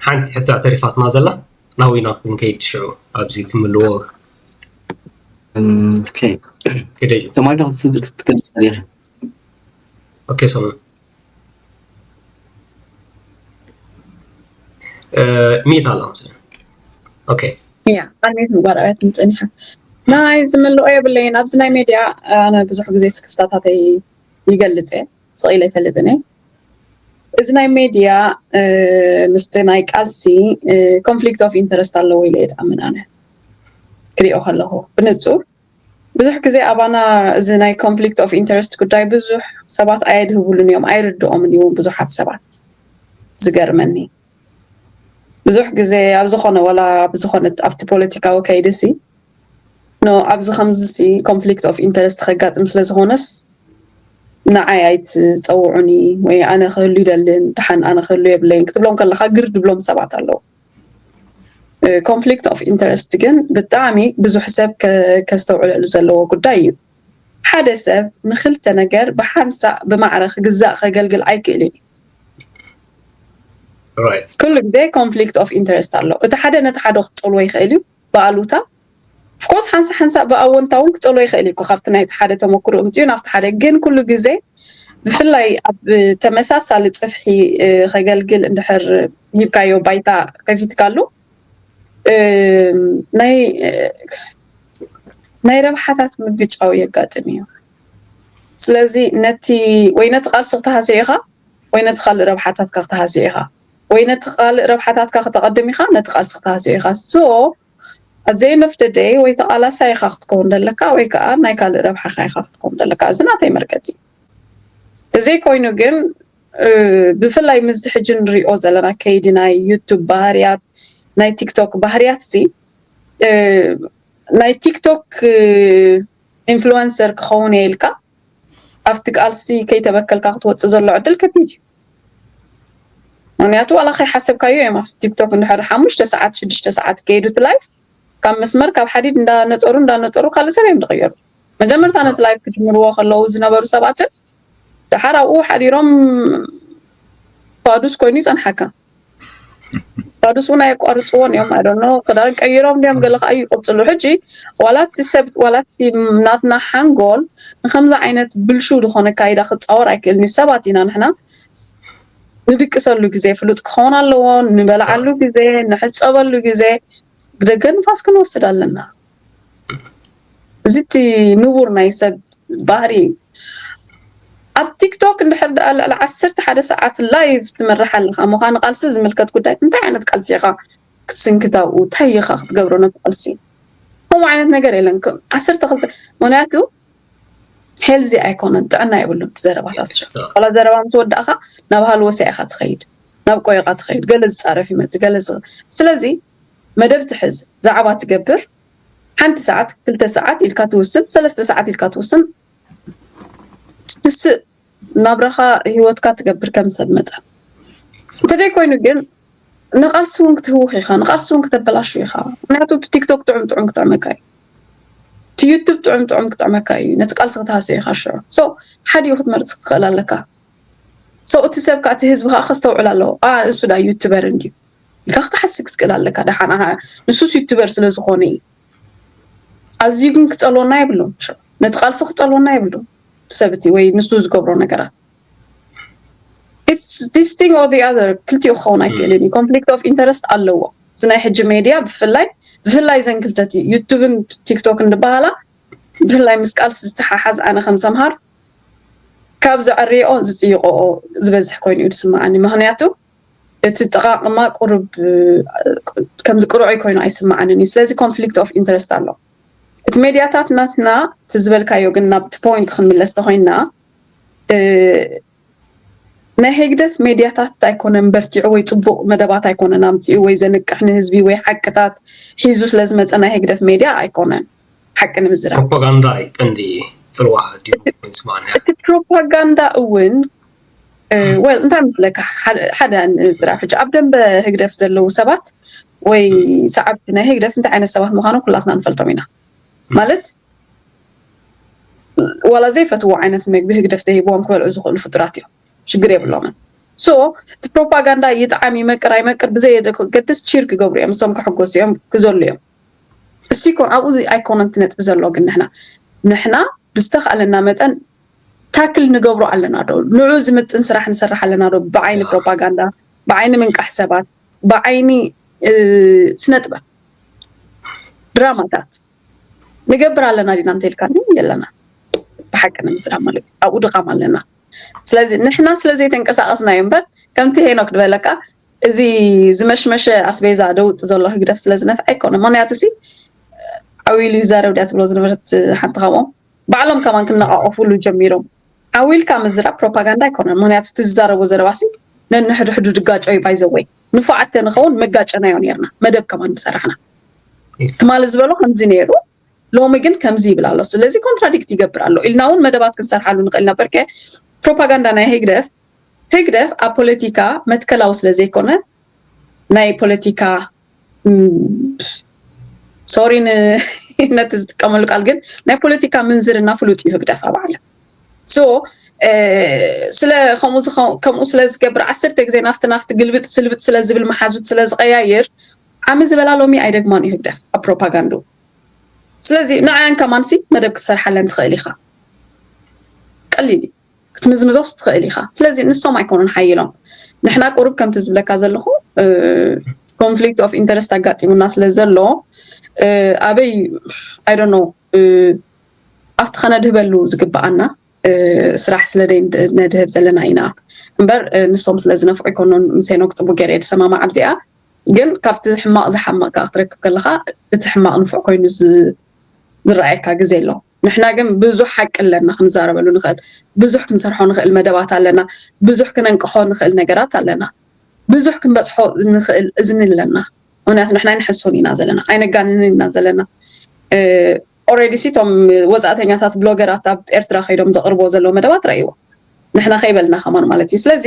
ሓንቲ ሕቶ ተሪፋትና ዘላ ናዊና ክንከይድ ሽዑ ኣብዚ ትምልዎ ተማሪና ክትገልፅ ሪኢኻ ኦኬ ሰሙ ሚት ኣላ መስለኝ ኦኬ ያ ኣልሜት ምግባር ኣብያ ትምፅእኒ ኢኻ ናይ ዝምልኦ የብለይን ኣብዚ ናይ ሜድያ ኣነ ብዙሕ ግዜ ስክፍታታተይ ይገልፅ እየ ስቕ ኢለ ኣይፈልጥን እየ እዚ ናይ ሜድያ ምስቲ ናይ ቃልሲ ኮንፍሊክት ኦፍ ኢንተረስት ኣለዎ ኢለ እየ ድኣምን ኣነ ክሪኦ ከለኹ ብንፁር ብዙሕ ግዜ ኣባና እዚ ናይ ኮንፍሊክት ኦፍ ኢንተረስት ጉዳይ ብዙሕ ሰባት ኣየድህብሉን እዮም ኣይርድኦምን እውን ብዙሓት ሰባት ዝገርመኒ ብዙሕ ግዜ ኣብ ዝኾነ ዋላ ብዝኾነት ኣብቲ ፖለቲካዊ ከይድሲ ኖ ኣብዚ ከምዚ ኮንፍሊክት ኦፍ ኢንተረስት ከጋጥም ስለ ዝኾነስ ንዓይ ኣይትፀውዑኒ ወይ ኣነ ክህሉ ይደልን ድሓን ኣነ ክህሉ የብለይን ክትብሎም ከለካ ግር ድብሎም ሰባት ኣለዉ ኮንፍሊክት ኦፍ ኢንተረስት ግን ብጣዕሚ ብዙሕ ሰብ ከስተውዕለሉ ዘለዎ ጉዳይ እዩ ሓደ ሰብ ንክልተ ነገር ብሓንሳእ ብማዕረ ክግዛእ ከገልግል ኣይክእልን እዩ ኩሉ ግዜ ኮንፍሊክት ኦፍ ኢንተረስት ኣሎ እቲ ሓደ ነቲ ሓደ ክፀልዎ ይኽእል እዩ ብኣሉታ ኦፍኮርስ ሓንሳ ሓንሳ ብኣወንታ እውን ክፀሎ ይኽእል እዩ ካብቲ ናይቲ ሓደ ተመክሮ እምፅኡ ናብቲ ሓደ ግን ኩሉ ግዜ ብፍላይ ኣብ ተመሳሳሊ ፅፍሒ ከገልግል እንድሕር ሂብካዮ ባይታ ከፊትካሉ ናይ ናይ ረብሓታት ምግጫው የጋጥም እዩ ስለዚ ነቲ ወይ ነቲ ቃልሲ ክትሃስዮ ኢኻ ወይ ነቲ ካልእ ረብሓታትካ ክትሃስዮ ኢኻ ወይ ነቲ ካልእ ረብሓታትካ ከተቐድም ኢኻ ነቲ ቃልሲ ክትሃስዮ ኢኻ so at the end of the day ወይ ተቓላሳይ ኢኻ ክትከውን ዘለካ ወይ ከዓ ናይ ካልእ ረብሓኻ ኢኻ ክትከውን ዘለካ እዚ ናተይ መርገፂ ተዘይኮይኑ ግን ብፍላይ ምስዚ ሕጂ ንሪኦ ዘለና ከይዲ ናይ ዩቱብ ባህርያት ናይ ቲክቶክ ባህርያት ሲ ናይ ቲክቶክ ኢንፍሉንሰር ክኸውን እየ ኢልካ ኣብቲ ቃልሲ ከይተበከልካ ክትወፅእ ዘሎ ዕድል ከቢድ እዩ ምክንያቱ ዋላ ከይሓሰብካዮ እዮም ኣብቲ ቲክቶክ እንድሕር ሓሙሽተ ሰዓት ሽዱሽተ ሰዓት ከይዱ እቲ ላይፍ ካብ መስመር ካብ ሓዲድ እንዳነጠሩ እንዳነጠሩ ካልእ ሰብ እዮም ዝቕየሩ መጀመርታ ነቲ ላይፍ ክጅምርዎ ከለዉ ዝነበሩ ሰባትን ደሓር ኣብኡ ሓዲሮም ፋዱስ ኮይኑ ይፀንሓካ ፋዱስ እውን ኣየቋርፅዎን እዮም ኣደኖ ክዳን ቀይሮም ድዮም ገለ ከዓ ይቅፅሉ ሕጂ ዋላቲ ሰብ ዋላቲ ናትና ሓንጎል ንከምዚ ዓይነት ብልሹ ዝኾነ ካይዳ ክፃወር ኣይክእልን እዩ ሰባት ኢና ንሕና ንድቅሰሉ ግዜ ፍሉጥ ክኸውን ኣለዎ ንበልዓሉ ግዜ ንሕፀበሉ ግዜ ብደገ ንፋስ ክንወስድ ኣለና እዚ እቲ ንቡር ናይ ሰብ ባህሪ እዩ ኣብ ቲክቶክ እንድሕር ደኣ ልዕሊ ዓሰርተ ሓደ ሰዓት ላይቭ ትመርሕ ኣለኻ ምዃኑ ቃልሲ ዝምልከት ጉዳይ እንታይ ዓይነት ቃልሲ ኢኻ ክትስንክት ኣብኡ እንታይ ኢኻ ክትገብሮ ነቲ ቃልሲ ከምኡ ዓይነት ነገር የለን ዓሰርተ ክልተ ምክንያቱ ሄልዚ ኣይኮነን፣ ጥዕና የብሉን እቲ ዘረባታት። ዋላ ዘረባ ምስ ወዳእካ ናብ ሃልወሳ ኢኻ ትኸይድ፣ ናብ ቆይቓ ትኸይድ፣ ገለ ዝፃረፍ ይመፅእ፣ ገለ ስለዚ መደብ ትሕዝ፣ ዛዕባ ትገብር፣ ሓንቲ ሰዓት ክልተ ሰዓት ኢልካ ትውስን፣ ሰለስተ ሰዓት ኢልካ ትውስን፣ ትስእ ናብራኻ ህይወትካ ትገብር ከም ሰብ መጠን። እንተደይ ኮይኑ ግን ንቃልሲ እውን ክትህውኽ ኢኻ፣ ንቃልሲ እውን ክተበላሹ ኢኻ። ምክንያቱ እቲ ቲክቶክ ጥዑም ጥዑም ክጥዕመካ እዩ፣ እቲ ዩቱብ ጥዑም ጥዑም ክጥዕመካ እዩ፣ ነቲ ቃልሲ ክትሃስዮ ኢኻ። ሽዑ ሶ ሓዲኡ ክትመርፅ ክትኽእል ኣለካ። ሶ እቲ ሰብ ከዓ እቲ ህዝቢ ከዓ ከስተውዕል ኣለዎ። ኣ እሱ ዳ ዩቱበር እንድዩ ኢልካ ክትሓስብ ክትክእል ኣለካ። ደሓን ኣሃ ንሱስ ዩቱበር ስለ ዝኾነ እዩ። ኣዝዩ ግን ክፀልወና የብሉን። ነቲ ቃልሲ ክፀልወና የብሉን። ሰብቲ ወይ ንሱ ዝገብሮ ነገራት this thing or the other ክልቲኡ ክኸውን ኣይክእልን እዩ። ኮንፍሊክት ኦፍ ኢንተረስት ኣለዎ። እዚ ናይ ሕጂ ሜድያ ብፍላይ ብፍላይ ዘን ክልተ ዩቱብን ቲክቶክን ዝበሃላ ብፍላይ ምስ ቃልሲ ዝተሓሓዝ ኣነ ከም ሰምሃር ካብ ዘዕርየኦ ዝፅይቆኦ ዝበዝሕ ኮይኑ እዩ ዝስምዓኒ። ምክንያቱ እቲ ጠቓቕማ ቁሩብ ከምዚ ቅሩዕይ ኮይኑ ኣይስምዓንን እዩ። ስለዚ ኮንፍሊክት ኦፍ ኢንተረስት ኣሎ። እቲ ሜድያታት ናትና እቲ ዝበልካዮ ግን ናብቲ ፖይንት ክንምለስ ተኮይንና ናይ ህግደፍ ሜድያታት ኣይኮነን በርቲዑ ወይ ፅቡቕ መደባት ኣይኮነን ኣምፂኡ ወይ ዘንቅሕ ንህዝቢ ወይ ሓቅታት ሒዙ ስለዝመፀ ናይ ህግደፍ ሜድያ ኣይኮነን። ሓቂ ንምዝራብ ፕሮፓጋንዳ እዩ ቀንዲ ፅልዋ ድዩ ስማዕና እቲ ፕሮፓጋንዳ እውን ወል እንታይ መስለካ ሓደ ንዝራብ ሕጂ ኣብ ደንበ ህግደፍ ዘለዉ ሰባት ወይ ሰዓብቲ ናይ ህግደፍ እንታይ ዓይነት ሰባት ምዃኖም ኩላትና ንፈልጦም ኢና። ማለት ዋላ ዘይፈትዎ ዓይነት መግቢ ህግደፍ ተሂብዎም ክበልዑ ዝኽእሉ ፍጡራት እዮም። ሽግር የብሎምን። ሶ እቲ ፕሮፓጋንዳ ይጥዓም ይመቅር ኣይመቅር ብዘየገድስ ቺር ክገብሩ እዮም። እሶም ክሕጎሱ እዮም ክዘሉ እዮም። እሲ ኮን ኣብኡ ኣይኮነን እቲ ነጥቢ ዘሎ ግን ንሕና ንሕና ብዝተኻእለና መጠን ታክል ንገብሮ ኣለና ዶ? ንዑ ዝምጥን ስራሕ ንሰርሕ ኣለና ዶ? ብዓይኒ ፕሮፓጋንዳ፣ ብዓይኒ ምንቃሕ ሰባት፣ ብዓይኒ ስነጥበብ፣ ድራማታት ንገብር ኣለና ዲና እንተልካኒ የለና። ብሓቂ ንምስራ ማለት ኣብኡ ድኻም ኣለና። ስለዚ ንሕና ስለዘይተንቀሳቀስና እዩ እምበር ከምቲ ሄኖክ ዝበለካ እዚ ዝመሽመሸ ኣስቤዛ ደውጥ ዘሎ ህግደፍ ስለ ዝነፍዐ ኣይኮነ። ምክንያቱ ሲ ዓው ኢሉ ይዛረብ ድያ ትብሎ ዝነበረት ሓንቲ ካብኦም ባዕሎም ከማን ክነቃቀፉሉ ጀሚሮም። ዓው ኢልካ ምዝራብ ፕሮፓጋንዳ ኣይኮነን። ምክንያቱ እቲ ዝዛረቦ ዘረባ ሲ ነንሕድሕዱ ድጋጮ እዩ። ባይዘወይ ንፉዓት ተንኸውን መጋጨናዮ ነርና መደብ ከማን ብሰራሕና ትማሊ ዝበሎ ከምዚ ነይሩ ሎሚ ግን ከምዚ ይብል ኣሎ። ስለዚ ኮንትራዲክት ይገብር ኣሎ ኢልና እውን መደባት ክንሰርሓሉ ንኽእል ኢና። በርከ ፕሮፓጋንዳ ናይ ህግደፍ ህግደፍ ኣብ ፖለቲካ መትከላዊ ስለ ዘይኮነ ናይ ፖለቲካ ሶሪ ነቲ ዝጥቀመሉ ቃል ግን ናይ ፖለቲካ ምንዝርና ፍሉጥ እዩ ህግደፍ ኣብ ዓለም ሶ ስለ ከምኡ ከምኡ ስለ ዝገብር ዓሰርተ ግዜ ናፍቲ ናፍቲ ግልብጥ ስልብጥ ስለ ዝብል መሓዙት ስለ ዝቀያይር ዓሚ ዝበላ ሎሚ ኣይደግማን እዩ ህግደፍ ኣብ ፕሮፓጋንዱ። ስለዚ ንዓን ከማንሲ መደብ ክትሰርሓለን ትኽእል ኢኻ። ቀሊል ክትምዝምዞስ ትኽእል ኢኻ። ስለዚ ንሶም ኣይኮኑን ሓይሎም። ንሕና ቁሩብ ከምቲ ዝብለካ ዘለኹ ኮንፍሊክት ኦፍ ኢንተረስት ኣጋጢሙና ስለ ዘሎ ኣበይ ኣይ ዶንት ኖ ኣብቲ ከነድህበሉ ዝግብኣና ስራሕ ስለ ነድህብ ዘለና ኢና እምበር ንሶም ስለ ዝነፍዑ ኣይኮኑን። ምስ ሄኖክ ፅቡቅ ገይረ እየ ዝሰማማዕ ኣብዚኣ። ግን ካብቲ ሕማቕ ዝሓመቕ ከዓ ክትረክብ ከለካ እቲ ሕማቕ ንፉዕ ኮይኑ ዝረኣየካ ግዜ ኣሎ። ንሕና ግን ብዙሕ ሓቂ ኣለና ክንዛረበሉ ንኽእል፣ ብዙሕ ክንሰርሖ ንኽእል መደባት ኣለና፣ ብዙሕ ክነንቅሖ ንኽእል ነገራት ኣለና፣ ብዙሕ ክንበፅሖ ንኽእል እዝኒ ኣለና። ምክንያቱ ንሕና ኣይንሕሱን ኢና ዘለና፣ ኣይነጋንንን ኢና ዘለና። ኦሬዲ ሲ እቶም ወፃእተኛታት ብሎገራት ኣብ ኤርትራ ከይዶም ዘቕርቦ ዘለዎ መደባት ረእይዎ ንሕና ከይበልና ከማን ማለት እዩ። ስለዚ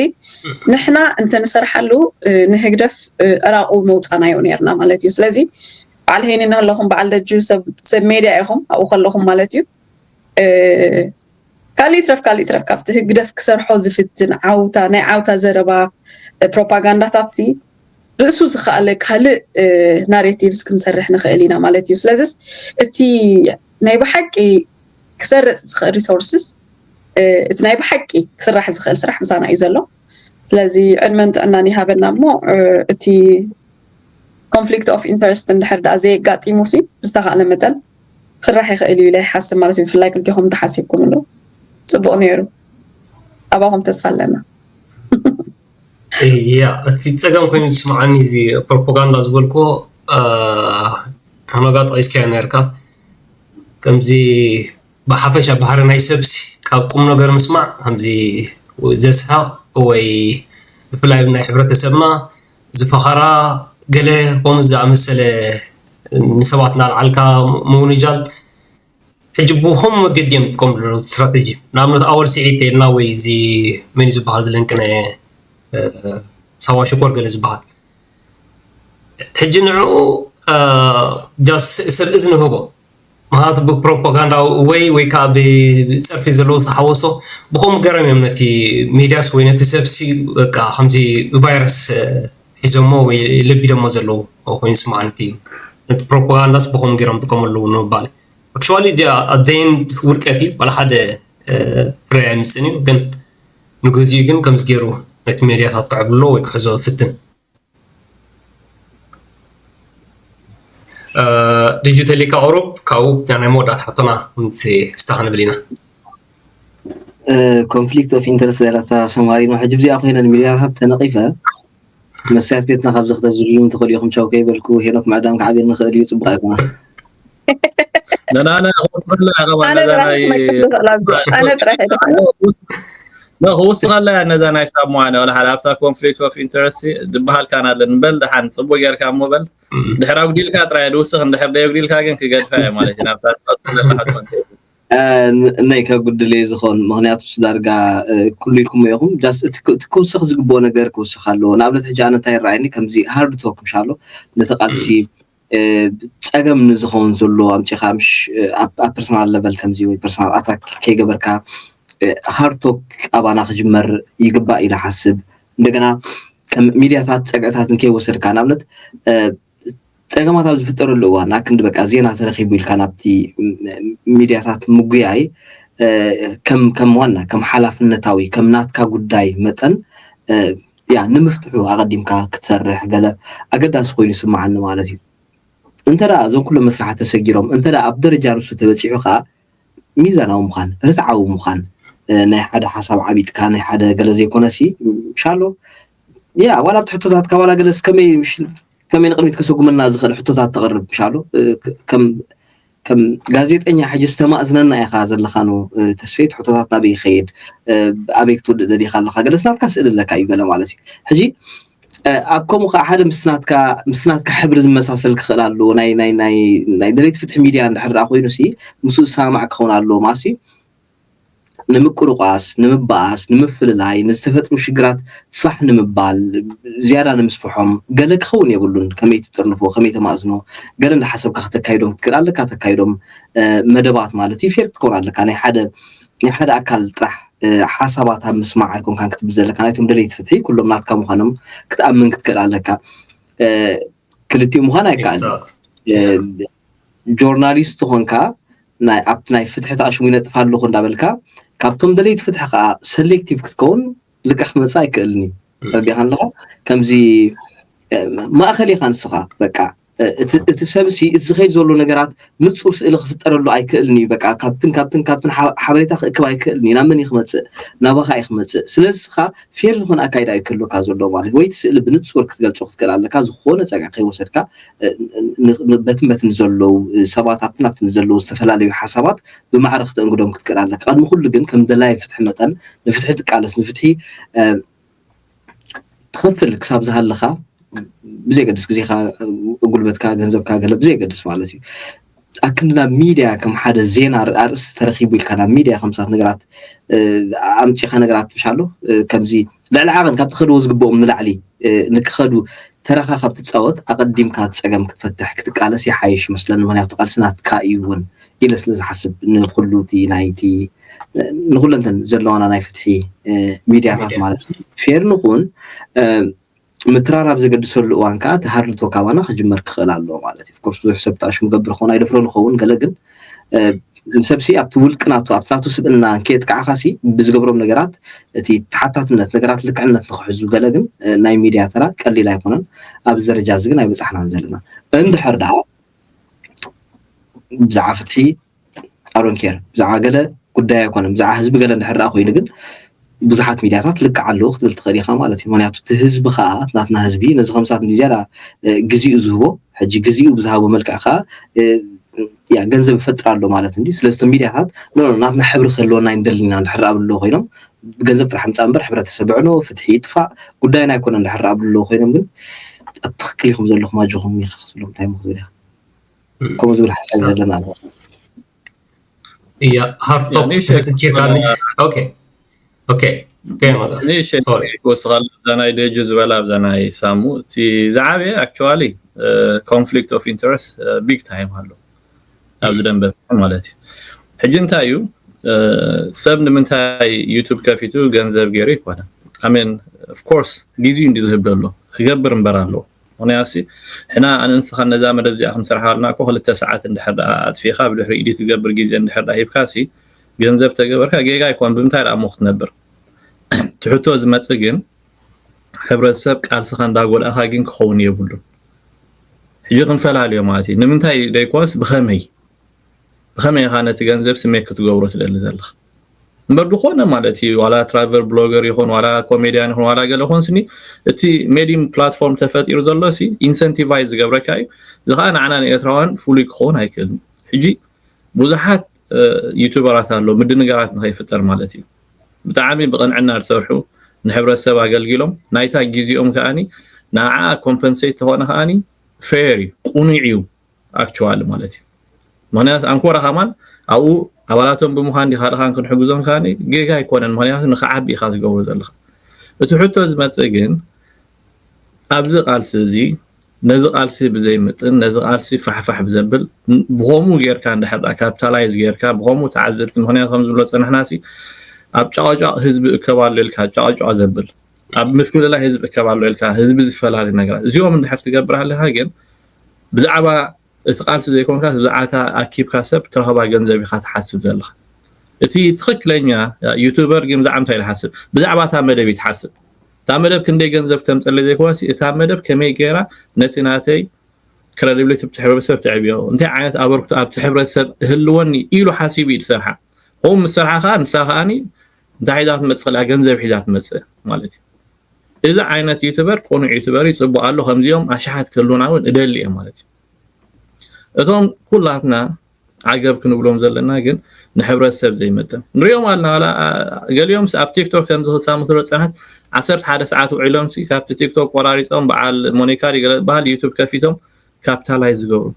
ንሕና እንተ ንሰርሓሉ ንህግደፍ ዕራቑ መውፃናዮ ነርና ማለት እዩ። ስለዚ በዓል ሄኒ ንከለኹም በዓል ደጁ ሰብ ሜድያ ኢኹም ኣብኡ ከለኹም ማለት እዩ። ካልእ ይትረፍ ካልእ ይትረፍ ካብቲ ህግደፍ ክሰርሖ ዝፍትን ዓውታ ናይ ዓውታ ዘረባ ፕሮፓጋንዳታት ሲ ርእሱ ዝኸኣለ ካልእ ናሬቲቭስ ክንሰርሕ ንኽእል ኢና ማለት እዩ። ስለዚስ እቲ ናይ ብሓቂ ክሰርፅ ዝኽእል ሪሶርስስ እቲ ናይ ብሓቂ ክስራሕ ዝኽእል ስራሕ ምሳና እዩ ዘሎ። ስለዚ ዕድመን ጥዕናን ይሃበና እሞ እቲ ኮንፍሊክት ኦፍ ኢንተረስት እንድሕር ደኣ ዘየጋጢሙ ሲ ብዝተኻእለ መጠን ክስራሕ ይኽእል እዩ ኢለ ይሓስብ ማለት እዩ። ብፍላይ ክልቲኹም እንተሓሲብኩምሉ ፅቡቕ ነይሩ። ኣባኹም ተስፋ ኣለና። ያ እቲ ፀገም ኮይኑ ዝስምዓኒ እዚ ፕሮፓጋንዳ ዝበልክዎ ሓመጋ ጠቂስካዮ ነርካ ከምዚ ብሓፈሻ ባህሪ ናይ ሰብሲ ካብ ቁም ነገር ምስማዕ ከምዚ ዘስሕቕ ወይ ብፍላይ ናይ ሕብረተሰብና ዝፈኸራ ገለ ከምኡ ዝኣመሰለ ንሰባት እናልዓልካ ምውንጃል ሕጂ ብኸም መገዲ እዮም ዝጥቀምሉ ስትራተጂ። ንኣብነት ኣወል ስዒድ ተልና ወይ እዚ መን እዩ ዝበሃል ዝለንቅነ ሳዋ ሽኮር ገለ ዝበሃል ሕጂ ንዕኡ ጃስ ስእስር እዝኒ ህቦ ምክንያቱ ብፕሮፓጋንዳዊ ወይ ወይ ከዓ ብፀርፊ ዘለዎ ዝተሓወሶ ብከምኡ ገረም እዮም ነቲ ሚድያስ ወይ ነቲ ሰብሲ በቃ ከምዚ ብቫይረስ ሒዞሞ ወይ ለቢዶሞ ዘለዉ ኮይኑ ይስማዓኒ እቲ ነቲ ፕሮፓጋንዳስ ብከምኡ ገይሮም ጥቀሙ ኣለዉ ንምባል ኣክቹዋሊ እዚኣ ኣዘይን ውድቀት እዩ ዋላ ሓደ ፍረ ኣይምፅን እዩ ግን ንግዚኡ ግን ከምዚ ገይሩ ነቲ ሜድያታት ክዕብሎ ወይ ክሕዞ ፍትን ድዩ ተሊካ ቁሩብ ካብኡ ናይ መወዳእታ ሕቶና ምስ ስታኽ ንብል ኢና conflict of interest ዘለታ ሰማሪኖ ሕጂ ብዚኣ ኮይነን ሚድያታት ተነቂፈ መስትያት ቤትና ካብዚ ክተዝልሉኒ ትኽእሉ ኢኹም ቻው ከይበልኩ ሄኖክ ምዕዳም ክዓብየኒ ንኽእል እዩ ፅቡቅ ኣይኮነ ነናነ ክውስኸላ ኣነ ጥራሕ ክውስኸላ ነዛ ናይ ሳሙዋ ነ ወላ ሓደ ኣብታ conflict of interest ዝበሃል ካን ኣለን በል ደሓን ፅቡቅ ጌርካ እሞ በል ድሕር ኣጉዲልካ ጥራይ ድውስኽ እንድሕር ደየጉዲልካ ግን ክገድፋ እየ ማለት እዩ ናብታ ነይ ከጉድል እየ ዝኸውን ምክንያቱ ዳርጋ ኩሉ ኢልኩም ኢኹም ክውስኽ ዝግብኦ ነገር ክውስኽ ኣለዎ ንኣብነት ሕጂ ኣነ እንታይ ይረኣየኒ ከምዚ hard talk ምሻሎ ነቲ ቃልሲ ፀገም ንዝኸውን ዘሎ ኣምፂኻ ምሽ ኣብ personal level ከምዚ ወይ personal attack ከይገበርካ hard talk ኣባና ክጅመር ይግባእ ኢለ ሓስብ እንደገና ከም ሚድያታት ፀግዕታት እንከይወሰድካ ንኣብነት ፀገማት ኣብ ዝፍጠረሉ እዋን ኣክንዲ በቃ ዜና ተረኪቡ ኢልካ ናብቲ ሚድያታት ምጉያይ ከም ከም ዋና ከም ሓላፍነታዊ ከም ናትካ ጉዳይ መጠን ያ ንምፍትሑ ኣቀዲምካ ክትሰርሕ ገለ ኣገዳሲ ኮይኑ ይስምዓኒ ማለት እዩ እንተ እዞም ኩሎም መስራሓት ተሰጊሮም እንተ ኣብ ደረጃ ንሱ ተበፂሑ ከዓ ሚዛናዊ ምዃን ርትዓዊ ምዃን ናይ ሓደ ሓሳብ ዓቢጥካ ናይ ሓደ ገለ ዘይኮነ ሲ ሻሎ ያ ዋላ ኣብቲ ሕቶታትካ ዋላ ገለስ ከመይ ከመይ ንቅድሚት ከሰጉመና ዝኽእል ሕቶታት ተቕርብ ምሻሉ ከም ጋዜጠኛ ሕጂ ዝተማእዝነና ኢኻ ዘለኻ ን ተስፈይት ሕቶታት ናበይ ይኸይድ ኣበይ ክትውድእ ደሊኻ ኣለኻ ገለስ ናትካ ስእል ኣለካ እዩ ገለ ማለት እዩ ሕጂ ኣብ ከምኡ ከዓ ሓደ ምስናትካ ምስናትካ ሕብሪ ዝመሳሰል ክኽእል ኣለዎ ናይ ናይ ናይ ናይ ደለይቲ ፍትሒ ሚድያ እንድሕር ደኣ ኮይኑ ሲ ምስኡ ዝሰማማዕ ክኸውን ኣለዎ ማሲ ንምቅርቋስ፣ ንምባኣስ፣ ንምፍልላይ፣ ንዝተፈጥሩ ሽግራት ፋሕ ንምባል፣ ዝያዳ ንምስፍሖም፣ ገለ ክኸውን የብሉን። ከመይ ትጥርንፎ፣ ከመይ ተማእዝኖ፣ ገለ እንዳሓሰብካ ከተካይዶም ክትክእል ኣለካ፣ ተካይዶም መደባት ማለት እዩ። ፌር ክትከውን ኣለካ። ናይ ሓደ ናይ ሓደ ኣካል ጥራሕ ሓሳባት ኣብ ምስማዕ ኣይኮንካን ክትብል ዘለካ። ናይቶም ደለይቲ ፍትሒ ኩሎም ናትካ ምዃኖም ክትኣምን ክትክእል ኣለካ። ክልቲኡ ምዃን ኣይከኣልን። ጆርናሊስት ኾንካ ናይ ኣብቲ ናይ ፍትሒ ተኣሽሙ ይነጥፍ ኣለኹ እንዳበልካ ካብቶም ደለይቲ ፍትሒ ከዓ ሰሌክቲቭ ክትከውን ልቃ ክመፅእ ኣይክእልን እዩ ረዲኻ ኣለኻ ከምዚ ማእኸል ኢኻ ንስኻ በቃ እቲ ሰብ ሲ እቲ ዝኸይድ ዘሎ ነገራት ንፁር ስእሊ ክፍጠረሉ ኣይክእልን እዩ በቃ ካብትን ካብትን ካብትን ሓበሬታ ክእክብ ኣይክእልን እዩ ናብ መን እዩ ክመፅእ ናባኻ እዩ ክመፅእ ስለዚ ስኻ ፌር ዝኾነ ኣካይዳ እዩ ክህልወካ ዘሎ ማለት ወይ እቲ ስእሊ ብንፁር ክትገልፆ ክትክእል ኣለካ ዝኾነ ፀግዒ ከይወሰድካ በትን በትን ዘለዉ ሰባት ኣብትን ኣብትን ዘለዉ ዝተፈላለዩ ሓሳባት ብማዕረ ክተእንግዶም ክትክእል ኣለካ ቅድሚ ኩሉ ግን ከም ደላይ ፍትሒ መጠን ንፍትሒ ትቃለስ ንፍትሒ ትኸፍል ክሳብ ዝሃለኻ ብዘየገድስ ግዜኻ ጉልበትካ ገንዘብካ ገለ ብዘየገድስ ማለት እዩ ኣክንዲ ናብ ሚድያ ከም ሓደ ዜና ኣርእስቲ ተረኪቡ ኢልካ ናብ ሚድያ ከምሳት ነገራት ኣምፂኻ ነገራት ምሻሎ ከምዚ ልዕሊ ዓቐን ካብ ትኸድዎ ዝግብኦም ንላዕሊ ንክኸዱ ተራኻ ካብ ትፃወት ኣቐዲምካ ፀገም ክትፈትሕ ክትቃለስ ይሓይሽ ይመስለኒ ምክንያቱ ቃልሲ ናትካ እዩ እውን ኢለ ስለ ዝሓስብ ንኩሉ እቲ ናይቲ ንኩለንተን ዘለዋና ናይ ፍትሒ ሚድያታት ማለት ፌር ንኹን ምትራር ኣብ ዘገድሰሉ እዋን ከዓ እቲ ሃርድቶ ካባና ክጅመር ክኽእል ኣለዎ ማለት እዩ ኮርስ ብዙሕ ሰብ ተኣሽሙ ገብር ክኸውን ኣይደፍሮ ንኸውን ገለ ግን ንሰብሲ ኣብቲ ውልቂ ናቱ ኣብቲ ናቱ ስብእና እንከየጥቃዕኻሲ ብዝገብሮም ነገራት እቲ ተሓታትነት ነገራት ልክዕነት ንክሕዙ ገለ ግን ናይ ሚድያ ተራ ቀሊል ኣይኮነን ኣብዚ ደረጃ እዚ ግን ኣይበፃሕናን ዘለና እንድሕር ደኣ ብዛዕባ ፍትሒ ኣሮንኬር ብዛዕባ ገለ ጉዳይ ኣይኮነን ብዛዕባ ህዝቢ ገለ እንድሕር ደኣ ኮይኑ ግን ብዙሓት ሚድያታት ልክዕ ኣለዉ ክትብል ትኽእል ኢኻ ማለት እዩ ምክንያቱ እቲ ህዝቢ ከዓ ናትና ህዝቢ ነዚ ከምሳት ዝያዳ ግዜኡ ዝህቦ ሕጂ ግዜኡ ብዝሃቦ መልክዕ ከዓ ያ ገንዘብ ይፈጥር ኣሎ ማለት እንዲ ስለዚ እቶም ሚድያታት ኖ ኖ ናትና ሕብሪ ክህልወና ኣይንደልን ኢና እንድሕር ኣብሉ ኮይኖም ገንዘብ ጥራሕ ምፃእ እምበር ሕብረተሰብ ዕኖ ፍትሒ ይጥፋእ ጉዳይና ኣይኮነ እንድሕር ኣብሉ ኮይኖም ግን ኣብ ትክክል ኢኹም ዘለኹም ኣጆኹም ይኸክስሎም እንታይ ምክትብል ኢኻ ከምኡ ዝብል ሓሳብ ዘለና ኣሎ እያ ሃርቶ ንእሽ ተስቼካልሽ ኦኬ ኦኬ ኦኬ መለስ ንእሽ ሶሪ ክወስኻል ኣብዛ ናይ ደጁ ዝበላ ኣብዛ ናይ ሳሙ እቲ ዝዓበየ actually conflict of interest big time ኣሎ ኣብዚ ደንበ ማለት እዩ ሕጂ እንታይ እዩ ሰብ ንምንታይ ዩቱብ ከፊቱ ገንዘብ ገይሩ ይኮነ ኣሜን ኦፍኮርስ ግዜኡ እንዲ ዝህብ ዘሎ ክገብር እምበር ኣለዎ ምክንያቱ ሕና ኣነ ንስኻ ነዛ መደብ እዚኣ ክንሰርሓልና እኮ ክልተ ሰዓት እንድሕር ደኣ ኣጥፊኻ ብድሕሪ ኢዲት ትገብር ግዜ እንድሕር ደኣ ሂብካ ሲ ገንዘብ ተገበርካ ጌጋ ይኮን ብምንታይ ደኣ እሞ ክትነብር ትሕቶ ዝመጽእ ግን ሕብረተሰብ ቃልስኻ እንዳጎዳእኻ ግን ክኸውን የብሉን ሕጂ ክንፈላልዮ ማለት እዩ ንምንታይ ደይኮስ ብኸመይ ብኸመይ ኢኻ ነቲ ገንዘብ ስሜት ክትገብሮ ትደሊ ዘለኻ እምበር ዝኾነ ማለት እዩ ዋላ travel blogger ይኹን ዋላ comedian ይኹን ዋላ ገለ ኾን ስኒ እቲ medium platform ተፈጢሩ ዘሎ ሲ incentivize ዝገብረካ እዩ እዚ ከዓ ንዓና ንኤርትራውያን ፍሉይ ክኸውን ኣይክእልን ሕጂ ብዙሓት ዩቱበራት ኣሎ ምድንጋራት ንኸይፍጠር ማለት እዩ ብጣዕሚ ብቕንዕና ዝሰርሑ ንሕብረተሰብ ኣገልጊሎም ናይታ ግዜኦም ከዓኒ ንዓ compensate ተኾነ ከዓኒ fair እዩ ቁኑዕ እዩ actually ማለት እዩ ምክንያቱ ኣንኮራ ከማን ኣብኡ ኣባላቶም ብምዃን ዲኻ ድኻን ክንሕግዞም ከዓኒ ጌጋ ኣይኮነን ምክንያቱ ንክዓቢ ኢኻ ዝገብሮ ዘለኻ እቲ ሕቶ ዝመፅእ ግን ኣብዚ ቃልሲ እዚ ነዚ ቃልሲ ብዘይምጥን ነዚ ቃልሲ ፋሕፋሕ ብዘብል ብኸምኡ ጌርካ እንድሕር capitalize ጌርካ ብኸምኡ ተዓዘብቲ ምክንያቱ ከም ዝብሎ ፀናሕና ሲ ኣብ ጫቋጫቕ ህዝቢ እከብ ኣሎ ኢልካ ጫቋጫቕ ዘብል ኣብ ምፍልላይ ህዝቢ እከብ ኣሎ ኢልካ ህዝቢ ዝፈላለዩ ነገራት እዚኦም እንድሕር ትገብር ኣለካ ግን ብዛዕባ እቲ ቃልሲ ዘይኮንካ ብዛዕባ ኣኪብካ ሰብ ትረኽባ ገንዘብ ኢካ ትሓስብ ዘለካ እቲ ትክክለኛ ዩቱበር ግን ብዛዕባ እንታይ ዝሓስብ ብዛዕባ እታ መደብ እዩ ትሓስብ እታ መደብ ክንደይ ገንዘብ ተምፀለይ ዘይኮነሲ እታ መደብ ከመይ ገይራ ነቲ ናተይ credibility ኣብቲ ሕብረተሰብ ተዕብዮ እንታይ ዓይነት ኣበርክቶ ኣብቲ ሕብረተሰብ እህልወኒ ኢሉ ሓሲቡ እዩ ዝሰርሓ ከምኡ ምስ ሰርሓ ከዓ ንሳ ከዓኒ እንታይ ሒዛ ትመፅእ ከላ ገንዘብ ሒዛ ትመፅእ ማለት እዩ እዚ ዓይነት ዩቱበር ቅኑዕ ዩቱበር ይፅቡቅ ኣሎ ከምዚኦም ኣሽሓት ክህልውና እውን እደሊ እየ ማለት እዩ እቶም ኩላትና ዓገብ ክንብሎም ዘለና ግን ንሕብረተሰብ ዘይመጥን ንሪኦም ኣለና ዋላ ገሊኦም ኣብ ቲክቶክ ከምዚ ክሳምትሎ ፀናት ዓሰርተ ሓደ ሰዓት ውዒሎም ካብቲ ቲክቶክ ቆራሪፆም በዓል ሞኒካሪ ገለ በሃል ዩቱብ ከፊቶም ካፒታላይዝ ዝገብሩ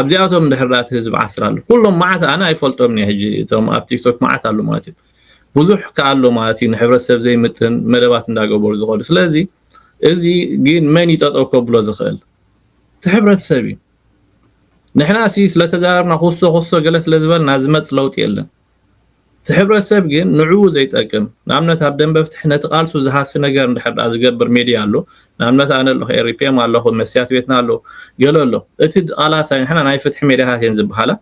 ኣብዚኣቶም እንድሕር ዳት ህዝብ ዓስር ኣሎ ኩሎም መዓት ኣነ ኣይፈልጦም ሕጂ እቶም ኣብ ቲክቶክ መዓት ኣሎ ማለት እዩ ብዙሕ ከኣሎ ማለት እዩ ንሕብረተሰብ ዘይምጥን መደባት እንዳገበሩ ዝኸዱ ስለዚ እዚ ግን መን ይጠጠው ከብሎ ዝኽእል እቲ ሕብረተሰብ እዩ ንሕና ሲ ስለተዛረብና ኩሶ ኩሶ ገለ ስለዝበልና ዝመፅ ለውጢ የለን እቲ ሕብረተሰብ ግን ንዕኡ ዘይጠቅም ንኣብነት ኣብ ደንበ ፍትሒ ነቲ ቃልሱ ዝሃሲ ነገር እንድሕር ዝገብር ሜድያ ኣሎ ንኣብነት ኣነ ኣለኹ ኤሪፒም ኣለኹ መስያት ቤትና ኣሎ ገለ ኣሎ እቲ ቃላሳይ ንሕና ናይ ፍትሒ ሜድያታት እየን ዝበሃላ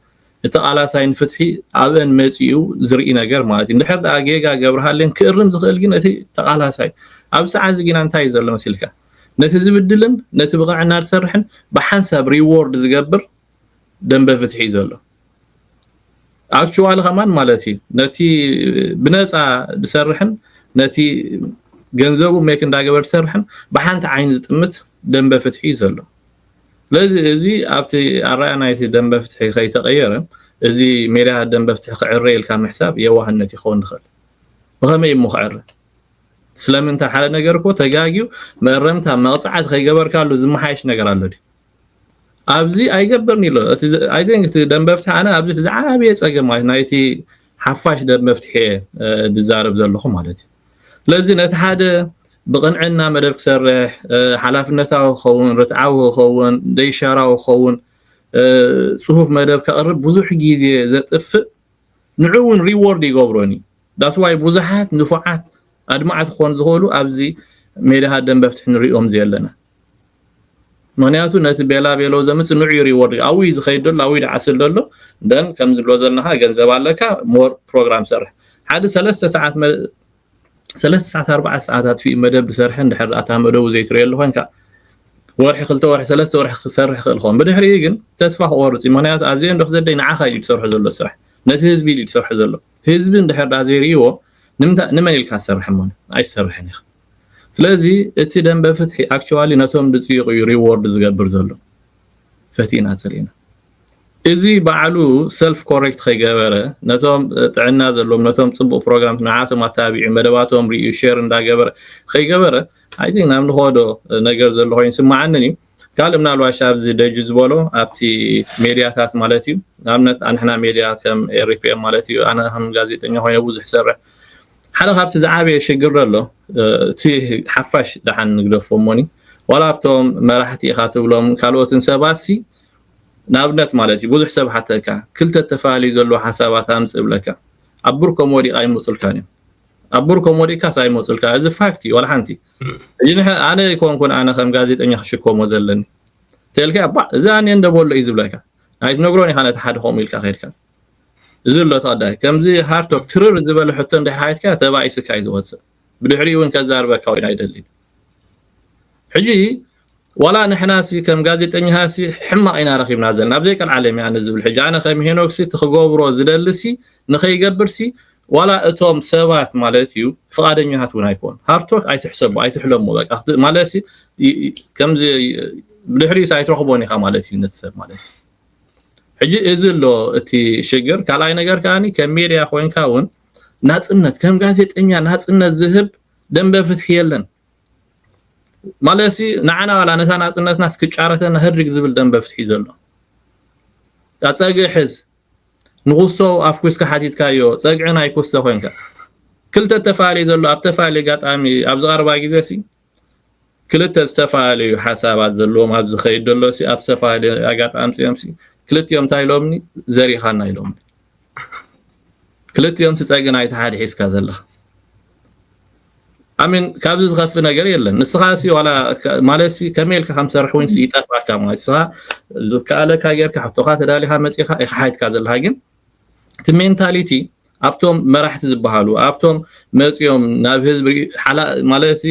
እቲ ቃላሳይ ንፍትሒ ኣብአን መፂኡ ዝርኢ ነገር ማለት እዩ እንድሕር ደኣ ጌጋ ገብርሃለን ክእርም ዝኽእል ግን እቲ ተቃላሳይ ኣብዚ ሰዓት እዚ ግና እንታይ እዩ ዘሎ መሲልካ ነቲ ዝብድልን ነቲ ብቕንዕና ዝሰርሕን ብሓንሳብ ሪዎርድ ዝገብር ደንበ ፍትሒ እዩ ዘሎ ኣክቹዋሊ ከማን ማለት እዩ ነቲ ብነፃ ዝሰርሕን ነቲ ገንዘቡ ሜክ እንዳገበር ዝሰርሕን ብሓንቲ ዓይኒ ዝጥምት ደንበ ፍትሒ እዩ ዘሎ ስለዚ እዚ ኣብቲ ኣረኣያ ናይቲ ደንበ ፍትሒ ከይተቀየረ እዚ ሜዳ ደንበ ፍትሒ ክዕረ ኢልካ ምሕሳብ የዋህነት ይኸውን ዝኽእል ብኸመይ እሞ ክዕረ ስለምንታይ ሓደ ነገር እኮ ተጋግዩ መእረምታ መቕፃዕቲ ከይገበርካሉ ዝመሓየሽ ነገር ኣሎ ድዩ ኣብዚ ኣይገብርን ኢሎ እቲ ደንበ ፍትሒ ኣነ ኣብዚ ዝዓበየ ፀገም ማለት ናይቲ ሓፋሽ ደንበ ፍትሒ ዝዛረብ ዘለኹ ማለት እዩ ስለዚ ነቲ ሓደ ብቕንዕና መደብ ክሰርሕ ሓላፍነታዊ ክኸውን ርትዓዊ ክኸውን ደይሻራዊ ክኸውን ፅፉፍ መደብ ከቕርብ ብዙሕ ግዜ ዘጥፍእ ንዑ እውን ሪዎርድ ይገብሮን እዩ ዳስዋይ ብዙሓት ንፉዓት ኣድማዕቲ ክኾኑ ዝኽእሉ ኣብዚ ሜዳሃት ደንበ ፍትሒ ንሪኦም ዘለና ምክንያቱ ነቲ ቤላ ቤሎ ዘምፅ ንዑ ሪዎርድ ኣብኡ ዝኸይድ ዘሎ ኣብኡ ይዓስል ዘሎ ደን ከም ዝብሎ ዘለካ ገንዘብ ኣለካ ሞር ፕሮግራም ሰርሕ ሓደ ሰለስተ ሰዓት ሰለስተ ሰዓት ኣርባዕተ ሰዓት ኣጥፊኡ መደብ ዝሰርሐ እንድሕር እታ መደቡ ዘይትሪኦ ኣሎ ኮንካ ወርሒ ክልተ ወርሒ ሰለስተ ወርሒ ክሰርሕ ክእል ኸውን ብድሕሪኡ ግን ተስፋ ክቆርፅ እዩ ምክንያቱ ኣዘየ እንዶ ክዘደይ ንዓኻ እዩ ዝሰርሖ ዘሎ ስራሕ ነቲ ህዝቢ እዩ ዝሰርሖ ዘሎ ህዝቢ እንድሕር ዳ ዘይርእይዎ ንምንታይ ንመን ኢልካ ትሰርሕ እሞ ኣይትሰርሕን ኢኻ ስለዚ እቲ ደንበ ፍትሒ ኣክቹዋሊ ነቶም ዝፅይቑ እዩ ሪዎርድ ዝገብር ዘሎ ፈቲና ፀሊእና እዚ ባዕሉ ሰልፍ ኮሬክት ከይገበረ፣ ነቶም ጥዕና ዘለዎም፣ ነቶም ጽቡቕ ፕሮግራም ንዓቶም ኣታቢዑ፣ መደባቶም ሪኡ ሼር እንዳገበረ ከይገበረ፣ ኣይ ቲንክ ናብ ንኸዶ ነገር ዘሎ ኮይኑ ይስምዓንን እዩ። ካልእ ምናልባሽ ኣብዚ ደጅ ዝበሎ ኣብቲ ሜድያታት ማለት እዩ። ንኣብነት ኣንሕና ሜድያ ከም ኤሪፒኤም ማለት እዩ፣ ኣነ ከም ጋዜጠኛ ኮይነ ብዙሕ ይሰርሕ። ሓደ ካብቲ ዝዓበየ ሽግር ዘሎ እቲ ሓፋሽ ደሓን ንግደፎ እሞኒ፣ ዋላ ኣብቶም መራሕቲ ኢኻ ትብሎም ካልኦትን ሰባት ሲ ንኣብነት ማለት እዩ ብዙሕ ሰብ ሓተካ ክልተ ተፈላለዩ ዘለዎ ሓሳባት ኣምጽእ እብለካ፣ ኣብ ብርኮም ወዲቕ ኣይመጹልካን እዮም። ኣብ ብርኮም ወዲቕካስ ኣይመጹልካ፣ እዚ ፋክት እዩ። ዋላ ሓንቲ እዚ ንሕ- ኣነ ኣይኮንኩን ኣነ ከም ጋዜጠኛ ክሽከሞ ዘለኒ ተልካ ባ እዚ ኣነ እንደበሎ እዩ ዝብለካ። ኣይትነግሮን ኢኻ ነቲ ሓደ ከምኡ ኢልካ ከይድካ። እዚ ኣሎ ተቐዳይ ከምዚ ሃርቶክ ትርር ዝበለ ሕቶ እንድሕር ሓትካ ተባኢስካ እዩ ዝወፅእ። ብድሕሪኡ እውን ከዛርበካ እውን ኣይደልን። ሕጂ ዋላ ንሕና ሲ ከም ጋዜጠኛታት ሲ ሕማቕ ኢና ረኺብና ዘለና፣ ኣብ ዘይቀልዓለም እያ ኣነ ዝብል። ሕጂ ኣነ ከም ሄኖክ ሲ እቲ ክገብሮ ዝደሊ ሲ ንኸይገብር ሲ ዋላ እቶም ሰባት ማለት እዩ ፍቓደኛታት እውን ኣይኮኑ። ሃርቶክ ኣይትሕሰቦ ኣይትሕለሞ በቃ ክት- ማለት ሲ ይ- ይ- ከምዚ ይ- ብድሕሪኡ ሲ ኣይትረኽቦን ኢኻ ማለት እዩ ነቲ ሰብ ማለት እዩ። ሕጂ እዚ ኣሎ እቲ ሽግር። ካልኣይ ነገር ከኣ ከም ሜድያ ኮይንካ እውን ናጽነት ከም ጋዜጠኛ ናጽነት ዝህብ ደንበ ፍትሒ የለን። ማለት ሲ ንዓና ዋላ ነታ ናጽነትና እስክጫረተና ህድግ ዝብል ደንበ ፍትሒ ዘሎ ያ ጸግዒ ሕዝ ንኹሶ ኣፍኩስካ ሓቲትካዮ ጸግዒ ናይ ኩሶ ኮይንካ ክልተ ተፋሊ ዘሎ ኣብ ተፋሊ ኣጋጣሚ ኣብዚ ቀረባ ግዜ ሲ ክልተ ዝተፈላለዩ ሓሳባት ዘለዎም ኣብ ዝኸይድ ዘሎ ሲ ኣብ ዝተፈላለዩ ኣጋጣሚ እዮም ሲ ክልቲኦም እንታይ ኢሎምኒ ዘሪኻና ኢሎምኒ ክልቲኦም ሲ ጸግዒ ናይቲ ሓደ ሒዝካ ዘለኻ ኣሚን ካብዚ ዝኸፍእ ነገር የለን። ንስኻ ሲ ዋላ ከ- ማለት ሲ ከመይ ኢልካ ከም ትሰርሕ እውን ሲ ይጠፍኣካ ማለት ንስኻ ዝከኣለካ ጌርካ ሕቶኻ ተዳሊኻ መጺኻ ኢኻ ሓይትካ ዘለኻ ግን እቲ ሜንታሊቲ ኣብቶም መራሕቲ ዝበሃሉ ኣብቶም መጺኦም ናብ ህዝቢ ሓላ ማለት ሲ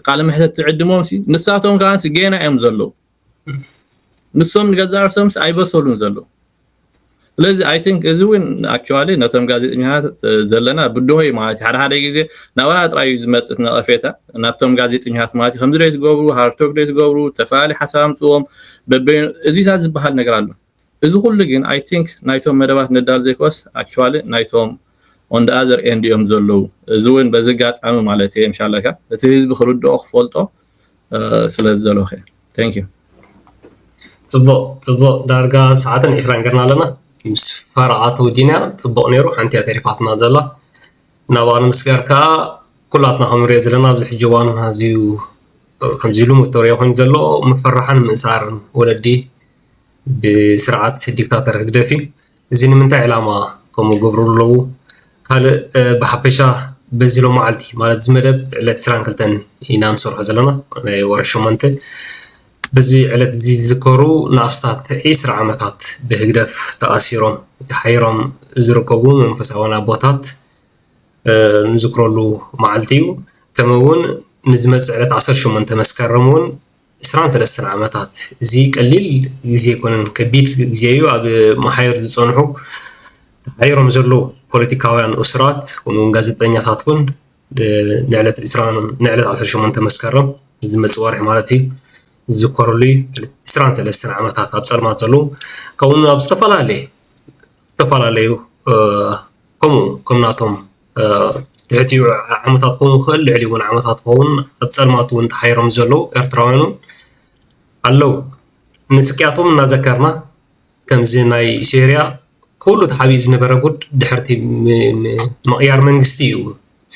ቃለ መሕተት ትዕድሞም ሲ ንሳቶም ከዓ ሲ ጌና እዮም ዘለዉ ንሶም ንገዛእ ርእሶም ሲ ኣይበሰሉን ዘለዉ ስለዚ ኣይ ቲንክ እዚ እውን ኣክቹዋሊ ነቶም ጋዜጠኛታት ዘለና ብድሆ እዩ ማለት እዩ ሓደ ሓደ ግዜ ናባና ጥራይ እዩ ዝመፅእ ነቐፌታ ናብቶም ጋዜጠኛታት ማለት እዩ ከምዚ ዶ ትገብሩ ሃርቶክ ዶ ትገብሩ ተፈላለዩ ሓሳብ ኣምፅዎም በበይኑ እዚታት ዝበሃል ነገር ኣሎ እዚ ኩሉ ግን ኣይ ቲንክ ናይቶም መደባት ነዳል ዘይኮስ ኣክቹዋሊ ናይቶም on the other end እዮም ዘለዉ እዚ እውን በዚ ኣጋጣሚ ማለት እየ ምሻለካ እቲ ህዝቢ ክርድኦ ክፈልጦ ስለ ዝደለኹ እየ thank you ፅቡቅ ፅቡቅ ዳርጋ ሰዓትን ዕስራን ገርና ኣለና ምስ ፈረቓ ተወዲና ፅቡቅ ነይሩ ሓንቲ እያ ተሪፋትና ዘላ ናብኣ ንምስጋር ከዓ ኩላትና ከም ንሪኦ ዘለና ኣብዚ ሕጂ እዋን ኣዝዩ ከምዚ ኢሉ መተርዮ ኮይኑ ዘሎ ምፍርራሕን ምእሳርን ወለዲ ብስርዓት ዲክታተር ህግደፍ እዩ። እዚ ንምንታይ ዕላማ ከምኡ ገብሩ ኣለዉ? ካልእ ብሓፈሻ በዚ ሎመዓልቲ ማለት እዚ መደብ ዕለት ዕስራን ክልተን ኢና ንሰርሖ ዘለና ናይ ወርሒ ሸሞንተ በዚ ዕለት እዚ ዝዝከሩ ንኣስታት ዒስራ ዓመታት ብህግደፍ ተኣሲሮም ተሓይሮም ዝርከቡ መንፈሳውያን ኣቦታት ንዝክረሉ መዓልቲ እዩ። ከምኡ እውን ንዝመፅእ ዕለት ዓሰርተ ሸሞንተ መስከረም እውን ዕስራን ሰለስተን ዓመታት እዚ ቀሊል ግዜ ኣይኮነን፣ ከቢድ ግዜ እዩ። ኣብ መሓየር ዝፀንሑ ተሓይሮም ዘለዉ ፖለቲካውያን እሱራት ከምኡውን ጋዜጠኛታት እውን ንዕለት ዕስራ ንዕለት ዓሰርተ ሸሞንተ መስከረም ዝመፅእ ወርሒ ማለት እዩ ዝዝከረሉ እዩ። ዕስራን ሰለስተን ዓመታት ኣብ ፀልማት ዘለዉ ከምኡ ኣብ ዝተፈላለየ ዝተፈላለዩ ከምኡ ከም ናቶም ትሕቲኡ ዓመታት ክኸውን ይኽእል፣ ልዕሊ እውን ዓመታት ክኸውን ኣብ ፀልማት እውን ተሓይሮም ዘለዉ ኤርትራውያን እውን ኣለዉ። ንስቅያቶም እናዘከርና ከምዚ ናይ ሴርያ ኩሉ ተሓቢኡ ዝነበረ ጉድ ድሕርቲ ምቕያር መንግስቲ እዩ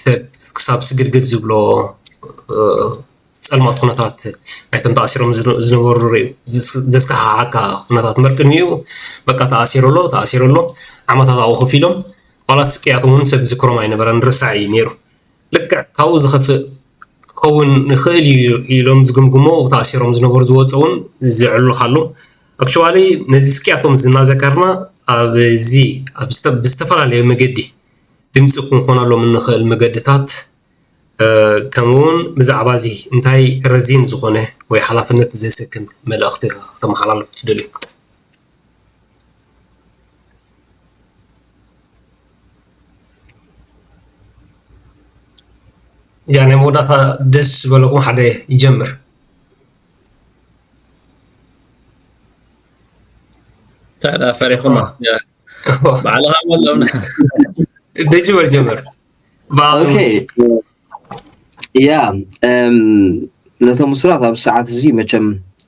ሰብ ክሳብ ስግድግድ ዝብሎ ፀልማት ኩነታት ናይቶም ተኣሲሮም ዝነበሩ ርእዩ ዘስካሓሓካ ኩነታት መርቅን እዩ በቃ ተኣሲሩ ኣሎ ተኣሲሩ ኣሎ ዓመታት ኣብኡ ኮፍ ኢሎም ዋላ እቲ ስቅያቶም እውን ሰብ ዝዝክሮም ኣይነበረን ርሳዕ እዩ ነይሩ ልክዕ ካብኡ ዝኸፍእ ክኸውን ይኽእል እዩ ኢሎም ዝግምግሞ ተኣሲሮም ዝነበሩ ዝወፀ እውን ዝዕሉ ካሉ ኣክቹዋሊ ነዚ ስቅያቶም እናዘከርና ኣብዚ ብዝተፈላለየ መገዲ ድምፂ ክንኮነሎም እንኽእል መገድታት ከምኡውን ብዛዕባ እዚ እንታይ ረዚን ዝኾነ ወይ ሓላፍነት ዘስክም መልእኽቲ ክተመሓላልፉ ትደልዩ እዚኣ ናይ መወዳእታ ደስ ዝበለኩም ሓደ ይጀምር ታዲያ ፈሪኹና። ያ። ባዕልኻ በሎም። ደጅ በል ጀመር። ኦኬ። ያ፣ እም፣ ነቶም እሱራት ኣብ ሰዓት እዚ መቸም፣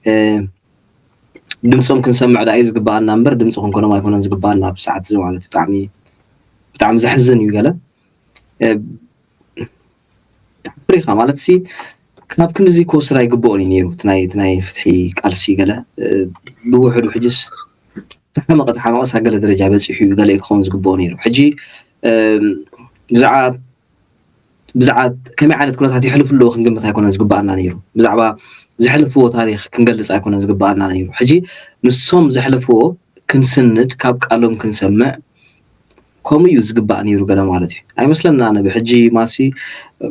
እ፣ ድምፆም ክንሰምዕ ደኣ እዩ ዝግባኣና እምበር ድምፂ ክንኮኖም ኣይኮነን ዝግባኣና ኣብ ሰዓት እዚ ማለት እዩ። ብጣዕሚ፣ ብጣዕሚ ዘሕዝን እዩ ገለ። እ፣ ተሓፍሪኻ ማለት ሲ ክሳብ ክንድዚ ክወስድ ኣይግብኦን እዩ ነይሩ። እቲ ናይ፣ እቲ ናይ ፍትሒ ቃልሲ ገለ፣ እ፣ ብውሕዱ ሕጅስ ተሓመቐ፣ ተሓመቐስ ኣብ ገለ ደረጃ በፂሑ እዩ ገለ እዩ ክኸውን ዝግብኦ ነይሩ። ሕጂ፣ እም፣ ብዛዕባ፣ ብዛዕባ ከመይ ዓይነት ኩነታት የሕልፉ ኣለዉ ክንግምት ኣይኮነን ዝግባኣና ነይሩ። ብዛዕባ ዘሕልፍዎ ታሪኽ ክንገልጽ ኣይኮነን ዝግባኣና ነይሩ። ሕጂ ንሶም ዘሕልፍዎ ክንስንድ፣ ካብ ቃሎም ክንሰምዕ፣ ከምኡ እዩ ዝግባእ ነይሩ ገለ ማለት እዩ። ኣይመስለና ኣነ ብሕጂ ማሲ፣ እ፣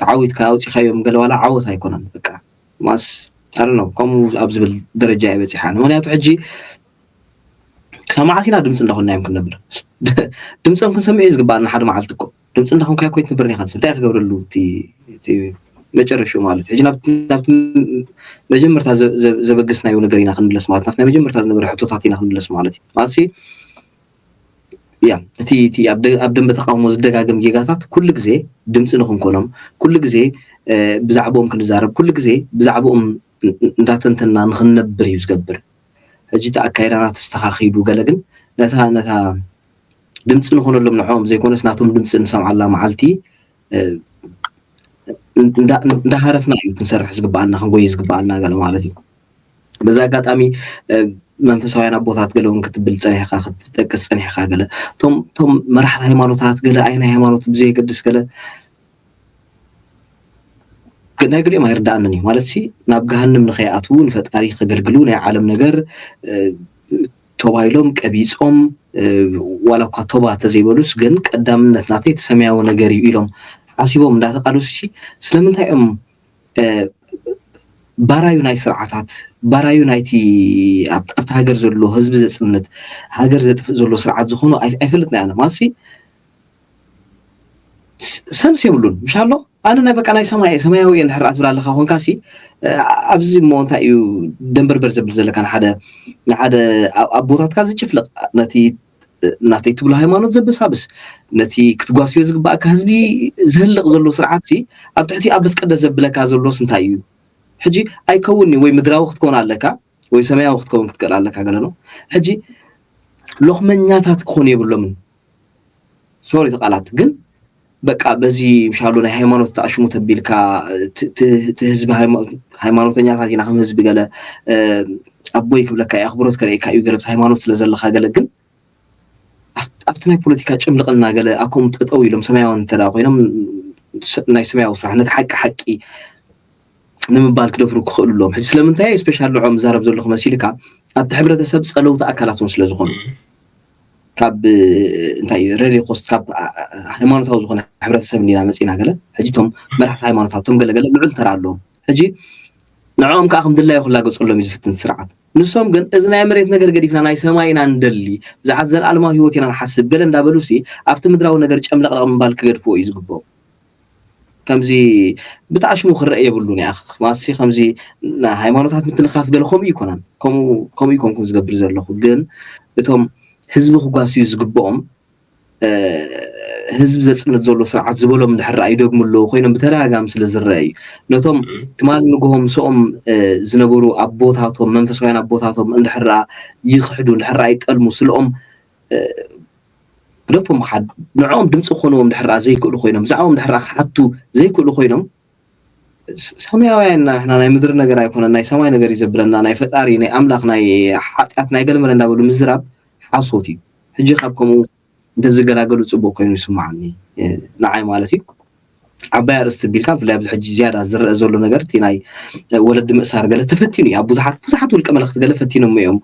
ተዓዊትካ ኣውጺኻዮም ገለ ዋላ ዓወት ኣይኮነን። በቃ ማስ፣ I don't know፣ ከምኡ ኣብ ዝብል ደረጃ እየ በጺሓ። ምኽንያቱ ሕጂ ክሳብ መዓስ ኢና ድምፂ እንዳኾንና እዮም ክንነብር? ድምፆም ክንሰምዕ እዩ ዝግባኣና ሓደ መዓልቲ እኮ። ድምፂ እንዳኾንካ እኮ ኣይትነብርን ኢኻ። ንስብ እንታይ ክገብረሉ እቲ፣ እቲ መጨረሽኡ ማለት እዩ? ሕጂ ናብቲ፣ ናብቲ መጀመርታ ዘ-፣ ዘ-፣ ዘበገስናዮ ነገር ኢና ክንምለስ ማለት፣ ናብቲ ናይ መጀመርታ ዝነበረ ሕቶታት ኢና ክንምለስ ማለት እዩ። ማሲ፣ ያ፣ እቲ፣ እቲ ኣብ ደ-፣ ኣብ ደንበ ተቃውሞ ዝደጋገም ጌጋታት ኩሉ ግዜ ድምፂ ንኽንኮኖም፣ ኩሉ ግዜ፣ እ፣ ብዛዕባኦም ክንዛረብ፣ ኩሉ ግዜ ብዛዕባኦም ን-፣ ን-፣ እንዳተንተና ንኽንነብር እዩ ዝገብር። ሕጂ እቲ ኣካይዳና ተስተኻኺሉ ገለ ግን ነታ፣ ነታ ድምፂ ንኾነሎም ንዕኦም ዘይኮነስ ናቶም ድምፂ እንሰምዓላ መዓልቲ፣ እ፣ እንዳ-፣ እንዳሃረፍና እዩ ክንሰርሕ ዝግባኣና፣ ክንጎይ ዝግባኣና ገለ ማለት እዩ። በዚ ኣጋጣሚ፣ እ፣ መንፈሳውያን ኣቦታት ገለ እውን ክትብል ጸኒሕካ፣ ክትጠቅስ ጸኒሕካ ገለ። እቶም፣ እቶም መራሕቲ ሃይማኖታት ገለ ኣይናይ ሃይማኖት ብዘየገድስ ገለ፣ ግ-፣ ናይ ገሊኦም ኣይርድኣንን እዩ። ማለት ሲ ናብ ገሃንም ንኸይኣትዉ፣ ንፈጣሪ ከገልግሉ፣ ናይ ዓለም ነገር፣ እ፣ ቶባ ኢሎም ቀቢጾም፣ እ፣ ዋላ እኳ ቶባ ተዘይበሉስ ግን ቀዳምነት ናተይ እቲ ሰማያዊ ነገር እዩ ኢሎም ሓሲቦም እንዳተቃለሱ ሲ ስለምንታይ እዮም፣ እ፣ ባራዩ ናይ ስርዓታት፣ ባራዩ ናይቲ ኣብ-፣ ኣብቲ ሃገር ዘሎ ህዝቢ ዘጽንት፣ ሃገር ዘጥፍእ ዘሎ ስርዓት ዝኾኑ ኣይ-፣ ኣይፈልጥን እየ ኣነ። ማሲ ስ-፣ ሰንስ የብሉን። ምሽ ኣሎ? ኣነ ናይ በቃ ናይ ሰማይ-፣ ሰማያዊ እየ እንድሕር ደኣ ትብል ኣለኻ ኮንካ ሲ፣ እ፣ ኣብዚ እሞ እንታይ እዩ ደንበርበር ዘብል ዘለካ? ንሓደ፣ ንሓደ ኣብ፣ ኣብ ቦታትካ ዝጭፍልቕ፣ ነቲ፣ እ፣ ናተይ ትብሎ ሃይማኖት ዘበሳብስ፣ ነቲ ክትጓስዮ ዝግባኣካ ህዝቢ ዝህልቕ ዘሎ ስርዓት ሲ፣ ኣብ ትሕቲ ኣብ በስቀደ ዘብለካ ዘሎስ እንታይ እዩ? ሕጂ ኣይከውን ወይ ምድራዊ ክትከውን ኣለካ፣ ወይ ሰማያዊ ክትከውን ክትክእል ኣለካ ገለ ነው። ሕጂ ሎኽመኛታት ክኾኑ የብሎምን። ሶሪ እቲ ቃላት ግን በቃ በዚ ምሻሉ ናይ ሃይማኖት ተኣሽሙ ተቢልካ ት-፣ ት-፣ እቲ ህዝቢ ሃይማ-፣ ሃይማኖተኛታት ኢና ከም ህዝቢ ገለ፣ እ፣ ኣቦይ ክብለካ እዩ፣ ኣኽብሮት ከርእየካ እዩ ገለ ብቲ ሃይማኖት ስለ ዘለካ ገለ ግን ኣብ-፣ ኣብቲ ናይ ፖለቲካ ጭምልቕና ገለ ኣኮም ጠጠው ኢሎም ሰማያውያን እንተ ደኣ ኮይኖም ስ-፣ ናይ ሰማያዊ ስራሕ ነቲ ሓቂ ሓቂ ንምባል ክደፍሩ ክኽእሉ ኣለዎም። ሕጂ ስለምንታይ ስፔሻል ንዕኦም ዝዛረብ ዘለኹ መሲልካ ኣብቲ ሕብረተሰብ ጸለውቲ ኣካላት እውን ስለ ዝኾኑ ካብ እንታይ እዩ ሬሊኮስ ካብ ኣ-፣ ኣ-፣ ሃይማኖታዊ ዝኾነ ሕብረተሰብ እንዲና መጺና ገለ ሕጂ እቶም መራሕቲ ሃይማኖታት እቶም ገለ ገለ ልዑል ተራ ኣለዎም። ሕጂ ንዕኦም ከዓ ከም ድላዩ ክላገጸሎም እዩ ዝፍትን እቲ ስርዓት። ንሶም ግን እዚ ናይ መሬት ነገር ገዲፍና ናይ ሰማይ ኢና ንደሊ፣ ብዛዕባ ዘለኣለማዊ ህይወት ኢና ንሓስብ ገለ እንዳበሉ ሲ ኣብቲ ምድራዊ ነገር ጨምለቕለቕ ምባል ክገድፍዎ እዩ ዝግብኦም። ከምዚ ብጣዕሽሙ ክረአ የብሉን። ያ ማሲ ከምዚ ናይ ሃይማኖታት ምትንኻፍ ገለ ከምኡ ይኮናን፣ ከምኡ፣ ከምኡ ይኮንኩን ዝገብር ዘለኹ። ግን እቶም ህዝቢ ክጓስዩ ዝግብኦም፣ እ፣ ህዝቢ ዘጽንት ዘሎ ስርዓት ዝበሎም እንድሕር ደኣ ይደግሙ ኣለዉ ኮይኖም ብተደጋጋሚ ስለ ዝረአ እዩ። ነቶም ትማሊ ንግሆ ምስኦም፣ እ፣ ዝነበሩ ኣቦታቶም፣ መንፈሳውያን ኣቦታቶም እንድሕር ደኣ ይኽሕዱ፣ እንድሕር ደኣ ይጠልሙ፣ ስለኦም፣ እ፣ ግደፎም ክሓድ-፣ ንዕኦም ድምፂ ክኾንዎም እንድሕር ደኣ ዘይክእሉ ኮይኖም፣ ብዛዕባኦም እንድሕር ደኣ ክሓቱ ዘይክእሉ ኮይኖም፣ ስ-፣ ሰማያውያን ኢና ንሕና፣ ናይ ምድሪ ነገር ኣይኮነን፣ ናይ ሰማይ ነገር እዩ ዘብለና፣ ናይ ፈጣሪ፣ ናይ ኣምላኽ፣ ናይ ሓጢኣት፣ ናይ ገለመለ እንዳበሉ ምዝራብ ሓሶት እዩ። ሕጂ ካብ ከምኡ እንተዝገላገሉ ጽቡቕ ኮይኑ ይስምዓኒ፣ እ፣ ንዓይ ማለት እዩ። ዓባይ ኣርእስቲ ቢልካ፣ ብፍላይ ኣብዚ ሕጂ ዝያዳ ዝረአ ዘሎ ነገር፣ እቲ ናይ፣ እ፣ ወለዲ ምእሳር ገለ ተፈቲኑ እዩ። ኣብ ብዙሓት፣ ብዙሓት ውልቀ መለኽቲ ገለ ፈቲኖሞ እዮም።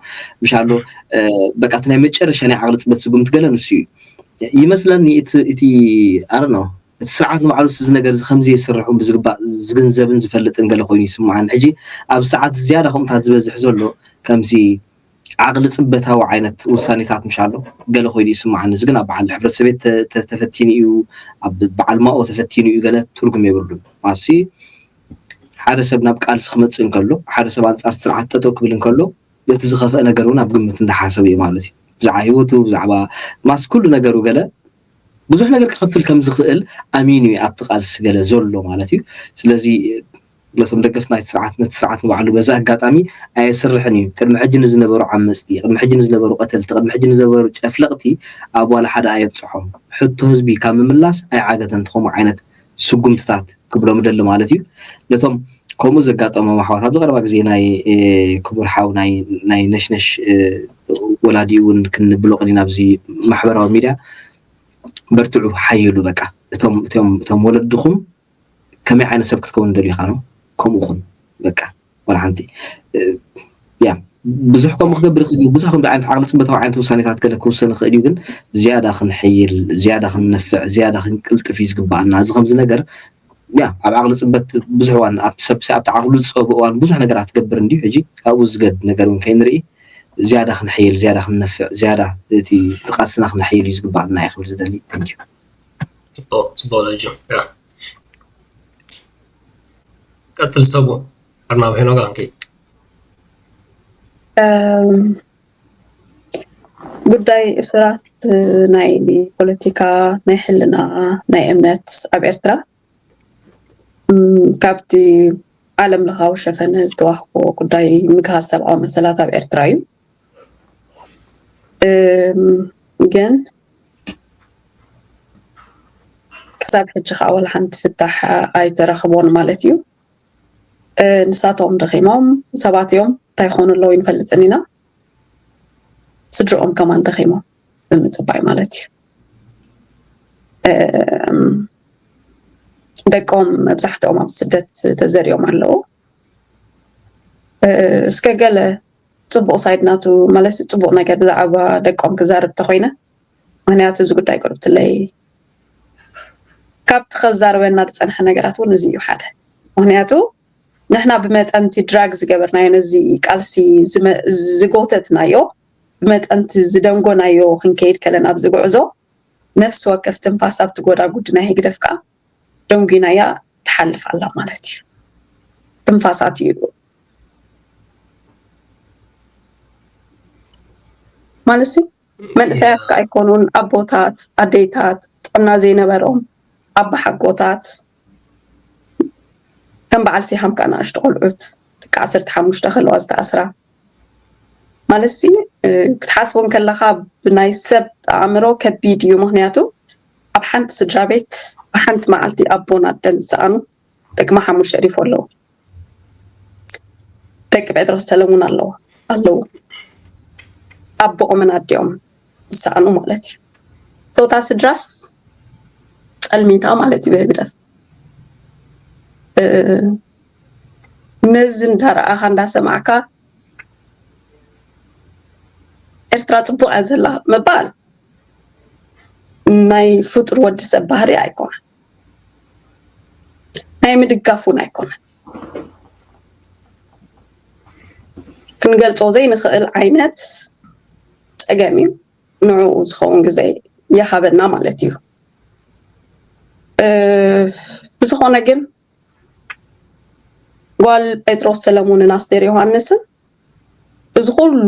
ምሻሎ፣ እ፣ በቃ፣ እቲ ናይ መጨረሻ ናይ ዓቕሊ ጽበት ስጉምቲ ገለ ንሱ እዩ። ይመስለኒ፣ እቲ፣ እቲ፣ I don't know፣ እቲ ስርዓት ንባዕሉ እዚ ነገር እዚ ከምዚ የስርሑ ብዝግባእ ዝግንዘብን ዝፈልጥን ገለ ኮይኑ ይስምዓኒ። ሕጂ ኣብ ሰዓት ዝያዳ ከምኡታት ዝበዝሕ ዘሎ ከምዚ ዓቕሊ ጽበታዊ ዓይነት ውሳኔታት ምሻሎ ገለ ኮይኑ ይስምዓኒ። እዚ ግን ኣብ በዓል ሕብረተሰብ ቤት ተ-፣ ተ-፣ ተፈቲኑ እዩ፣ ኣብ በዓል ማኦ ተፈቲኑ እዩ፣ ገለ ትርጉም የብሉን። ማሲ ሓደ ሰብ ናብ ቃልሲ ክመጽእ እንከሎ፣ ሓደ ሰብ ኣንጻር እቲ ስርዓት ጠጠው ክብል እንከሎ፣ እቲ ዝኸፍአ ነገር እውን ኣብ ግምት እንዳሓሰበ እዩ ማለት እዩ። ብዛዕባ ህይወቱ፣ ብዛዕባ ማስ ኩሉ ነገሩ ገለ ብዙሕ ነገር ክኸፍል ከም ዝኽእል ኣሚኑ እዩ ኣብቲ ቃልሲ ገለ ዘሎ ማለት እዩ። ስለዚ ነቶም ደገፍቲ ናይቲ ስርዓት፣ ነቲ ስርዓት ንባዕሉ በዚ ኣጋጣሚ ኣየስርሕን እዩ። ቅድሚ ሕጂ ንዝነበሩ ዓመፅቲ፣ ቅድሚ ሕጂ ንዝነበሩ ቀተልቲ፣ ቅድሚ ሕጂ ንዝነበሩ ጨፍለቕቲ ኣብ ዋላ ሓደ ኣየብፅሖም። ሕቶ ህዝቢ ካብ ምምላስ ኣይዓገተን። ከምኡ ዓይነት ስጉምትታት ክብሎም ደሊ ማለት እዩ። ነቶም ከምኡ ዘጋጠሞም ኣሕዋት ኣብዚ ቀረባ ግዜ ናይ ክቡር ሓው ናይ ነሽነሽ ወላዲ እውን ክንብሎ ቀኒና ኣብዚ ማሕበራዊ ሚድያ በርትዑ ሓይሉ በቃ እቶም ወለድኹም ከመይ ዓይነት ሰብ ክትከውን ደልዩ ኢኻ ነው ከምኡ ኹን በቃ ወላ ሓንቲ ያ ብዙሕ ከምኡ ክገብር ይኽእል እዩ። ብዙሕ ከምዚ ዓይነት ዓቕሊ ፅበታዊ ዓይነት ውሳኔታት ገለ ክውሰን ይኽእል እዩ። ግን ዝያዳ ክንሕይል፣ ዝያዳ ክንነፍዕ፣ ዝያዳ ክንቅልጥፍ እዩ ዝግባኣና። እዚ ከምዚ ነገር ያ ኣብ ዓቕሊ ፅበት ብዙሕ እዋን ኣብ ሰብ ኣብቲ ዓቕሉ ዝፀበ እዋን ብዙሕ ነገራት ትገብር እንዲዩ። ሕጂ ካብኡ ዝገድ ነገር እውን ከይንርኢ ዝያዳ ክንሕይል፣ ዝያዳ ክንነፍዕ፣ ዝያዳ እቲ ቃልስና ክነሕይል እዩ ዝግባኣና እየ ክብል ዝደሊ። Thank you። ፅቡቅ ፅቡቅ ሎጆ ቀፅል ሰቡ ኣርናብ ሄኖጋ ንከይድ ጉዳይ እሱራት ናይ ፖለቲካ ናይ ሕልና ናይ እምነት ኣብ ኤርትራ ካብቲ ዓለም ለኻዊ ሸፈነ ዝተዋህቦ ጉዳይ ምግሃስ ሰብኣዊ መሰላት ኣብ ኤርትራ እዩ። ግን ክሳብ ሕጂ ከዓ ወላ ሓንቲ ፍታሕ ኣይተረኽቦን ማለት እዩ። ንሳቶም ደኺሞም ሰባት እዮም፣ እንታይ ክኾኑ ኣለዉ ይንፈልጥን ኢና። ስድርኦም ከማን ደኺሞም ብምፅባይ ማለት እዩ። ደቆም መብዛሕትኦም ኣብ ስደት ተዘሪኦም ኣለዉ። እስከ ገለ ፅቡቕ ሳይድ ናቱ ማለት ፅቡቕ ነገር ብዛዕባ ደቆም ክዛርብ ተኮይነ፣ ምክንያቱ እዚ ጉዳይ ቅርብትለይ ካብቲ ከዛርበና ዝፀንሐ ነገራት እውን እዚ እዩ ሓደ። ምክንያቱ ንሕና ብመጠንቲ ድራግ ዝገበርናዮ ነዚ ቃልሲ ዝጎተትናዮ ብመጠንቲ ዝደንጎናዮ ክንከይድ ከለና ኣብዚ ጉዕዞ ነፍሲ ወከፍ ትንፋስ ኣብቲ ጎዳጉዲ ናይ ህግደፍ ከዓ ደንጉናያ ትሓልፍ ኣላ ማለት እዩ። ትንፋሳት እዩ ማለት መንእሰያት ከዓ ኣይኮኑን፣ ኣቦታት፣ ኣዴታት፣ ጥዕና ዘይነበሮም ኣባሓጎታት ከም በዓል ሲሃም ከዓ ንኣሽቱ ቆልዑት ደቂ ዓሰርተ ሓሙሽተ ከለዋ ዝተኣስራ ማለት ሲ ክትሓስቦ እንከለካ ብናይ ሰብ ኣእምሮ ከቢድ እዩ። ምክንያቱ ኣብ ሓንቲ ስድራ ቤት ብሓንቲ መዓልቲ ኣቦን ኣደን ዝሰኣኑ ደቂ መሓሙድ ሸሪፎ ኣለዉ። ደቂ ጴጥሮስ ሰለሙን ኣለዉ ኣለዉ ኣቦኦምን ኣዲኦም ዝሰኣኑ ማለት እዩ። ሶታ ስድራስ ፀልሚታ ማለት እዩ ብህግደፍ ነዚ እንዳረኣኻ እንዳሰማዕካ ኤርትራ ፅቡቅ እያ ዘላ ምባል ናይ ፍጡር ወዲ ሰብ ባህሪ ኣይኮነን፣ ናይ ምድጋፍ እውን ኣይኮነን። ክንገልፆ ዘይንኽእል ዓይነት ፀገም እዩ። ንዕኡ ዝኸውን ግዜ ይሃበና ማለት እዩ። ብዝኾነ ግን ጓል ጴጥሮስ ሰለሙንን ኣስቴር ዮሃንስን እዚ ኩሉ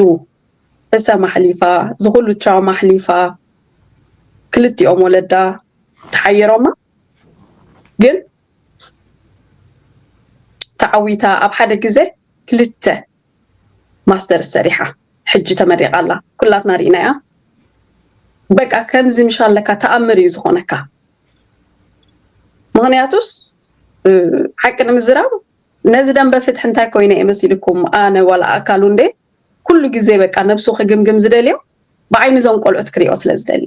ሕሰም ኣሕሊፋ፣ እዚ ኩሉ ትራውማ ኣሕሊፋ፣ ክልቲኦም ወለዳ ተሓየሮማ ግን ተዓዊታ ኣብ ሓደ ግዜ ክልተ ማስተርስ ሰሪሓ ሕጂ ተመሪቓ ኣላ። ኩላትና ርኢናያ። በቃ ከምዚ ምሽ ኣለካ ተኣምር እዩ ዝኾነካ። ምኽንያቱስ ሓቂ ንምዝራብ ነዚ ደንበ ፍትሒ እንታይ ኮይነ እየ መሲልኩም ኣነ ዋላ ኣካሉ እንዴ ኩሉ ግዜ በቃ ነብሱ ክግምግም ዝደልዮ ብዓይኒ እዞም ቆልዑት ክሪኦ ስለ ዝደሊ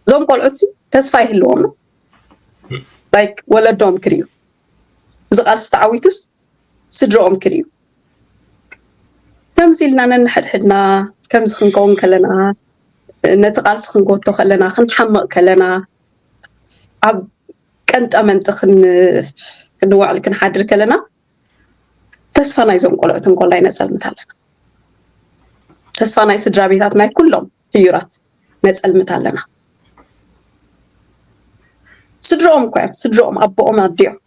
እዞም ቆልዑት ተስፋ ይህልዎም ላይክ ወለዶም ክሪዩ እዚ ቃልሲ ተዓዊቱስ ስድርኦም ክሪዩ ከምዚ ኢልና ነንሕድሕድና ከምዚ ክንከውን ከለና ነቲ ቃልሲ ክንጎቶ ከለና ክንሓምቕ ከለና ኣብ ቀንጠ መንጢ ክንውዕል ክንሓድር ከለና ተስፋ ናይዞም ቆልዑት እንኮላይ ነፀልምት ኣለና። ተስፋ ናይ ስድራ ቤታት ናይ ኩሎም ሕዩራት ነፀልምት ኣለና። ስድርኦም እኮ እዮም ስድርኦም ኣቦኦም ኣዲኦም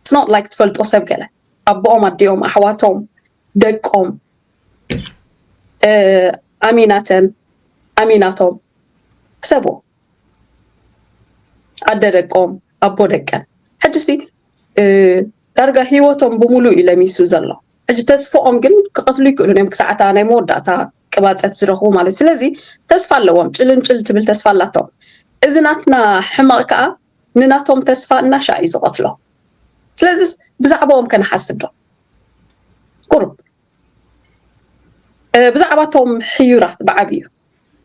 it's not like ትፈልጦ ሰብ ገለ ኣቦኦም ኣዲኦም ኣሕዋቶም ደቆም ኣሚናተን ኣሚናቶም ሕሰብዎ። ኣደ ደቆም ኣቦ ደቀን ሕጂ ሲ ዳርጋ ሂወቶም ብምሉእ እዩ ለሚሱ ዘሎ። ሕጂ ተስፍኦም ግን ክቐትሉ ይክእሉ እዮም ክሳዕታ ናይ መወዳእታ ቅባፀት ዝረኽቡ ማለት ስለዚ ተስፋ ኣለዎም። ጭልንጭል ትብል ተስፋ ኣላቶም። እዚ ናትና ሕመቕ ከዓ ንናቶም ተስፋ እናሻ እዩ ዝቐትሎ። ስለዚ ብዛዕባኦም ከነሓስብ ዶ ቁሩብ ብዛዕባቶም ሕዩራት ብዓብዩ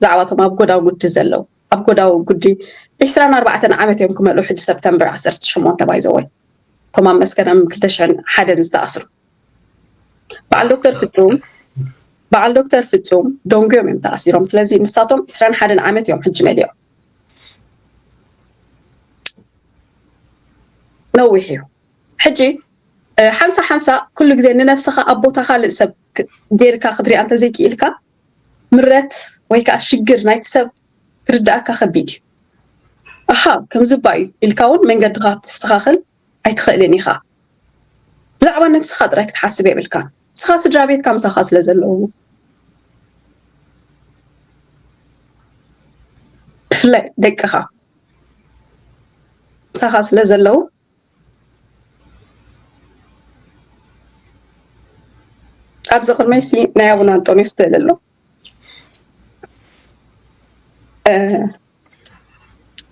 ብዛዕባቶም ኣብ ጎዳጉዲ ዘለዉ ኣብ ጎዳጉዲ ዕስራን ኣርባዕተን ዓመት እዮም ክመልኡ ሕጂ ሰፕተምበር ዓሰርተ ሸሞንተ ባይዘወይ እቶም ኣብ መስከረም ክልተ ሽሕን ሓደን ዝተኣስሩ በዓል ዶክተር ፍጹም በዓል ዶክተር ፍጹም ደንጉዮም እዮም ተኣሲሮም። ስለዚ ንሳቶም ዕስራን ሓደን ዓመት እዮም ሕጂ መሊኦም ነዊሕ እዩ። ሕጂ ሓንሳ ሓንሳ ኩሉ ግዜ ንነብስኻ ኣብ ቦታ ካልእ ሰብ ጌርካ ክትሪኣ እንተዘይክኢልካ ምረት ወይ ከዓ ሽግር ናይቲ ሰብ ክርዳእካ ከቢድ እዩ። ኣሃ ከምዚ እባ እዩ ኢልካ እውን መንገድኻ ክትስተኻኽል ኣይትኽእልን ኢኻ። ብዛዕባ ነብስኻ ጥራይ ክትሓስብ የብልካ። ንስኻ ስድራ ቤትካ ምሳኻ ስለ ዘለዉ ብፍላይ ደቅኻ ምሳኻ ስለ ዘለዉ ኣብዚ ቅድመይ ሲ ናይ ኣቡነ ኣንጦንዮስ ስእሊ ኣሎ።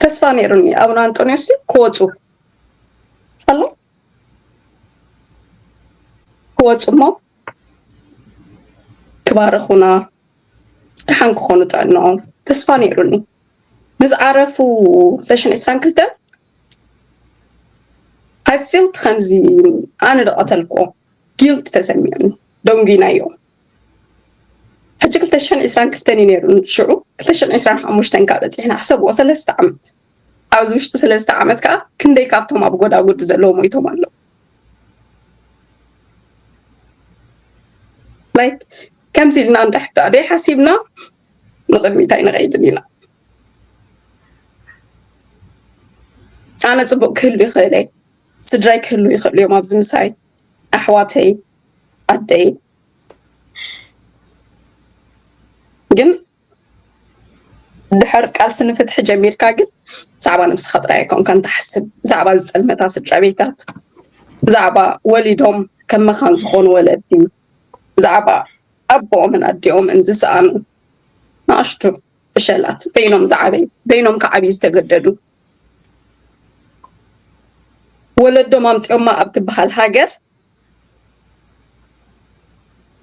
ተስፋ ነይሩኒ ኣቡነ ኣንጦንዮስ ክወፁ ኣሎ ክወፁ እሞ ክባርኹና ደሓን ክኾኑ ጥዕናኦም ተስፋ ነይሩኒ። ምስ ዓረፉ ክልተ ሽሕን ዕስራን ክልተን I felt ከምዚ ኣነ ዶ ቀተልክዎ guilt ተሰሚዑኒ ደንጒናዮ። ሕጂ ክልተ ሽሕን ዕስራን ክልተን እዩ ነይሩ ሽዑ ክልተ ሽሕን ዕስራን ሓሙሽተን ካብ በፂሕና ሕሰብዎ ሰለስተ ዓመት ኣብዚ ውሽጢ ሰለስተ ዓመት ከዓ ክንደይ ካብቶም ኣብ ጎዳጉዲ ዘለዉ ሞይቶም ኣለዉ። ላይክ ከምዚ ኢልና እንድሕር ደኣ ደይ ሓሲብና ንቕድሚት ኣይንኸይድን ኢና። ኣነ ፅቡቅ ክህሉ ይኽእል እየ፣ ስድራይ ክህሉ ይኽእሉ እዮም ኣብዚ ምሳይ፣ ኣሕዋተይ፣ ኣደይ። ግን ድሕር ቃልሲ ንፍትሒ ጀሚርካ ግን ብዛዕባ ነብስኻ ጥራይ ኣይኮንካን ትሓስብ፣ ብዛዕባ ዝፀልመታ ስድራ ቤታት፣ ብዛዕባ ወሊዶም ከም መኻን ዝኾኑ ወለዲ፣ ብዛዕባ ኣቦኦምን ኣዲኦምን ዝሰኣኑ ንኣሽቱ ዕሸላት በይኖም ዝዓበዩ በይኖም ክዓብዩ ዝተገደዱ ወለዶም ኣምፂኦማ ኣብ ትበሃል ሃገር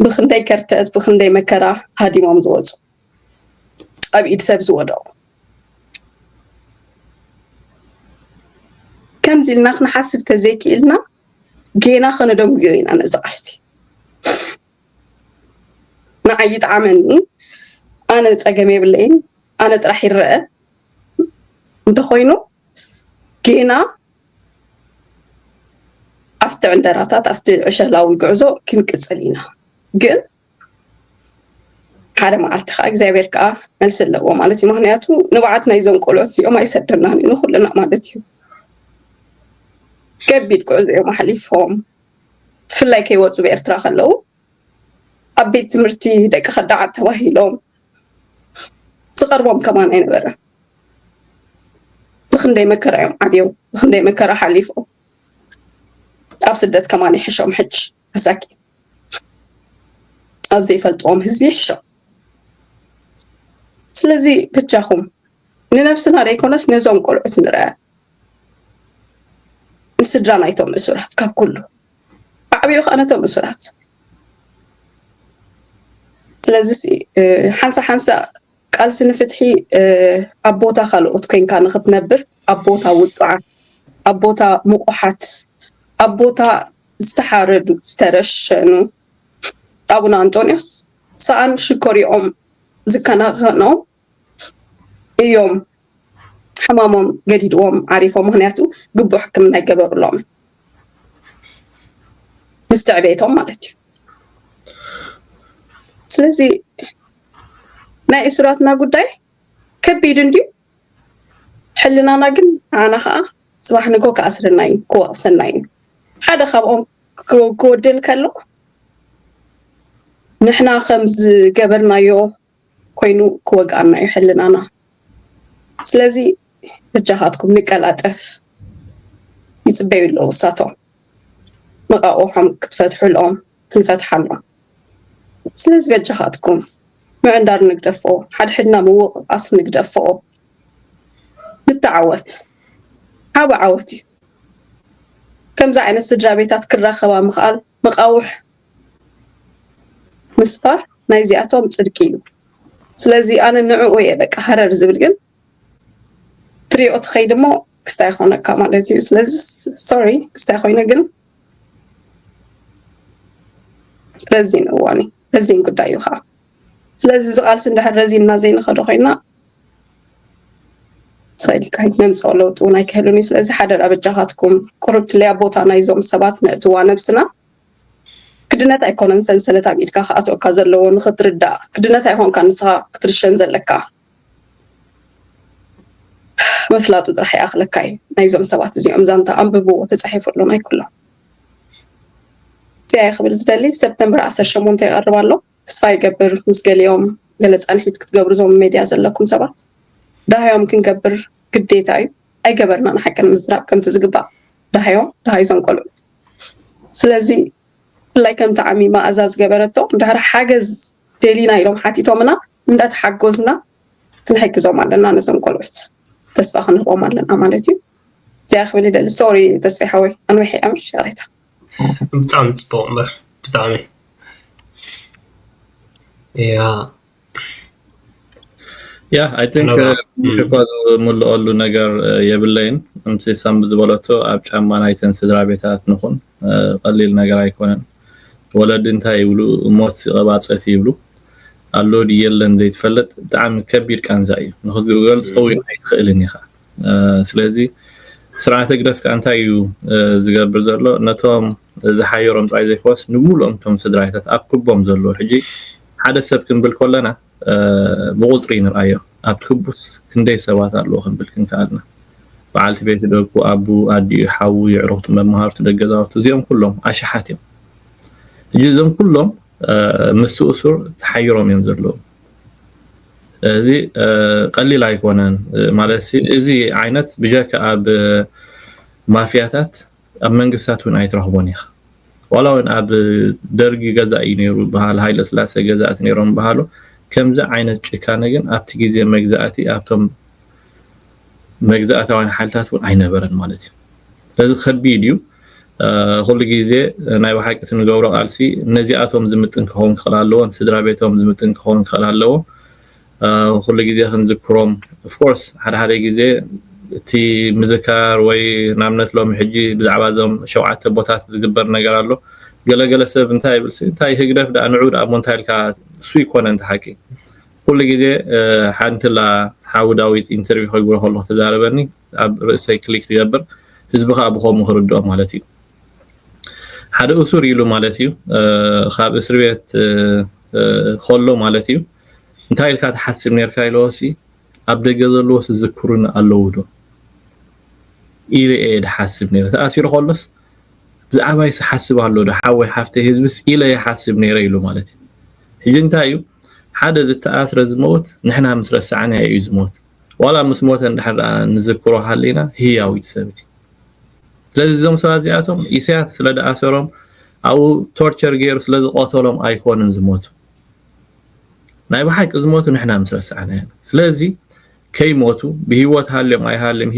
ብክንደይ ከርተት ብክንደይ መከራ ሃዲሞም ዝወፁ ኣብ ኢድ ሰብ ዝወደቁ ከምዚ ኢልና ክንሓስብ ተዘይክኢልና ጌና ከነደንጉዮ ኢና ነዚ ቃልሲ። ንዓይ ይጥዓመኒ፣ ኣነ ፀገም የብለይን፣ ኣነ ጥራሕ ይረአ እንተኮይኑ ጌና ኣብቲ ዕንደራታት ኣብቲ ዕሸላዊ ጉዕዞ ክንቅፅል ኢና። ግን ሓደ መዓልቲ ከዓ እግዚኣብሔር ከዓ መልሲ ኣለዎ ማለት እዩ። ምክንያቱ ንብዓት ናይዞም ቆልዑት እዚኦም ኣይሰደናን እዩ ንኩልና ማለት እዩ። ከቢድ ጉዕዞ እዮም ኣሕሊፎም ብፍላይ ከይወፁ ብኤርትራ ከለዉ ኣብ ቤት ትምህርቲ ደቂ ከዳዓት ተባሂሎም ዝቐርቦም ከማን ኣይነበረ። ብክንደይ መከራ እዮም ዓብዮም፣ ብክንደይ መከራ ሓሊፎም ኣብ ስደት ከማን ይሕሾም ሕጂ መሳኪን ኣብ ዘይፈልጥዎም ህዝቢ ይሕሾም። ስለዚ በጃኹም ንነብስና ደይኮነስ ነዞም ቆልዑት ንርአ። ንስድራ ናይቶም እሱራት ካብ ኩሉ ብዓብኡ ከዓ ነቶም እሱራት ስለዚ ሓንሳ ሓንሳ ቃልሲ ንፍትሒ ኣብ ቦታ ካልኦት ኮይንካ ንክትነብር ኣብ ቦታ ውጡዓት ኣብ ቦታ ምቑሓት ኣብ ቦታ ዝተሓረዱ ዝተረሸኑ ኣቡነ ኣንጦንዮስ ሰኣን ሽኮሪኦም ዝከናኸኖም እዮም ሕማሞም ገዲድዎም ዓሪፎም ምክንያቱ ግቡእ ሕክምና ይገበሩሎም ምስ ትዕቤቶም ማለት እዩ ስለዚ ናይ እሱራትና ጉዳይ ከቢድ እንድዩ ሕልናና ግን ንዓና ከዓ ፅባሕ ንጎ ክኣስረና እዩ ክወቅሰና እዩ ሓደ ካብኦም ክወድል ከሎ ንሕና ከም ዝገበርናዮ ኮይኑ ክወግኣና እዩ ሕልናና። ስለዚ በጃኻትኩም ንቀላጠፍ፣ ይጽበዩ ኣለዉ እሳቶም። መቃቑሖም ክትፈትሑሎም ክንፈትሓሎም። ስለዚ በጃኻትኩም ምዕንዳር ንግደፎ፣ ሓድሕድና ምውቕቓስ ንግደፎ። ንተዓወት። ዓቢ ዓወት እዩ። ከምዚ ዓይነት ስድራ ቤታት ክራኸባ ምኽኣል መቃውሕ ምስፋር ናይዚኣቶም ጽድቂ እዩ። ስለዚ ኣነ ንዕኡ እየ በቃ ሃረር ዝብል፣ ግን ትሪኦ ትኸይድ እሞ ክስታይ ይኾነካ ማለት እዩ። ስለዚ ሶሪ ክስታይ ኮይነ፣ ግን ረዚን እዋን እዩ፣ ረዚን ጉዳይ እዩ ከዓ። ስለዚ እዚ ቃልሲ እንድሕር ረዚንና ዘይንኸዶ ኮይና ሳይድካ ነምፅኦ ለውጢ እውን ኣይክህሉን እዩ። ስለዚ ሓደራ በጃኻትኩም ቁርብ ትለያ ቦታ ናይዞም ሰባት ነእትዋ ነብስና። ክድነት ኣይኮነን ሰንሰለት ኣብ ኢድካ ክኣትወካ ዘለዎ ንኽትርዳእ፣ ክድነት ኣይኮንካ ንስኻ ክትርሸን ዘለካ። ምፍላጡ ጥራሕ ይኣኽለካ እዩ። ናይዞም ሰባት እዚኦም ዛንታ ኣንብብዎ፣ ተጻሒፉ ኣሎ ናይ ኩሎም። እዚኣ እየ ክብል ዝደሊ። ሰፕተምበር ዓሰርተ ሸሞንተ ይቐርብ ኣሎ። ተስፋ ይገብር ምስ ገሊኦም ገለ ጻንሒት ክትገብሩ፣ እዞም ሜድያ ዘለኩም ሰባት። ዳሃዮም ክንገብር ግዴታ እዩ። ኣይገበርናን ሓቂ ንምዝራብ ከምቲ ዝግባእ። ዳሃዮም፣ ዳሃይ እዞም ቆልዑት። ስለዚ ብፍላይ ከምቲ ዓሚ መኣዛ ዝገበረቶ፣ እንድሕር ሓገዝ ደሊና ኢሎም ሓቲቶምና እንዳተሓጎዝና ክንሕግዞም ኣለና ነዞም ቆልዑት። ተስፋ ክንህቦም ኣለና ማለት እዩ። እዚኣ ክብል ይደሊ። ሶሪ ተስፋ ሓወይ ኣንዊሐ እየ፣ ምሽ ይቕሬታ። ብጣዕሚ ጽቡቕ እምበር ብጣዕሚ። ያ Yeah, I think No, uh, እኳ ዝምልኦሉ ነገር uh, የብለይን። ከምቲ ሳም ዝበለቶ ኣብ ጫማ ናይተን ስድራ ቤታት ንኹን uh, ቀሊል ነገር ኣይኮነን። ወለዲ እንታይ ይብሉ፣ ሞት ይቐባጸት ይብሉ ኣሎ ድዩ የለን ዘይትፈልጥ ብጣዕሚ ከቢድ ቃንዛ እዩ። ንኽትገልጾ እውን ኣይትኽእልን ኢኻ። Uh, ስለዚ ስርዓተ ግደፍ ከኣ እንታይ እዩ uh, ዝገብር ዘሎ? ነቶም ዝሓየሮም ጥራይ ዘይኮነስ ንሙሉኦም እቶም ስድራቤታት ኣብ ክቦም ዘለዉ፣ ሕጂ ሓደ ሰብ ክንብል ከለና ብቁፅሪ ንርኣዮ። ኣብ ክቡስ ክንደይ ሰባት ኣለዉ ክንብል ክንከኣልና፣ በዓልቲ ቤቱ፣ ደቁ፣ ኣቡ፣ ኣዲኡ፣ ሓዉ፣ የዕሩኽቱ፣ መማህርቱ፣ ደገዛውቱ፣ እዚኦም ኩሎም ኣሽሓት እዮም። ሕጂ እዞም ኩሎም ምስኡ ሱር ተሓይሮም እዮም ዘለዉ። እዚ ቀሊል ኣይኮነን ማለት እዚ ዓይነት ብጀካ ኣብ ማፍያታት ኣብ መንግስታት እውን ኣይትረኽቦን ኢኻ። ዋላ እውን ኣብ ደርጊ ገዛኢ ነይሩ በሃል፣ ሃይለ ስላሴ ገዛእቲ ነይሮም በሃሉ። ከምዚ ዓይነት ጭካነ ግን ኣብቲ ግዜ መግዛእቲ ኣብቶም መግዛእታውያን ሓይልታት እውን ኣይነበረን ማለት እዩ። ስለዚ ከቢድ እዩ። ኩሉ ግዜ ናይ ብሓቂ እቲ ንገብሮ ቃልሲ ነዚኣቶም ዝምጥን ክኸውን ክኽእል ኣለዎ፣ ንስድራ ቤቶም ዝምጥን ክኸውን ክኽእል ኣለዎ። ኩሉ ግዜ ክንዝክሮም ኦፍኮርስ ሓደ ሓደ ግዜ እቲ ምዝካር ወይ ንኣብነት ሎሚ ሕጂ ብዛዕባ እዞም ሸውዓተ ቦታት ዝግበር ነገር ኣሎ። ገለገለ ሰብ እንታይ ይብል እንታይ ህግደፍ ደኣ ንዑ ደኣ እሞ እንታይ ኢልካ እሱ ይኮነ እንተ ሓቂ ኩሉ ግዜ ሓንቲ ላ ሓዊ ዳዊት ኢንተርቪው ከግብሮ ከለኩ ተዛረበኒ ኣብ ርእሰይ ክሊክ ትገብር ህዝቢ ከዓ ብከምኡ ክርድኦ ማለት እዩ። ሓደ እሱር ኢሉ ማለት እዩ ካብ እስር ቤት ከሎ ማለት እዩ እንታይ ኢልካ ትሓስብ ነርካ ኢለዎሲ ኣብ ደገ ዘለዎስ ዝዝክሩኒ ኣለዉ ዶ ኢለ እየ ድሓስብ ነረ። ተኣሲሩ ከሎስ ብዛዕባይ ስሓስብ ኣሎ ዶ ሓወይ ሓፍተይ ህዝብስ ኢለ ይሓስብ ነረ ኢሉ ማለት እዩ። ሕጂ እንታይ እዩ ሓደ ዝተኣስረ ዝመውት ንሕና ምስ ረሳዕና እዩ ዝሞት። ዋላ ምስ ሞተ እንድሕር ደኣ ንዝክሮ ሃሊና ህያው እዩ ሰብቲ። ስለዚ እዞም ሰባት እዚኣቶም ኢሳያስ ስለ ደኣሰሮም ኣብኡ ቶርቸር ገይሩ ስለ ዝቐተሎም ኣይኮኑን ዝሞቱ። ናይ ብሓቂ ዝሞቱ ንሕና ምስ ረሳዕና ኢና። ስለዚ ከይሞቱ ብህይወት ሃልዮም ኣይሃልዮም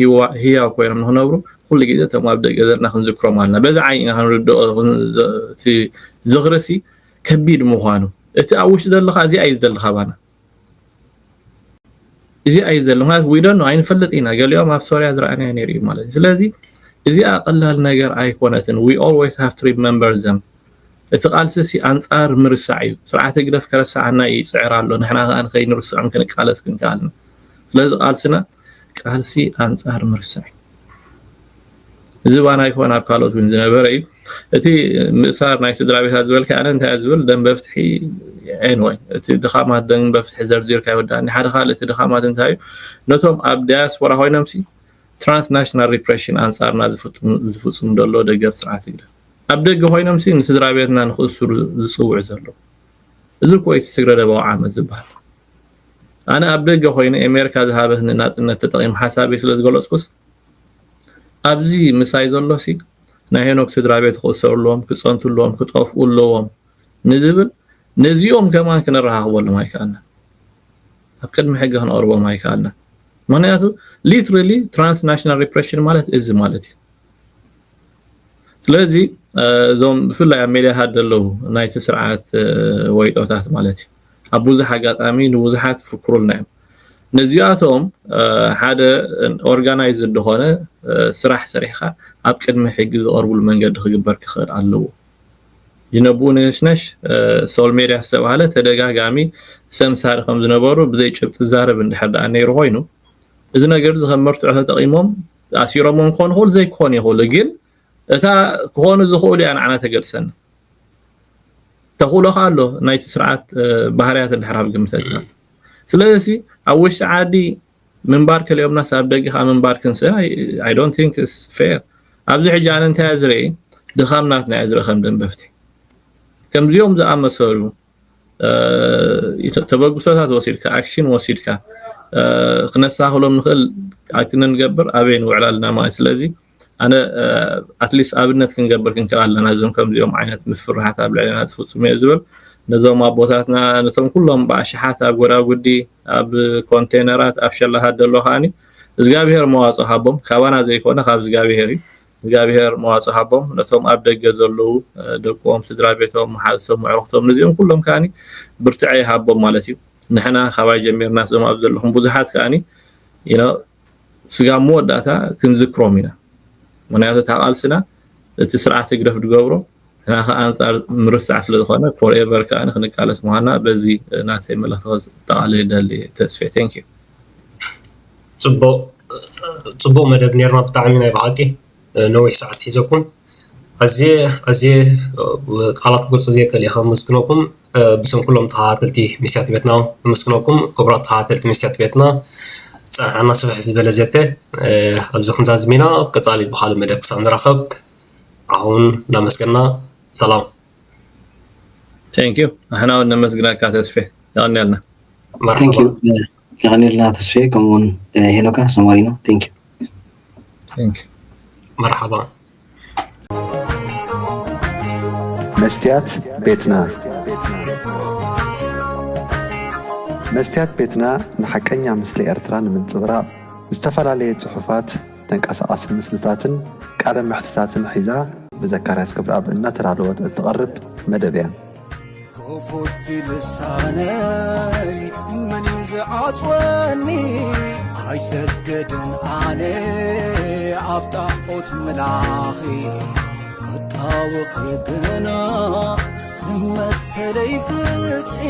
ህያው ኮይኖም ንክነብሩ ኩሉ ግዜ እቶም ኣብ ደገ ዘለና ክንዝክሮም ኣለና። በዚ ዓይኒ ኢና ክንርድኦ እቲ ዝኽርሲ ከቢድ ምዃኑ። እቲ ኣብ ውሽጢ ዘለኻ እዚኣ እዩ ዝደሊ ካባና። እዚ ኣዩ ዘሎ ማለት we don't know ኣይንፈልጥ ኢና። ገሊኦም ኣብ ሶርያ ዝረኣናዮ ነይሩ እዩ ማለት እዩ። ስለዚ እዚኣ ቀላል ነገር ኣይኮነትን። We always have to remember them። እቲ ቃልሲ ሲ ኣንጻር ምርሳዕ እዩ። ስርዓተ ግደፍ ከረስዓና ይጽዕር ኣሎ። ንሕና ከኣ ንኸይንርስዖም ክንቃለስ ክንከኣልና። ስለዚ ቃልስና ቃልሲ ኣንጻር ምርሳዕ እዩ። እዚ ባና ይኮን ኣብ ካልኦት እውን ዝነበረ እዩ። እቲ ምእሳር ናይ ስድራ ቤታት ዝበልካ ኣነ እንታይ ዝብል ደንበ ፍትሒ anyway እቲ ድኻማት ደንበ ፍትሒ ዘርዚርካ ይወዳእኒ ሓደ ካልእ እቲ ድኻማት እንታይ እዩ ነቶም ኣብ ዳያስፖራ ኮይኖም ሲ transnational repression ኣንጻርና ዝፍጽሙ ዘሎ ደገፍ ስርዓት ህግደፍ ኣብ ደገ ኮይኖም ሲ ንስድራ ቤትና ንክእስሩ ዝጽውዑ ዘለዉ እዚ እኮ እዩ እቲ ስግረ ደባዊ ዓመት ዝበሃል። ኣነ ኣብ ደገ ኮይነ ኣሜሪካ ዝሃበትኒ ናፅነት ተጠቒም ሓሳበይ ስለ ዝገለፅኩስ ኣብዚ ምሳይ ዘሎ ሲ ናይ ሄኖክ ስድራ ቤት ክእሰሩ ኣለዎም፣ ክፀንቱ ኣለዎም፣ ክጠፍኡ ኣለዎም ንዝብል ነዚኦም ከማን ክነረኻኽበሎም ኣይከኣልናን። ኣብ ቅድሚ ሕጊ ክነቕርቦም ኣይከኣልናን። ምክንያቱ literally transnational repression ማለት እዚ ማለት እዩ። ስለዚ እዞም ብፍላይ ኣብ ሜድያታት ዘለዉ ናይቲ ስርዓት ወይጦታት ማለት እዩ ኣብ ብዙሕ ኣጋጣሚ ንብዙሓት ይፍክሩልና እዮም። ነዚኣቶም ሓደ ኦርጋናይዝ ዝኾነ ስራሕ ሰሪሕካ ኣብ ቅድሚ ሕጊ ዝቐርብሉ መንገዲ ክግበር ክኽእል ኣለዎ። ይነብኡ ንነሽነሽ ሶል ሜድያ ዝተባህለ ተደጋጋሚ ሰምሳሪ ከም ዝነበሩ ብዘይ ጭብጢ ዛረብ እንድሕር ደኣ ነይሩ ኮይኑ እዚ ነገር እዚ ከም መርትዖ ተጠቒሞም ኣሲሮሞም ክኾኑ ይኽእሉ ዘይክኾኑ ይኽእሉ ግን እታ ክኾኑ ዝኽእሉ እያ ንዓና ተገድሰና። ተኽእሎ ከኣ ኣሎ ናይቲ ስርዓት ባህርያት እንድሕር ኣብ ግምት ኣእቲኻ። ስለዚ ኣብ ውሽጢ ዓዲ ምንባር ከሊኦምናስ ኣብ ደገ ከኣ ምንባር ክንስእን I don't think it's fair። ኣብዚ ሕጂ ኣነ እንታይ እየ ዝርኢ ድኻም ናትና እየ ዝርኢ ከም ደንበፍቲ ከምዚኦም ዝኣመሰሉ ተበግሶታት ወሲድካ ኣክሽን ወሲድካ ክነሳኽሎም ንኽእል ኣክነ ንገብር ኣበይ ንውዕል ኣለና ማለት ስለዚ ኣነ ኣትሊስት ኣብነት ክንገብር ክንክእል ኣለና እዞም ከምዚኦም ዓይነት ምፍርሃት ኣብ ልዕለና ዝፍፅሙ እየ ዝብል ነዞም ኣቦታትና ነቶም ኩሎም ብኣሽሓት ኣብ ጎዳጉዲ ኣብ ኮንቴነራት ኣብ ሸላታት ዘሎ ከዓኒ እግዚኣብሄር መዋፅኦ ሃቦም ካባና ዘይኮነ ካብ እግዚኣብሄር እዩ እግዚኣብሔር መዋጽኦ ሃቦም ነቶም ኣብ ደገ ዘለዉ ደቆም ስድራ ቤቶም መሓዝቶም ኣዕሩኽቶም ነዚኦም ኩሎም ከዓኒ ብርትዐ ይሃቦም ማለት እዩ ንሕና ካባይ ጀሚርና እዞም ኣብ ዘለኹም ብዙሓት ከዓኒ you know ስጋብ መወዳእታ ክንዝክሮም ኢና ምክንያቱ እታ ቃልስና እቲ ስርዓት ህግደፍ ዝገብሮ ንሕና ከዓ ኣንፃር ምርሳዕ ስለዝኾነ ፎርኤቨር ከዓ ንክንቃለስ ምዃንና በዚ ናተይ መልእኽቲ ጠቓልል ይደሊ ተስፌ thank you ፅቡቅ ፅቡቅ መደብ ነርና ብጣዕሚ ናይ ብሓቂ ነዊሕ ሰዓት ሒዘኩም ኣዝየ ኣዝየ ቃላት ክገልፆ ዘየክእል እየ ከመስግነኩም ብስም ኩሎም ተኸታተልቲ ሚስትያት ቤትና ከመስግነኩም ክቡራት ተኸታተልቲ ሚስትያት ቤትና ፀንሓና ስፍሕ ዝበለ ዘተ ኣብዚ ክንዛዝም ኢና ቀፃሊ ብካልእ መደብ ክሳብ ንራኸብ ኣሁን እናመስገና ሰላም thank you ንሕና እውን ነመስግነካ ተስፌ የቐንየልና መርሓባ የቐንየልና ተስፌ ከምኡውን ሄኖካ ሰማሪኖ thank you thank you መርሓባ መስትያት ቤትና መስትያት ቤትና ንሓቀኛ ምስሊ ኤርትራ ንምንጽብራቕ ዝተፈላለየ ጽሑፋት ተንቀሳቓሲ ምስልታትን ቃለ መሕትታትን ሒዛ ብዘካርያስ ገብረኣብ እናተዳለወት እትቐርብ መደብ እያ። ክፉት ልሳነይ መን እዩ ዝዓጽወኒ ኣይሰግድን ኣነ ኣብ ጣዖት ምላኺ ክጣወኺ ግና መሰለይ ፍትሒ